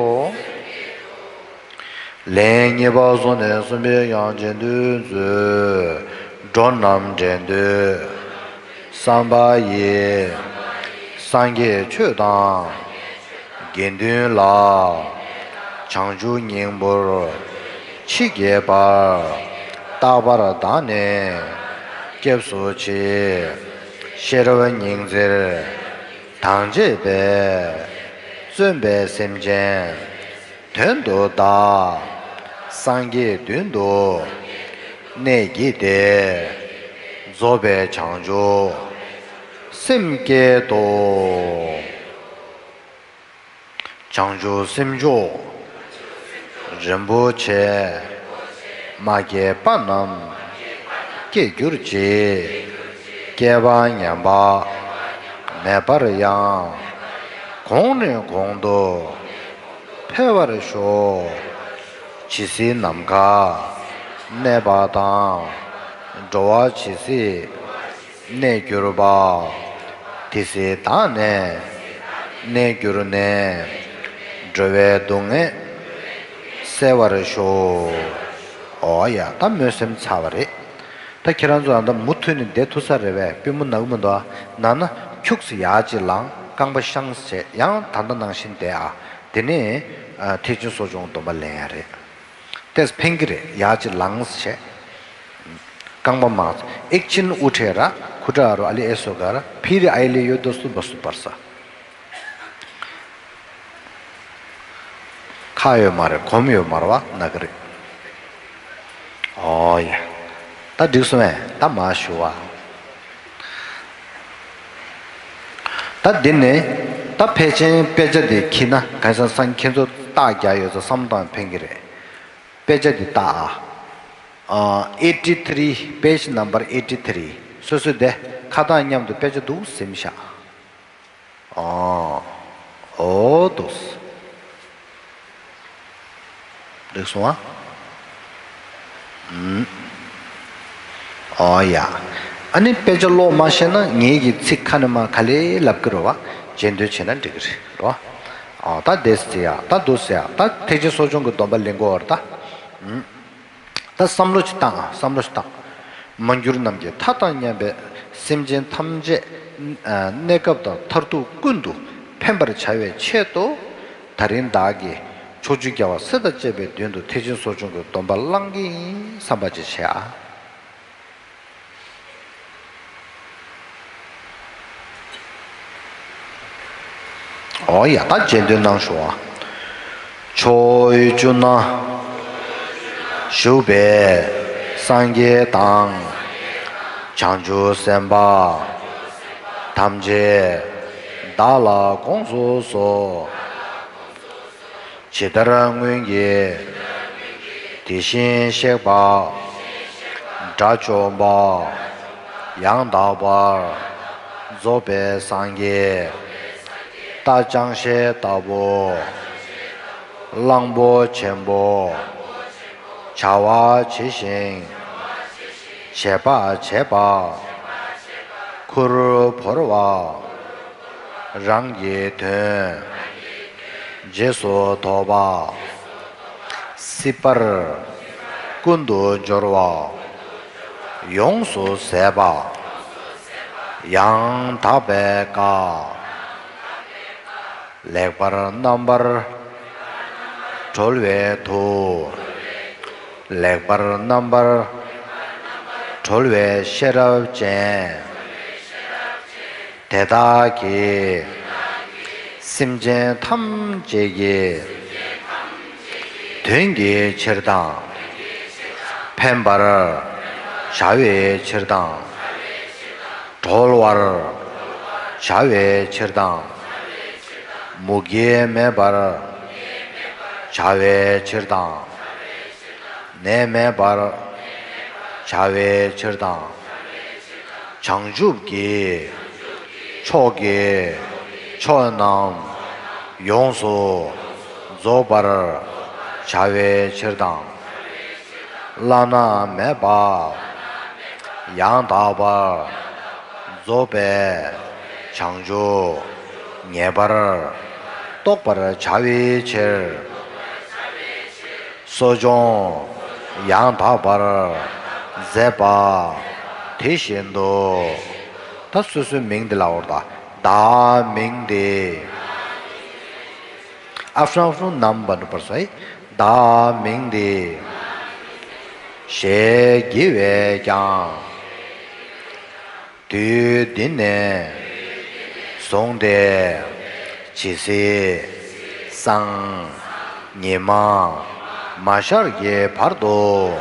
ལན་གཉིས་པ་སོང་ནས་གསུམ་པའི་ཡང་རྗེས་ཟློས་མཛོད། འགྲོ་རྣམས་འདྲེན་འདོད་བསམ་པ་ཡིས། སངས་རྒྱས་ཆོས་དང་དགེ་འདུན་ལ། བྱང་ཆུབ་སྙིང་པོར་མཆིས་ཀྱི་བར། རྟག་པར་བདག་ནི་སྐྱབས་སུ་མཆི། ཤེས་རབ་སྙིང་བརྩེར་དང་བཅས་པས། བརྩོན་པས་སེམས་ཅན་དོན་དུ་བདག་སངས་རྒྱས་མདུན་དུ་གནས་བགྱིས་ཏེ། རྫོགས་པའི་བྱང་ཆུབ་སེམས་བསྐྱེད་དོ། བྱང་ཆུབ་སེམས་མཆོག་རིན་པོ་ཆེ། མ་སྐྱེས་པ་རྣམས་སྐྱེ་གྱུར་ཅིག་སྐྱེས་པ་ཉམས་པ་མེད་པར་ཡང་། གོང་ནས་གོང་དུ་འཕེལ་བར་ཤོག་ཇི་སྲིད་ནམ་མཁའ་གནས་པ་དང་། འགྲོ་བ་ཇི་སྲིད་གནས་གྱུར་པ། དེ་སྲིད་བདག་ནི་གནས་གྱུར་ནས། འགྲོ་བའི་སྡུག་བསྔལ་སེལ་བར་ཤོག་འོ་ཡ། ད་སྨོན་སེམས་ཚར་བ་རེད། ད་ཁྱེད་རང་ཚོ་ཨ་ད་མུ་མཐུད་ནས་བསྡད་ཐུབ་ས་རེད་པས། པུས་མོ་ན་གི་མི་འདུག་ན་ན་ཁྱུག་ཙམ་ཡར་ཅིག་ལངས། རྐང་པ་བཤངས་བྱས། ཡང་ད་ལྟ་ནང་བཞིན་བསྡད་ཨ། དེ་ནས་ཨ་ཐེག་ཆེན་གསོ་སྦྱོང་སྡོམ་པ་ལེན་ཡ་རེད། ཏེས་ཕན་གི་རེད། ཡར་ཅིག་ལངས་བྱས། རྐང་པ་མ་ཨེག་ཆིན་དབུ་ཁྲེ་ར་ཁུ་ཏྲ་རུ་ཨ་ལི་ཨེ་སོ་ག་ར་ཕི་རི་ཨའི་ལི་ཡོད་དོ་སུ་བ་སུ་པར་ས། ཁ་ཡོད་མ་རེད། གོམ་ཡོད་མ་རེད་བ། ན་གི་རེད། ཨོ་ཡ། ད་འགྲིག་སོང་ངས། ད་མ་ཞུ་བ། ད་འདི་ནས་ད་ཕལ་ཆེར་དཔེ་ཆ་འདི་འཁྱེར་ན་གང་ཡིན་ཟེར་ན་ཁྱེད་ཚོ་རྟགས་རྒྱག་ཡོད་ཚོ་བསམ་བློ་བཏང་ཕན་གི་རེད། དཔེ་ཆ་འདི་ལྟ་ཨ། ཨ། ཨེ་ཊི་ཐི་རི། པེ་ཇི་ནམ་བར་ཨེ་ཊི་ཐི་རི། སོ་སོས་དེ་ཁ་བཏང་མཉམ་དུ་དཔེ་ཆ་འདུག་ཟིན་ཤག་ཨ། ཨོ་འདུག་འགྲིག་སོང་ཨ། ཨུམ། ཨོ་ཡ། ཨ་ནི་དཔེ་ཆ་ཀློག་མ་ཤེས་ན་ངེད་ཀྱི་ཚིག་ཁ་ནས་མར་ག་ལེ་ལབ་ཀྱི་རེད་བ། རྗེས་ཟློས་བྱས་ན་འགྲིག་གི་རེད་བ། ཨོ་ད་དེ་ཟེར་ཡ། ད་འདུག་ཟེར་ཡ། ད་ཐེག་ཆེན་གསོ་སྦྱོང་གི་སྡོམ་པ་ལེན་དགོས་བ་རེད་ད། ཨུམ། ད་བསམ་བློ་ཅིག་བཏང་ཨ། བསམ་བློ་ཅིག་བཏང་། མ་གྱུར་ནམ་མཁའི་མཐའ་དང་མཉམ་པའི་སེམས་ཅན་ཐམས་ཅད་གནས་སྐབས་དང་མཐར་ཐུག་ཀུན་ཏུ་ཕན་པར་བྱ་བའི་ཆེད་དུ། ད་རིང་བདག་གིས་ཕྱོགས་བཅུའི་རྒྱལ་བ་སྲས་དང་བཅས་པའི་མདུན་དུ་ཐེག་ཆེན་གསོ་སྦྱོང་གི་སྡོམ་པ་བླང་གི་ཡིན་བསམ་པ་ཅིག་བྱས་ཨ། ཨོ་ཡ། ད་རྗེས་ཟློས་གནང་ཞུ་བ། ཕྱོགས་བཅུ་ན་བཞུགས་པའི་སངས་རྒྱས་དང་། བྱང་ཆུབ་སེམས་དཔའ་ཐམས་ཅད་བདག་ལ་དགོངས་སུ་གསོལ། ཇི་ལྟར་སྔོན་གྱི་དེ་བཞིན་གཤེགས་པ་དགྲ་བཅོམ་པ་ཡང་དག་པར་རྫོགས་པའི་སངས་རྒྱས་རྟ་ཅང་ཤེས་ལྟ་བུ་གླང་པོ་ཆེན་པོ་བྱ་བ་ཇི་བཞིན་བྱེད་པ་བྱེད་པ་ཁུར་བོར་བ། རང་གི་དོན་རྗེས་སུ་ཐོབ་པ། སྲིད་པར་ཀུན་ཏུ་སྦྱོར་བ་ཡོངས་སུ་ཟད་པ། ཡང་དག་པའི་བཀའ། ལེགས་པར་རྣམ་པར་གྲོལ་བའི་མཐུ། ལེགས་པར་རྣམ་པར་གྲོལ་བའི་ཤེས་རབ་ཅན། དེ་དག་གིས་སེམས་ཅན་ཐམས་ཅད་ཀྱི་དོན་གྱི་ཕྱིར་དང་། ཕན་པར་བྱ་བའི་ཕྱིར་དང་། གྲོལ་བར་བྱ་བའི་ཕྱིར་དང་། མུ་གེ་མེད་པར་བྱ་བའི་ཕྱིར་དང་། ནད་མེད་པར་བྱ་བའི་ཕྱིར་དང་། བྱང་ཆུབ་ཀྱི་ཕྱོགས་ཀྱི་ཆོས་རྣམས་ཡོངས་སུ་རྫོགས་པར་བྱ་བའི་ཕྱིར་དང་། བླ་ན་མེད་པ་ཡང་དག་པར་རྫོགས་པའི་བྱང་ཆུབ་ངེས་པར་རྟོགས་པར་བྱ་བའི་ཕྱིར། གསོ་སྦྱོང་ཡང་དག་པར་མཛད་པ་དེ་བཞིན་དུ། ད་སོ་སོའི་མིང་འདི་ལབ་དགོས་རེད་ད། བདག་མིང་འདི། ཨ་ཧྥུ་རང་ཨ་ཧྥུ་རང་ནམ་བ་ནུ་པར་སོ་ཡི། བདག་མིང་འདི། ཞེས་བགྱི་བས་ཀྱང་། དུས་འདི་ནས་བཟུང་སྟེ་ཇི་སྲིད་སང་ཉི་མ་མ་ཤར་གྱི་བར་དུ།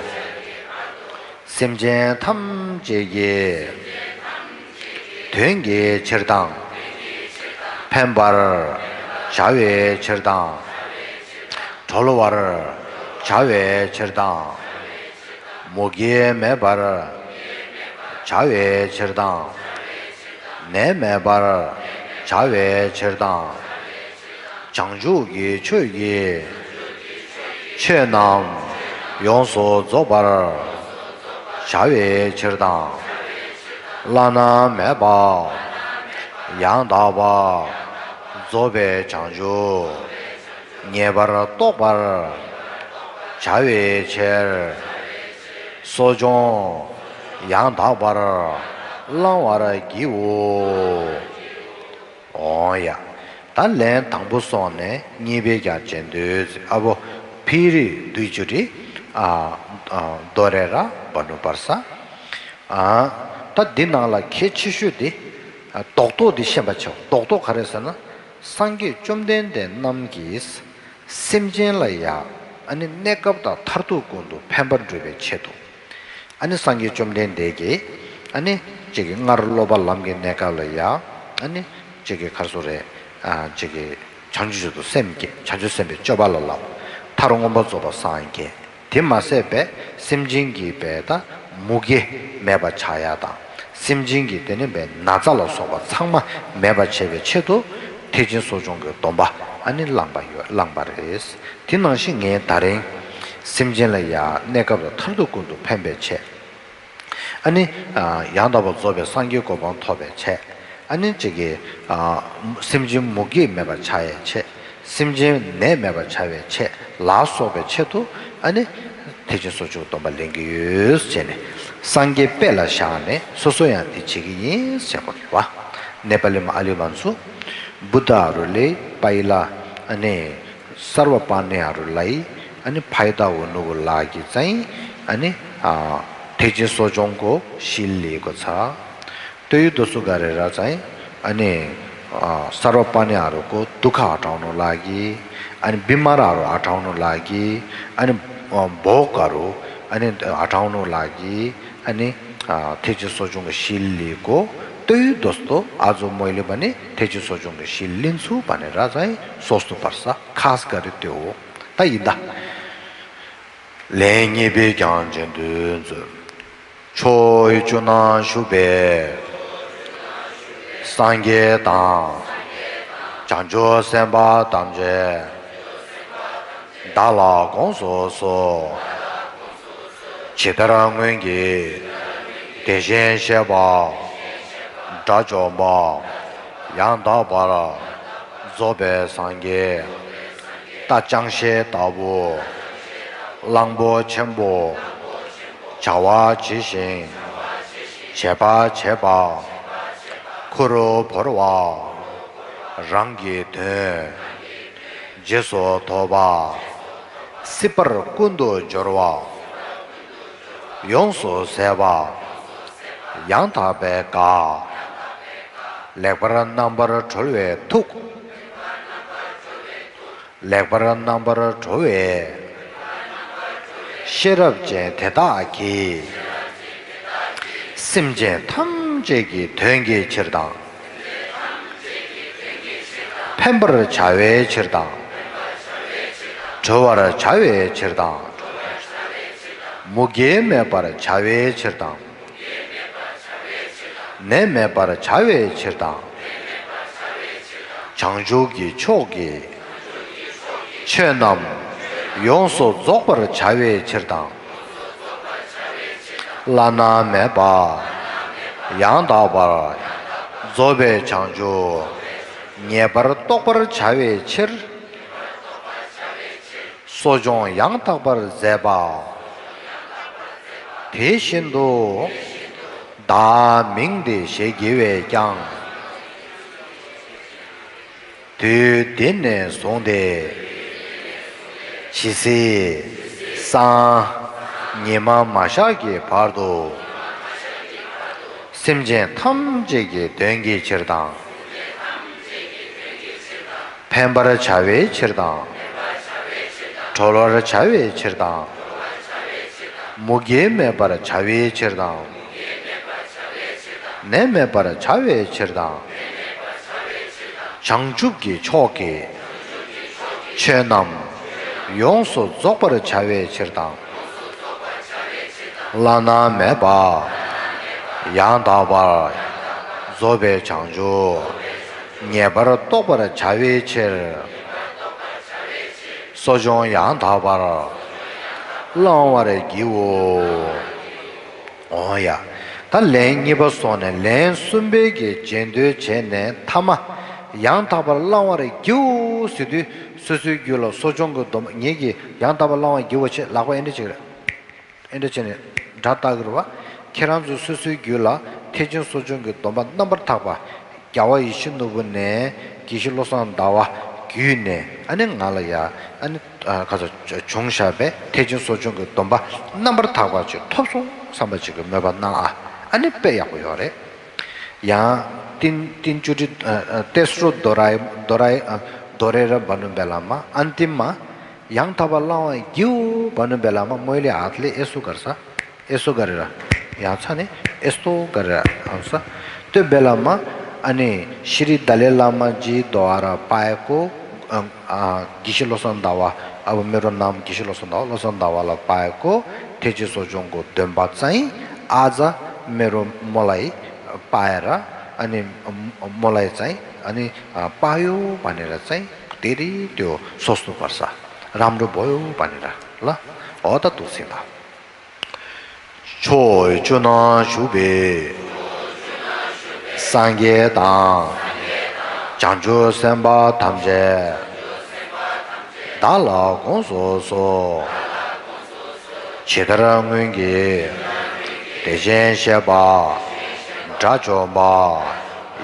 སེམས་ཅན་ཐམས་ཅད་ཀྱི་དོན་གྱི་ཕྱིར་དང་། ཕན་པར་བྱ་བའི་ཕྱིར་དང་། གྲོལ་བར་བྱ་བའི་ཕྱིར་དང་། མུ་གེ་མེད་པར་བྱ་བའི་ཕྱིར་དང་། ནད་མེད་པར་བྱ་བའི་ཕྱིར་དང་། བྱང་ཆུབ་ཀྱི་ཆོས་ཀྱི་ཆོས་རྣམས་ཡོངས་སུ་རྫོགས་པར་བྱ་བའི་ཕྱིར་དང་། བླ་ན་མེད་པ་ཡང་དག་པར་རྫོགས་པའི་བྱང་ཆུབ་ངེས་པར་རྟོགས་པར་བྱ་བའི་ཕྱིར། གསོ་སྦྱོང་ཡང་དག་པར་བླང་བར་བགྱིའོ། འོང་ཡ། ད་ལན་དང་པོ་སོང་ནས་གཉིས་པའི་རྒྱག་བྱེད་འདོད། ཨ་བོ། ཕི་རི་དུས་ཅུ་རི། ཨ། ཨ། དོ་རེ་ར་བ་ནུ་བར་ས། ཨ། ད་འདི་ནང་ལ་གལ་ཆེ་ཤོས་དེ། ཨ། རྡོག་རྡོག་འདི་ཤེས་པ་ཆེ། རྡོག་རྡོག་ག་རེ་ཟེར་ན། སངས་རྒྱས་བཅོམ་ལྡན་འདས་རྣམས་ཀྱིས། སེམས་ཅན་ལ་ཡང་ཨ་ནི་གནས་སྐབས་དང་མཐར་ཐུག་ཀུན་ཏུ་ཕན་པར་འགྲུབ་པའི་ཆེད་དུ། ཨ་ནི་སངས་རྒྱས་བཅོམ་ལྡན་འདས་ཀྱིས་ཨ་ནི་ཅིག་གི་སྔར་སློབ་པ་ལམ་གྱི་གནས་སྐབས་ལ་ཡང་ཨ་ནི་ཅིག་གི་གར་སོ་རེ། ཨ། ཅིག་གི་བྱང་ཆུབ་མཆོག་ཏུ་སེམས་བསྐྱེད། བྱང་ཆུབ་སེམས་དཔའི་སྤྱོད་པ་ལ་བསླབ། མཐར་མངོན་པར་རྫོགས་པར་སངས་རྒྱས། དེ་མ་ཟད་པའི་སེམས་ཅན་གྱི་བའི་ད་མུ་གེ་མེད་པ་ཆགས་ཡ་དང་། སེམས་ཅན་གྱི་དེ་ནི་བའི་ན་ཚ་ལ་སོགས་པ་ཚང་མ་མེད་པ་བྱེད་པའི་ཆེད་དུ་ཐེག་ཆེན་གསོ་སྦྱོང་གི་སྡོམ་པ་ཨ་ནི་བླངས་པ་ཡོད། བླངས་པ་རེད། དེ་ནང་བཞིན་ངས་ད་རིང་སེམས་ཅན་ལ་ཡང་གནས་སྐབས་ལ་མཐར་ཐུག་ཀུན་ཏུ་ཕན་པའི་ཆེད། ཨ་ནི། ཨ། ཡང་དག་པར་རྫོགས་པའི་སངས་རྒྱས་གོ་འཕང་ཐོབ་པའི་ཆེད། ཨ་ནི་ཅིག་གི། ཨ། སེམས་ཅན་མུ་གེ་མེད་པར་ཆགས་ཡའི་ཆེད། སེམས་ཅན་ནད་མེད་པར་བྱ་བའི་ཆེད་ལ་སོགས་པའི་ཆེད་དུ་ཨ་ནི་ཐེག་ཆེན་གསོ་སྦྱོང་སྡོམ་པ་ལེན་གྱི་ཡོད་ཟེར་ནས། སངས་རྒྱས་དཔེ་ལ་བཞག་ནས་སོ་སོ་ཡང་དེ་བྱེད་ཀྱི་ཡིན་ཟེར་གོ་རེད་བ། ནེ་པ་ལི་མ་ཨ་ལི་མ་ཚུ། བུདྡྷ་རུ་ལེ་པཱི་ལ། ཨ་ནི། སརྦ་པཱ་ཎི་ཨ་རུ་ལའི། ཨ་ནི་ཕའི་ད་འུ་ནུ་བུ་ལ་གི་ཙའི། ཨ་ནི། ཨ། ཐེག་ཆེན་གསོ་སྦྱོང་གོ་ཤི་ལི་གོ་ཚ། ཏོ་ཡུ་དོ་སུ་ག་རེ་ར་ཙའི། ཨ་ནི། ཨ། སརྦ་པཱ་ཎི་ཨ་རུ་གོ་དུ་ཁ་ཨ་ཀྲའུ་ནུ་ལ་གི། ཨ་ནི་བི་མ་ར་ཨ་རུ་ཨ་ཀྲའུ་ནུ་ལ་གི། ཨ་ནི། ཨ། བོ་ག་རུ། ཨ་ནི། ཨ་ཀྲའུ་ནུ་ལ་གི། ཨ་ནི། ཨ། ཐེག་ཆེན་གསོ་སྦྱོང་གོ་ཤི་ལི་གོ། ལྟོས་དོ་སྟོ་ཨ་ཛོ་མོ་ལི་བ་ནི་ཐེ་ཅི་སོ་ཅུང་གི་ཤི་ལིན་ཚུ་བ་ནི་ར་ཛའི་སོ་སྟུ་བར་ས་ཁ་སི་ག་རི་ལྟོས་འོ། ད་ཡིན་ད། ལན་གཉིས་པའི་ཀྱང་རྗེས་ཟློས་མཛོད། ཕྱོགས་བཅུ་ན་བཞུགས་པའི་སངས་རྒྱས་དང་། བྱང་ཆུབ་སེམས་དཔའ་ཐམས་ཅད་བདག་ལ་དགོངས་སུ་གསོལ། ཇི་ལྟར་སྔོན་གྱི་དེ་བཞིན་གཤེགས་པ་དགྲ་བཅོམ་པ་ཡང་དག་པར་རྫོགས་པའི་སངས་རྒྱས་རྟ་ཅང་ཤེས་ལྟ་བུ། གླང་པོ་ཆེན་པོ་བྱ་བ་ཇི་བཞིན་བྱེད་པ་བྱེད་པ། ཁུར་བོར་བ་རང་གི་དོན་རྗེས་སུ་ཐོབ་པ། སྲིད་པར་ཀུན་ཏུ་སྦྱོར་བ་ཡོངས་སུ་ཟད་པ་ཡང་དག་པའི་བཀའ། ལེགས་པར་རྣམ་པར་གྲོལ་བའི་ཐུགས། ལེགས་པར་རྣམ་པར་གྲོལ་བའི་ཤེས་རབ་ཅན་དེ་དག་གིས། སེམས་ཅན་ཐམས་ཅད་ཀྱི་དོན་གྱི་ཕྱིར་དང་། ཕན་པར་བྱ་བའི་ཕྱིར་དང་། གྲོལ་བར་བྱ་བའི་ཕྱིར་དང་། མུ་གེ་མེད་པར་བྱ་བའི་ཕྱིར་དང་། ནད་མེད་པར་བྱ་བའི་ཕྱིར་དང་། བྱང་ཆུབ་ཀྱི་ཕྱོགས་ཀྱི་ཆོས་རྣམས་ཡོངས་སུ་རྫོགས་པར་བྱ་བའི་ཕྱིར་དང་། བླ་ན་མེད་པ་ཡང་དག་པར་རྫོགས་པའི་བྱང་ཆུབ་ངེས་པར་རྟོགས་པར་བྱ་བའི་ཕྱིར། གསོ་སྦྱོང་ཡང་དག་པར་མཛད་པ། དེ་བཞིན་དུ། བདག་མིང་འདི་ཞེས་བགྱི་བས་ཀྱང་། དུས་འདི་ནས་བཟུང་སྟེ། ཇི་སྲིད་སངས་ཉི་མ་མ་ཤར་གྱི་བར་དུ། སེམས་ཅན་ཐམས་ཅད་ཀྱི་དོན་གྱི་ཕྱིར་དང་། ཕན་པར་བྱ་བའི་ཕྱིར་དང་། གྲོལ་བར་བྱ་བའི་ཕྱིར་དང་། མུ་གེ་མེད་པར་བྱ་བའི་ཕྱིར་དང་། ནད་མེད་པར་བྱ་བའི་ཕྱིར་དང་། བྱང་ཆུབ་ཀྱི་ཕྱོགས་ཀྱི་ཆོས་རྣམས་ཡོངས་སུ་རྫོགས་པར་བྱ་བའི་ཕྱིར་དང་། བླ་ན་མེད་པ་ཡང་དག་པར་རྫོགས་པའི་བྱང་ཆུབ་ངེས་པར་རྟོགས་པར་བྱ་བའི་ཕྱིར། གསོ་སྦྱོང་ཡང་དག་པར་བླང་བར་བགྱིའོ། འོ་ཡ། ད་ལན་གཉིས་པ་སོང་ནས་ལན་གསུམ་པའི་གི་རྗེས་ཟློས་བྱས་ནས་ཐ་མ་ཡང་དག་པར་བླང་བར་བགྱིའོ་ཟེར་དུས་སོ་སོའི་རྒྱུད་ལ་གསོ་སྦྱོང་གི་སྡོམ་པ་ངེད་ཀྱིས་ཡང་དག་པར་བླང་བར་བགྱིའོ་ཞེས་ལག་པ་ཨེ་འདྲ་ཅིག་རེད། ཨེ་འདྲ་བྱས་ནས་སྒྲ་བཏགས་ཀྱི་རེད་བ། ཁྱེད་རང་ཚོས་སོ་སོའི་རྒྱུད་ལ་ཐེག་ཆེན་གསོ་སྦྱོང་གི་སྡོམ་པ་རྣམ་པར་དག་པ། རྒྱལ་བ་ཡིད་བཞིན་ནོར་བུ་ནས་དགེ་བཤེས་བློ་བཟང་ཟླ་བ་བརྒྱུད་ནས་ཨ་ནི་ང་ལ་ཡ་ཨ་ནི་ཨ་ཁ་ཚ་བྱུང་བཞག་པའི་ཐེག་ཆེན་གསོ་སྦྱོང་གི་སྡོམ་པ་རྣམ་པར་དག་པ་ཅིག་ཐོབ་སོང་བསམ་པ་ཅིག་གི་མོས་པ་གནང་ཨ། ཨ་ནི་དཔེ་ཡག་པོ་ཡོད་རེད། ཡང་ཏིན་ཏིན་ཅུ་ཏི་ཏེ་སྲོ་དོ་རའི་དོ་རའི་དོ་རེ་ར་བ་ནུ་བེ་ལ་མ་ཨན་ཏིམ་མ། ཡང་དག་པར་བླང་བར་བགྱིའོ་བ་ནུ་བེ་ལ་མ་མོའི་ལི་ཨ་ལི་ཨེ་སོ་གར་ས། ཨེ་སོ་གར་ར། ཡང་ཚ་ནི་ཨེ་སྟོ་གར་ར་ཨམ་ས། ཏོ་བེ་ལ་མ། ཨ་ནི་ཤི་རི་ད་ལེ་བླ་མ་ཇི་དོ་ཨ་ར་པའི་ཀོ། དགེ་བཤེས་བློ་བཟང་ཟླ་བ། ཨ་བ་མེ་རོ་ནམ་དགེ་བཤེས་བློ་བཟང་ཟླ་བ་བློ་བཟང་ཟླ་བ་ལ་པའི་ཀོ། ཐེག་ཆེན་གསོ་སྦྱོང་གི་སྡོམ་པ་ཙའི་ཨ་ཛ་མེ་རོ་མོ་ལའི་པའི་ར། ཨ་ནི་མོ་ལའི་ཙའི་ཨ་ནི་པ་ཡོ་པ་ནི་ར་ཙའི་དེ་རི་ཏོ་སོ་སོ་བར་ས། རམ་རོ་བོ་ཡོ་པ་ནི་ར་ལ། འོ་ད་འདུག་སེ་ད། ཕྱོགས་བཅུ་ན་བཞུགས་པའི་སངས་རྒྱས་དང་། བྱང་ཆུབ་སེམས་དཔའ་ཐམས་ཅད་བདག་ལ་དགོངས་སུ་གསོལ། ཇི་ལྟར་སྔོན་གྱི་དེ་བཞིན་གཤེགས་པ་དགྲ་བཅོམ་པ་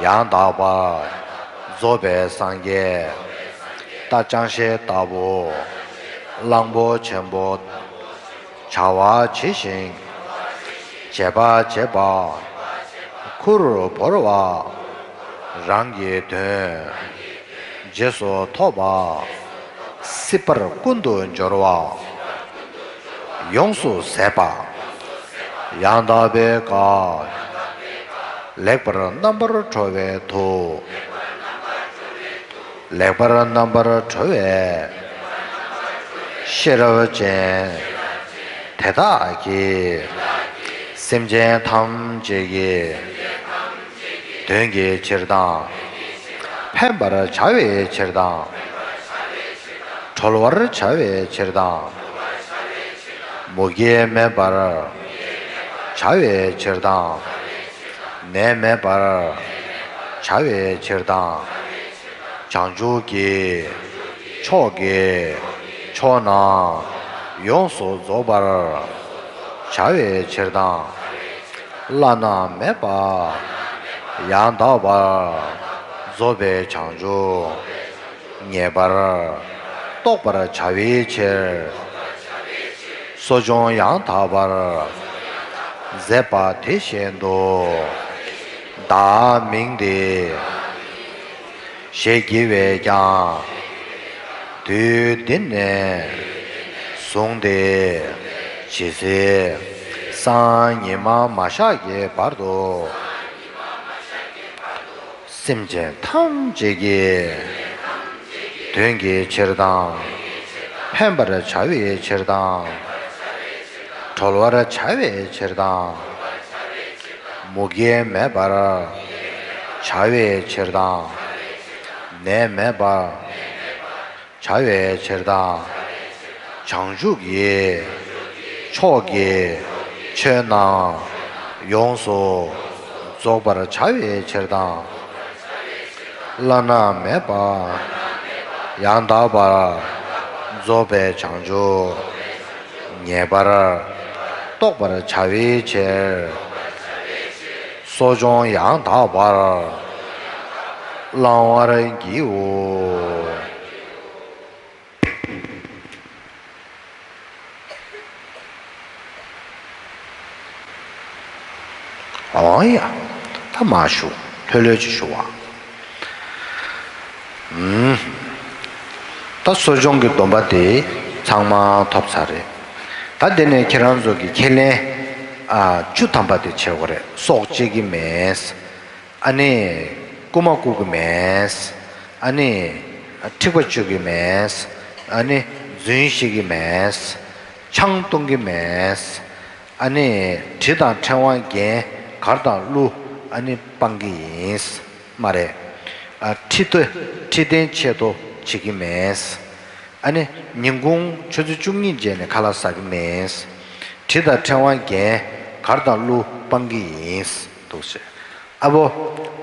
ཡང་དག་པར་རྫོགས་པའི་སངས་རྒྱས་རྟ་ཅང་ཤེས་ལྟ་བུ། གླང་པོ་ཆེན་པོ་བྱ་བ་ཇི་བཞིན་བྱེད་པ་བྱེད་པ། ཁུར་བོར་བ་རང་གི་དོན་རྗེས་སུ་ཐོབ་པ། སྲིད་པར་ཀུན་ཏུ་སྦྱོར་བ་ཡོངས་སུ་ཟད་པ། ཡང་དག་པའི་བཀའ། ལེགས་པར་རྣམ་པར་གྲོལ་བའི་མཐུ། ལེགས་པར་རྣམ་པར་གྲོལ་བའི་ཤེས་རབ་ཅན། དེ་དག་གིས་སེམས་ཅན་ཐམས་ཅད་ཀྱི་དོན་གྱི་ཕྱིར་དང་། ཕན་པར་བྱ་བའི་ཕྱིར་དང་། གྲོལ་བར་བྱ་བའི་ཕྱིར་དང་། མུ་གེ་མེད་པར་བྱ་བའི་ཕྱིར་དང་། ནད་མེད་པར་བྱ་བའི་ཕྱིར་དང་། བྱང་ཆུབ་ཀྱི་ཕྱོགས་ཀྱི་ཕྱོགས་རྣམས་ཡོངས་སུ་རྫོགས་པར་བྱ་བའི་ཕྱིར་དང་། བླ་ན་མེད་པ་ཡང་དག་པར་རྫོགས་པའི་བྱང་ཆུབ་ངེས་པར་རྟོགས་པར་བྱ་བའི་ཕྱིར། གསོ་སྦྱོང་ཡང་དག་པར་མཛད་པ་དེ་བཞིན་དུ། བདག་མིང་འདི་ཞེས་བགྱི་བས་ཀྱང་། དུས་འདི་ནས་བཟུང་སྟེ་ཇི་སྲིད་སང་ཉི་མ་མ་ཤར་གྱི་བར་དུ། སེམས་ཅན་ཐམས་ཅད་ཀྱི་དོན་གྱི་ཕྱིར་དང་། ཕན་པར་བྱ་བའི་ཕྱིར་དང་། གྲོལ་བར་བྱ་བའི་ཕྱིར་དང་། མུ་གེ་མེད་པར་བྱ་བའི་ཕྱིར་དང་། ནད་མེད་པར་བྱ་བའི་ཕྱིར་དང་། བྱང་ཆུབ་ཀྱི་ཕྱོགས་ཀྱི་ཆོས་རྣམས་ཡོངས་སུ་རྫོགས་པར་བྱ་བའི་ཕྱིར་དང་། བླ་ན་མེད་པ་ཡང་དག་པར་རྫོགས་པའི་བྱང་ཆུབ་ངེས་པར་རྟོགས་པར་བྱ་བའི་ཕྱིར། གསོ་སྦྱོང་ཡང་དག་པར་བླང་བར་བགྱིའོ། འོང་ཡ། ད་མ་ཞུ། ལྷོད་ལྷོད་ཅིག་ཞུ་བ། ཨུམ། ད་གསོ་སྦྱོང་གི་སྡོམ་པ་དེ་ཚང་མ་ཐོབ་ཚར་རེད། ད་དེ་ནས་ཁྱེད་རང་ཚོ་གི་ཁས་ལེན། ཨ། བཅུ་ཐམ་པ་དེ་བྱེད་དགོས་རེད། སྲོག་བཅད་ཀྱི་མེད། ཨ་ནི་རྐུ་མ་རྐུ་གི་མེད། ཨ་ནི་འཁྲིག་པ་གཅོད་ཀྱི་མེད། ཨ་ནི་རྫུན་བཤད་ཀྱི་མེད། ཆང་འཐུང་གི་མེད། ཨ་ནི་གྲི་དང་ཕྲེང་བ་རྒྱན་གར་དང་གླུ་ཨ་ནི་སྤང་གི་ཡིན། མ་རེད། ཨ། ཁྲི་ཐོ་ཁྲི་སྟན་ཆེ་མཐོ་བྱེད་ཀྱི་མེད། ཨ་ནི་ཉིན་གུང་ཆུ་ཚོད་བཅུ་གཉིས་རྗེས་ནས་ཁ་ལག་ཟ་གི་མེད། གྲི་དང་ཕྲེང་བ་རྒྱན་གར་དང་གླུ་སྤང་གི་ཡིན། འདུག་ཟེར། अब वो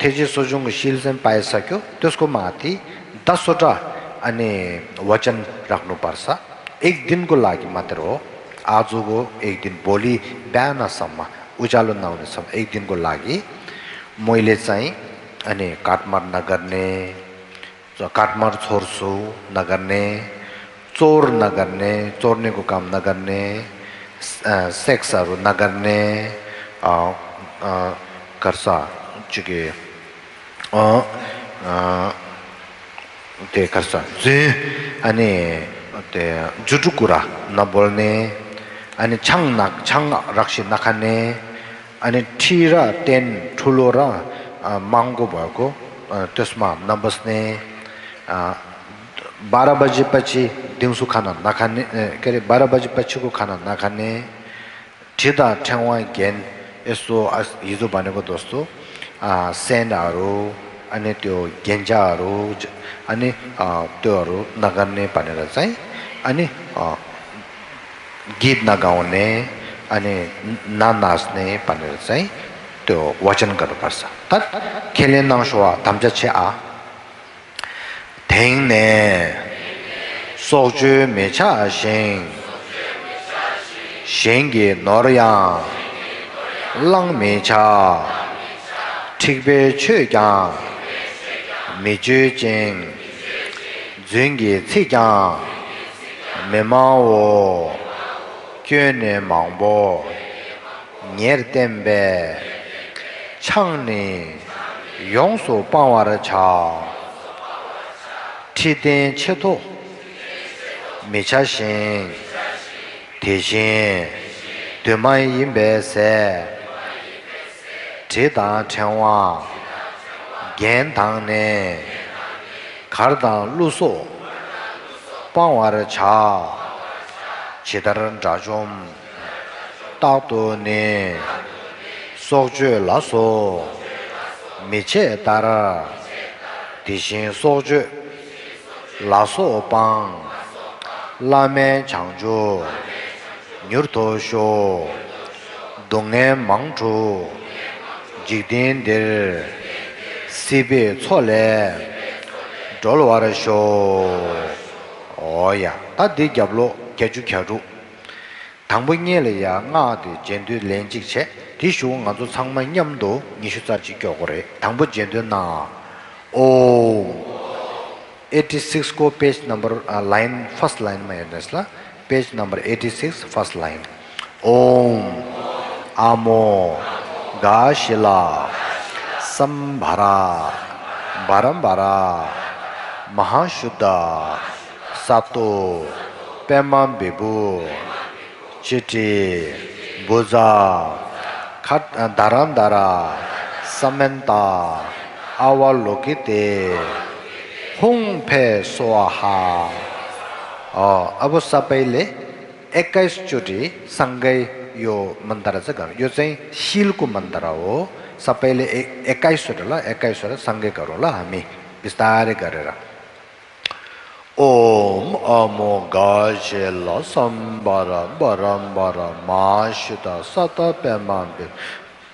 ठेची सोचूंगा शील से पाए सक्यो, त्यसको माथि दसवटा अनि वचन राख्नुपर्छ। एक दिनको लागि मात्र हो। आजको एक दिन, भोलि बिहानसम्म, उज्यालो नहुनेसम्म एक दिनको लागि मैले चाहिँ अनि काटमार नगर्ने, काटमार छोड्छु नगर्ने, चोर नगर्ने, चोर्नेको काम नगर्ने, अ, सेक्सहरू नगर्ने, अ, अ, गर्छ, चुके, अ, अ, त्यही गर्छ। जुन अनि त्यो झुटो कुरा नबोल्ने, अनि छाङ न, छाङ रक्सी नखाने, अनि ठिर तेन ठुलो र, अ, महँगो भएको, अ, त्यसमा नबस्ने, अ, बाह्र बजेपछि दिउँसो खाना नखाने, अ, के अरे, बाह्र बजेपछिको खाना नखाने, ཁྲི་དང་ཕྲེང་བ་རྒྱན། यसो, अस, हिजो भनेको जस्तो, अ, सेन्टहरू, अनि त्यो गेन्जाहरू, अनि, अ, त्योहरू नगर्ने भनेर चाहिँ, अनि, अ, गीत नगाउने, अनि ननाच्ने भनेर चाहिँ त्यो वचन गर्नुपर्छ। तत् खेलेन नङसो वा धम्चा छे आ। དེང་ནས་སྲོག་གཅོད་མི་བྱ་ཞིང་། གཞན་གྱི་ནོར་ཡང་བླང་མི་བྱ། འཁྲིག་པའི་ཆོས་ཀྱང་མི་སྤྱོད་ཅིང་། རྫུན་གྱི་ཚིག་ཀྱང་མི་སྨྲའོ། སྐྱོན་ནི་མང་པོ་ཉེར་བསྟན་པས། ཆང་ནི་ཡོངས་སུ་སྤང་བར་བྱ། ཁྲི་སྟན་ཆེ་མཐོ་མི་བྱ་ཞིང་། དེ་བཞིན་དུ་མ་ཡིན་པའི་ཟས། དྲི་དང་ཕྲེང་བ། རྒྱན་དང་ནི། གར་དང་གླུ་སོགས་སྤང་བར་བྱ། ཇི་ལྟར་དགྲ་བཅོམ་རྟག་ཏུ་ནི། སྲོག་གཅོད་ལ་སོགས་མི་བྱེད་ལྟར། དེ་བཞིན་སྲོག་གཅོད་ལ་སོགས་སྤང་། བླ་མེད་བྱང་ཆུབ་མྱུར་ཐོབ་ཤོག། སྡུག་བསྔལ་མང་དྲུག་འཇིག་རྟེན་འདིར། སྲིད་པའི་མཚོ་ལས་སྒྲོལ་བར་ཤོག། འོ་ཡ། ད་འདི་རྒྱབ་ལོགས་བརྒྱད་ཅུ་གྱ་དྲུག། དང་པོ་གཉིས་ལ་ཡ་སྔགས་དེ་རྗེས་ཟློས་ལན་གཅིག་བྱས། དེ་གཞུག་ང་ཚོ་ཚང་མ་མཉམ་དུ་ཉི་ཤུ་རྩ་གཅིག་སྐྱོར་དགོས་རེད། དང་པོ་རྗེས་ཟློས་གནང་། ཨོཾ། eighty six ཀོ་page number line first line མ་ཡོད་ནས་ལ། page number eighty six first line. ཨོཾ། ཨ་མོ། ག་ཤི་ལ། སམ་བྷ་ར། བྷ་ར་བྷ་ར། མ་ཧཱ་ཤུདྡྷ། སཏྭ། པདྨ་བི་བྷུ། ཙི་ཏྲི། བྷུ་ཛ། ཁ་དྷ་ར་དྷ་ར། ས་མནྟ། ཨ་ཝ་ལོ་ཀི་ཏེ། ཧཱུྃ་ཕཊ་སྭཱ་ཧཱ། ཨ་བོ་ས་པའི་ལེ། ཨེ་ཀའི་ཙོ་ཊི་སངྒ་ཡོ་མནྟ་ར་ཙ་ག་ར། ཡོ་ཙན་ཤིལ་ཀུ་མནྟ་རའོ། ས་པའི་ལེ་ཨེ་ཀའི་ཙོ་ཊི་ལ། ཨེ་ཀའི་ཙོ་ཊི་སངྒ་ག་རོ་ལ་ཧ་མི། བི་སྟ་རེ་ག་རེ་ར། ཨོཾ་ཨ་མོ་ག་ཤི་ལ་སམ་བྷ་ར་བྷ་ར་བྷ་ར་མ་ཧཱ་ཤུདྡྷ་སཏྭ་པདྨ་བི་བྷུ་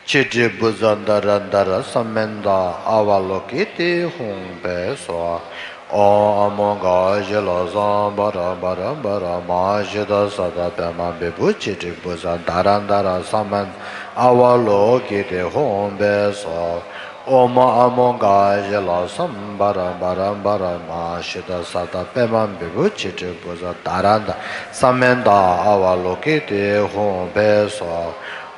ཙི་ཏྲི་བྷུ་ཛ་དྷ་ར་དྷ་ར་ས་མནྟ་ཨ་ཝ་ལོ་ཀི་ཏེ་ཧཱུྃ་ཕཊ་སྭཱ་ཧཱ། ཨོཾ་ཨ་མོ་ག་ཤི་ལ་སམ་བྷ་ར་བྷ་ར་བྷ་ར་མ་ཧཱ་ཤུདྡྷ་སཏྭ་པདྨ་བི་བྷུ་ཙི་ཏྲི་བྷུ་ཛ་དྷ་ར་དྷ་ར་ས་མནྟ་ཨ་ཝ་ལོ་ཀི་ཏེ་ཧཱུྃ་ཕཊ་སྭཱ་ཧཱ། ཨོཾ་ཨ་མོ་ག་ཤི་ལ་སམ་བྷ་ར་བྷ་ར་བྷ་ར་མ་ཧཱ་ཤུདྡྷ་སཏྭ་པདྨ་བི་བྷུ་ཙི་ཏྲི་བྷུ་ཛ་དྷ་ར་དྷ་ར་ས་མནྟ་ཨ་ཝ་ལོ་ཀི་ཏེ་ཧཱུྃ་ཕཊ་སྭཱ་ཧཱ།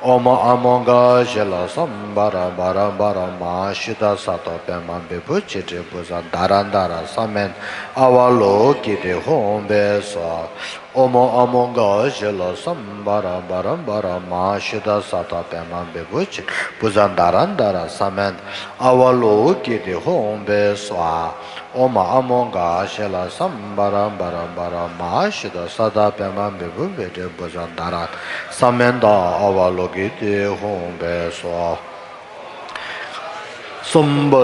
ཨོཾ་ཨ་མོ་ག་ཤི་ལ་སམ་བྷ་ར་བྷ་ར་བྷ་ར་མ་ཧཱ་ཤུདྡྷ་སཏྭ་པདྨ་བི་བྷུ་ཙི་ཏྲི་བྷུ་ཛ་དྷ་ར་དྷ་ར་ས་མནྟ་ཨ་ཝ་ལོ་ཀི་ཏེ་ཧཱུྃ་ཕཊ་སྭཱ་ཧཱ། ཨོཾ་ཨ་མོ་ག་ཤི་ལ་སམ་བྷ་ར་བྷ་ར་བྷ་ར་མ་ཧཱ་ཤུདྡྷ་སཏྭ་པདྨ་བི་བྷུ་ཙི་ཏྲི་བྷུ་ཛ་དྷ་ར་དྷ་ར་ས་མནྟ་ཨ་ཝ་ལོ་ཀི་ཏེ་ཧཱུྃ་ཕཊ་སྭཱ་ཧཱ། ཨོཾ་ཨ་མོ་ག་ཤི་ལ་སམ་བྷ་ར་བྷ་ར་བྷ་ར་མ་ཧཱ་ཤུདྡྷ་སཏྭ་པདྨ་བི་བྷུ་ཙི་ཏྲི་བྷུ་ཛ་དྷ་ར་དྷ་ར་ས་མནྟ་ཨ་ཝ་ལོ་ཀི་ཏེ་ཧཱུྃ་ཕཊ་སྭཱ་ཧཱ། སམ་བྷ་ར་བྷ་ར་བྷ་ར་མ་ཧཱ་ཤུདྡྷ་སཏྭ་པདྨ་བི་བྷུ་ཙི་ཏྲི་བྷུ་ཛ་དྷ་ར་དྷ་ར་ས་མནྟ་ཨ་ཝ་ལོ་ཀི་ཏེ་ཧཱུྃ་ཕཊ་སྭཱ་ཧཱ། ཨོཾ་ཨ་མོ་ག་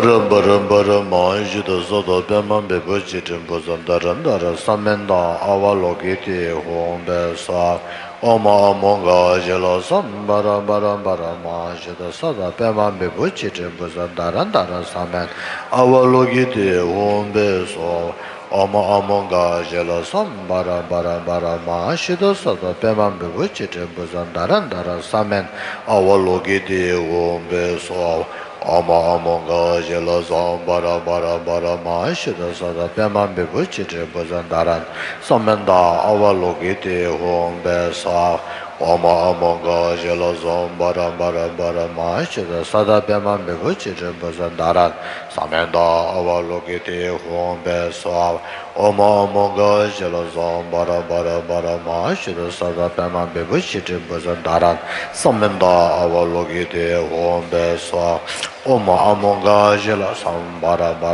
ཤི་ལ་སམ་བྷ་ར་བྷ་ར་བྷ་ར་མ་ཧཱ་ཤུདྡྷ་སཏྭ་པདྨ་བི་བྷུ་ཙི་ཏྲི་བྷུ་ཛ་དྷ་ར་དྷ་ར་ས་མནྟ་ཨ་ཝ་ལོ་ཀི་ཏེ་ཧཱུྃ་ཕཊ་སྭཱ་ཧཱ། ཨོཾ་ཨ་མོ་ག་ཤི་ལ་སམ་བྷ་ར་བྷ་ར་བྷ་ར་མ་ཧཱ་ཤུདྡྷ་སཏྭ་པདྨ་བི་བྷུ་ཙི་ཏྲི་བྷུ་ཛ་དྷ་ར་དྷ་ར་ས་མནྟ་ཨ་ཝ་ལོ་ཀི་ཏེ་ཧཱུྃ་ཕཊ་སྭཱ་ཧཱ། ཨོཾ་ཨ་མོ་ག་ཤི་ལ་སམ་བྷ་ར་བྷ་ར་བྷ་ར་མ་ཧཱ་ཤུདྡྷ་སཏྭ་པདྨ་བི་བྷུ་ཙི་ཏྲི་བྷུ་ཛ་དྷ་ར་ས་མནྟ་ཨ་ཝ་ལོ་ཀི་ཏེ་ཧཱུྃ་ཕཊ་སྭཱ་ཧཱ། ཨོཾ་ཨ་མོ་ག་ཤི་ལ་སམ་བྷ་ར་བྷ་ར་བྷ་ར་མ་ཧཱ་ཤུདྡྷ་སཏྭ་པདྨ་བི་བྷུ་ཙི་ཏྲི་བྷུ་ཛ་དྷ་ར་ས་མནྟ་ཨ་ཝ་ལོ་ཀི་ཏེ་ཧཱུྃ་ཕཊ་སྭཱ་ཧཱ། ཨོཾ་ཨ་མོ་ག་ཤི་ལ་སམ་བྷ་ར་བྷ་ར་བྷ་ར་མ་ཧཱ་ཤུདྡྷ་སཏྭ་པདྨ་བི་བྷུ་ཙི་ཏྲི་བྷུ་ཛ་དྷ་ར་ས་མནྟ་ཨ་ཝ་ལོ་ཀི་ཏེ་ཧཱུྃ་ཕཊ་སྭཱ་ཧཱ། ཨོཾ་ཨ་མོ་ག་ཤི་ལ་སམ་བྷ་ར་བྷ་ར་བྷ་ར་མ་ཧཱ་ཤུདྡྷ་སཏྭ་པདྨ་བི་བྷུ་ཙི་ཏྲི་བྷུ་ཛ་དྷ་ར་ས་མནྟ་ཨ་ཝ་ལོ་ཀི་ཏེ་ཧཱུྃ་ཕཊ་སྭཱ་ཧཱ། ཨོཾ་ཨ་མོ་ག་ཤི་ལ་སམ་བྷ་ར་བྷ་ར་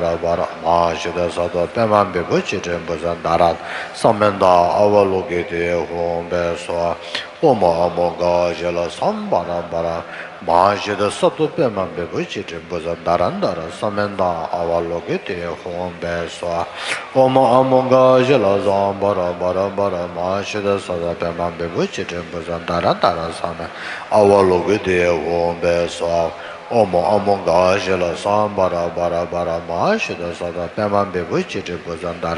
མ་ཧཱ་ཤུདྡྷ་སཏྭ་པདྨ་བི་བྷུ་ཙི་ཏྲི་བྷུ་ཛ་དྷ་ར་དྷ་ར་ས་མནྟ་ཨ་ཝ་ལོ་ཀི་ཏེ་ཧཱུྃ་ཕཊ་སྭཱ་ཧཱ། ཨོཾ་ཨ་མོ་ག་ཤི་ལ་སམ་བྷ་ར་བྷ་ར་བྷ་ར་མ་ཧཱ་ཤུདྡྷ་སཏྭ་པདྨ་བི་བྷུ་ཙི་ཏྲི་བྷུ་ཛ་དྷ་ར་དྷ་ར་ས་མནྟ་ཨ་ཝ་ལོ་ཀི་ཏེ་ཧཱུྃ་ཕཊ་སྭཱ་ཧཱ། ཨོཾ་ཨ་མོ་ག་ཤི་ལ་སམ་བྷ་ར་བྷ་ར་བྷ་ར་མ་ཧཱ་ཤུདྡྷ་སཏྭ་པདྨ་བི་བྷུ་ཙི་ཏྲི་བྷུ་ཛ་དྷ་ར་ས་མནྟ་ཨ་ཝ་ལོ་ཀི་ཏེ་ཧཱུྃ་ཕཊ་སྭཱ་ཧཱ། ཨོཾ་ཨ་མོ་ག་ཤི་ལ་སམ་བྷ་ར་བྷ་ར་བྷ་ར་མ་ཧཱ་ཤུདྡྷ་སཏྭ་པདྨ་བི་བྷུ་ཙི་ཏྲི་བྷུ་ཛ་དྷ་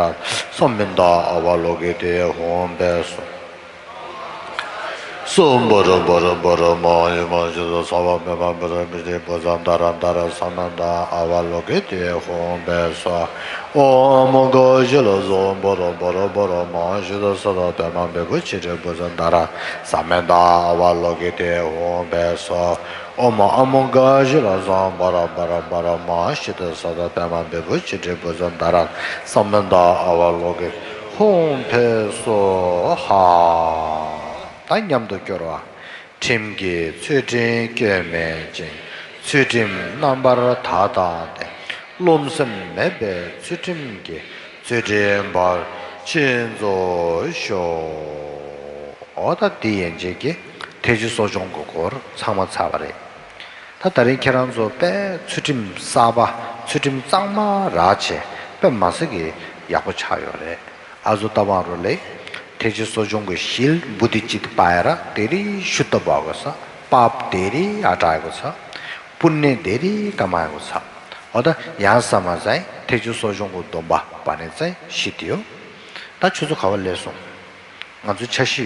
ར་ས་མནྟ་ཨ་ཝ་ལོ་ཀི་ཏེ་ཧཱུྃ་ཕཊ་སྭཱ་ཧཱ། སམ་བྷ་ར་བྷ་ར་བྷ་ར་མ་ཧཱ་ཤུདྡྷ་སཏྭ་པདྨ་བི་བྷུ་ཙི་ཏྲི་བྷུ་ཛ་དྷ་ར་དྷ་ར་ས་མནྟ་ཨ་ཝ་ལོ་ཀི་ཏེ་ཧཱུྃ་ཕཊ་སྭཱ་ཧཱ། ཨོཾ་ཨ་མོ་ག་ཤི་ལ་སམ་བྷ་ར་བྷ་ར་བྷ་ར་མ་ཧཱ་ཤུདྡྷ་སཏྭ་པདྨ་བི་བྷུ་ཙི་ཏྲི་བྷུ་ཛ་དྷ་ར་ས་མནྟ་ཨ་ཝ་ལོ་ཀི་ཏེ་ཧཱུྃ་ཕཊ་སྭཱ་ཧཱ། ཨོཾ་ཨ་མོ་ག་ཤི་ལ་སཾ་བྷ་ར་བྷ་ར་བྷ་ར་མ་ཤི་ཏི་ས་ཏྭ་པདྨ་བི་བྷུ་ཅི་ཏྲི་བྷུ་ཛ་དྷ་ར་ས་མནྟ་ཨ་ཝ་ལོ་ཀི་ཧཱུྃ་ཕཊ་སྭཱ་ཧཱ། ད་མཉམ་དུ་སྐྱོར་བ། ཁྲིམས་ཀྱི་ཚུལ་ཁྲིམས་སྐྱོན་མེད་ཅིང་། ཚུལ་ཁྲིམས་རྣམ་པར་དག་བཏང་སྟེ། རློམ་སེམས་མེད་པའི་ཚུལ་ཁྲིམས་ཀྱིས། ཚུལ་ཁྲིམས་བར་ཆད་རྫོགས་ཤོག། འོ་ད་འདི་ཡན་ཆད་ཀྱི་ཐེག་ཆེན་གསོ་སྦྱོང་གི་སྐོར་ཚང་མ་ཚར་བ་རེད། ད་ད་རིང་ཁྱེད་རང་ཚོ་དཔེ་ཚུལ་ཁྲིམས་གསར་པ་ཚུལ་ཁྲིམས་གཙང་མ་རག་བྱས་དཔེ་མ་སྲིད་ཀྱི་ཡག་པོ་ཆགས་ཡོད་རེད། ཨ་ཛོ་ཏ་བང་རོ་ལེ། ཐེག་ཆེན་གསོ་སྦྱོང་གི་ཞིལ་བུ་དི་ཅི་ཏི་པ་ཡ་ར་དེ་རི་ཤུ་ཏ་བ་གོ་ས། པབ་དེ་རི་ཨ་ཏྲ་གོ་ས། པུ་ནེ་དེ་རི་ཀ་མ་གོ་ས། འོ་ད་ཡང་ས་མ་ཟའི་ཐེག་ཆེན་གསོ་སྦྱོང་གི་སྡོམ་པ་བ་ནི་ཙའི་ཤི་དི་ཡོ། ད་ཆུ་ཚོད་ག་བ་ལས་སོང་། ང་ཚོའི་འཆར་གཞི།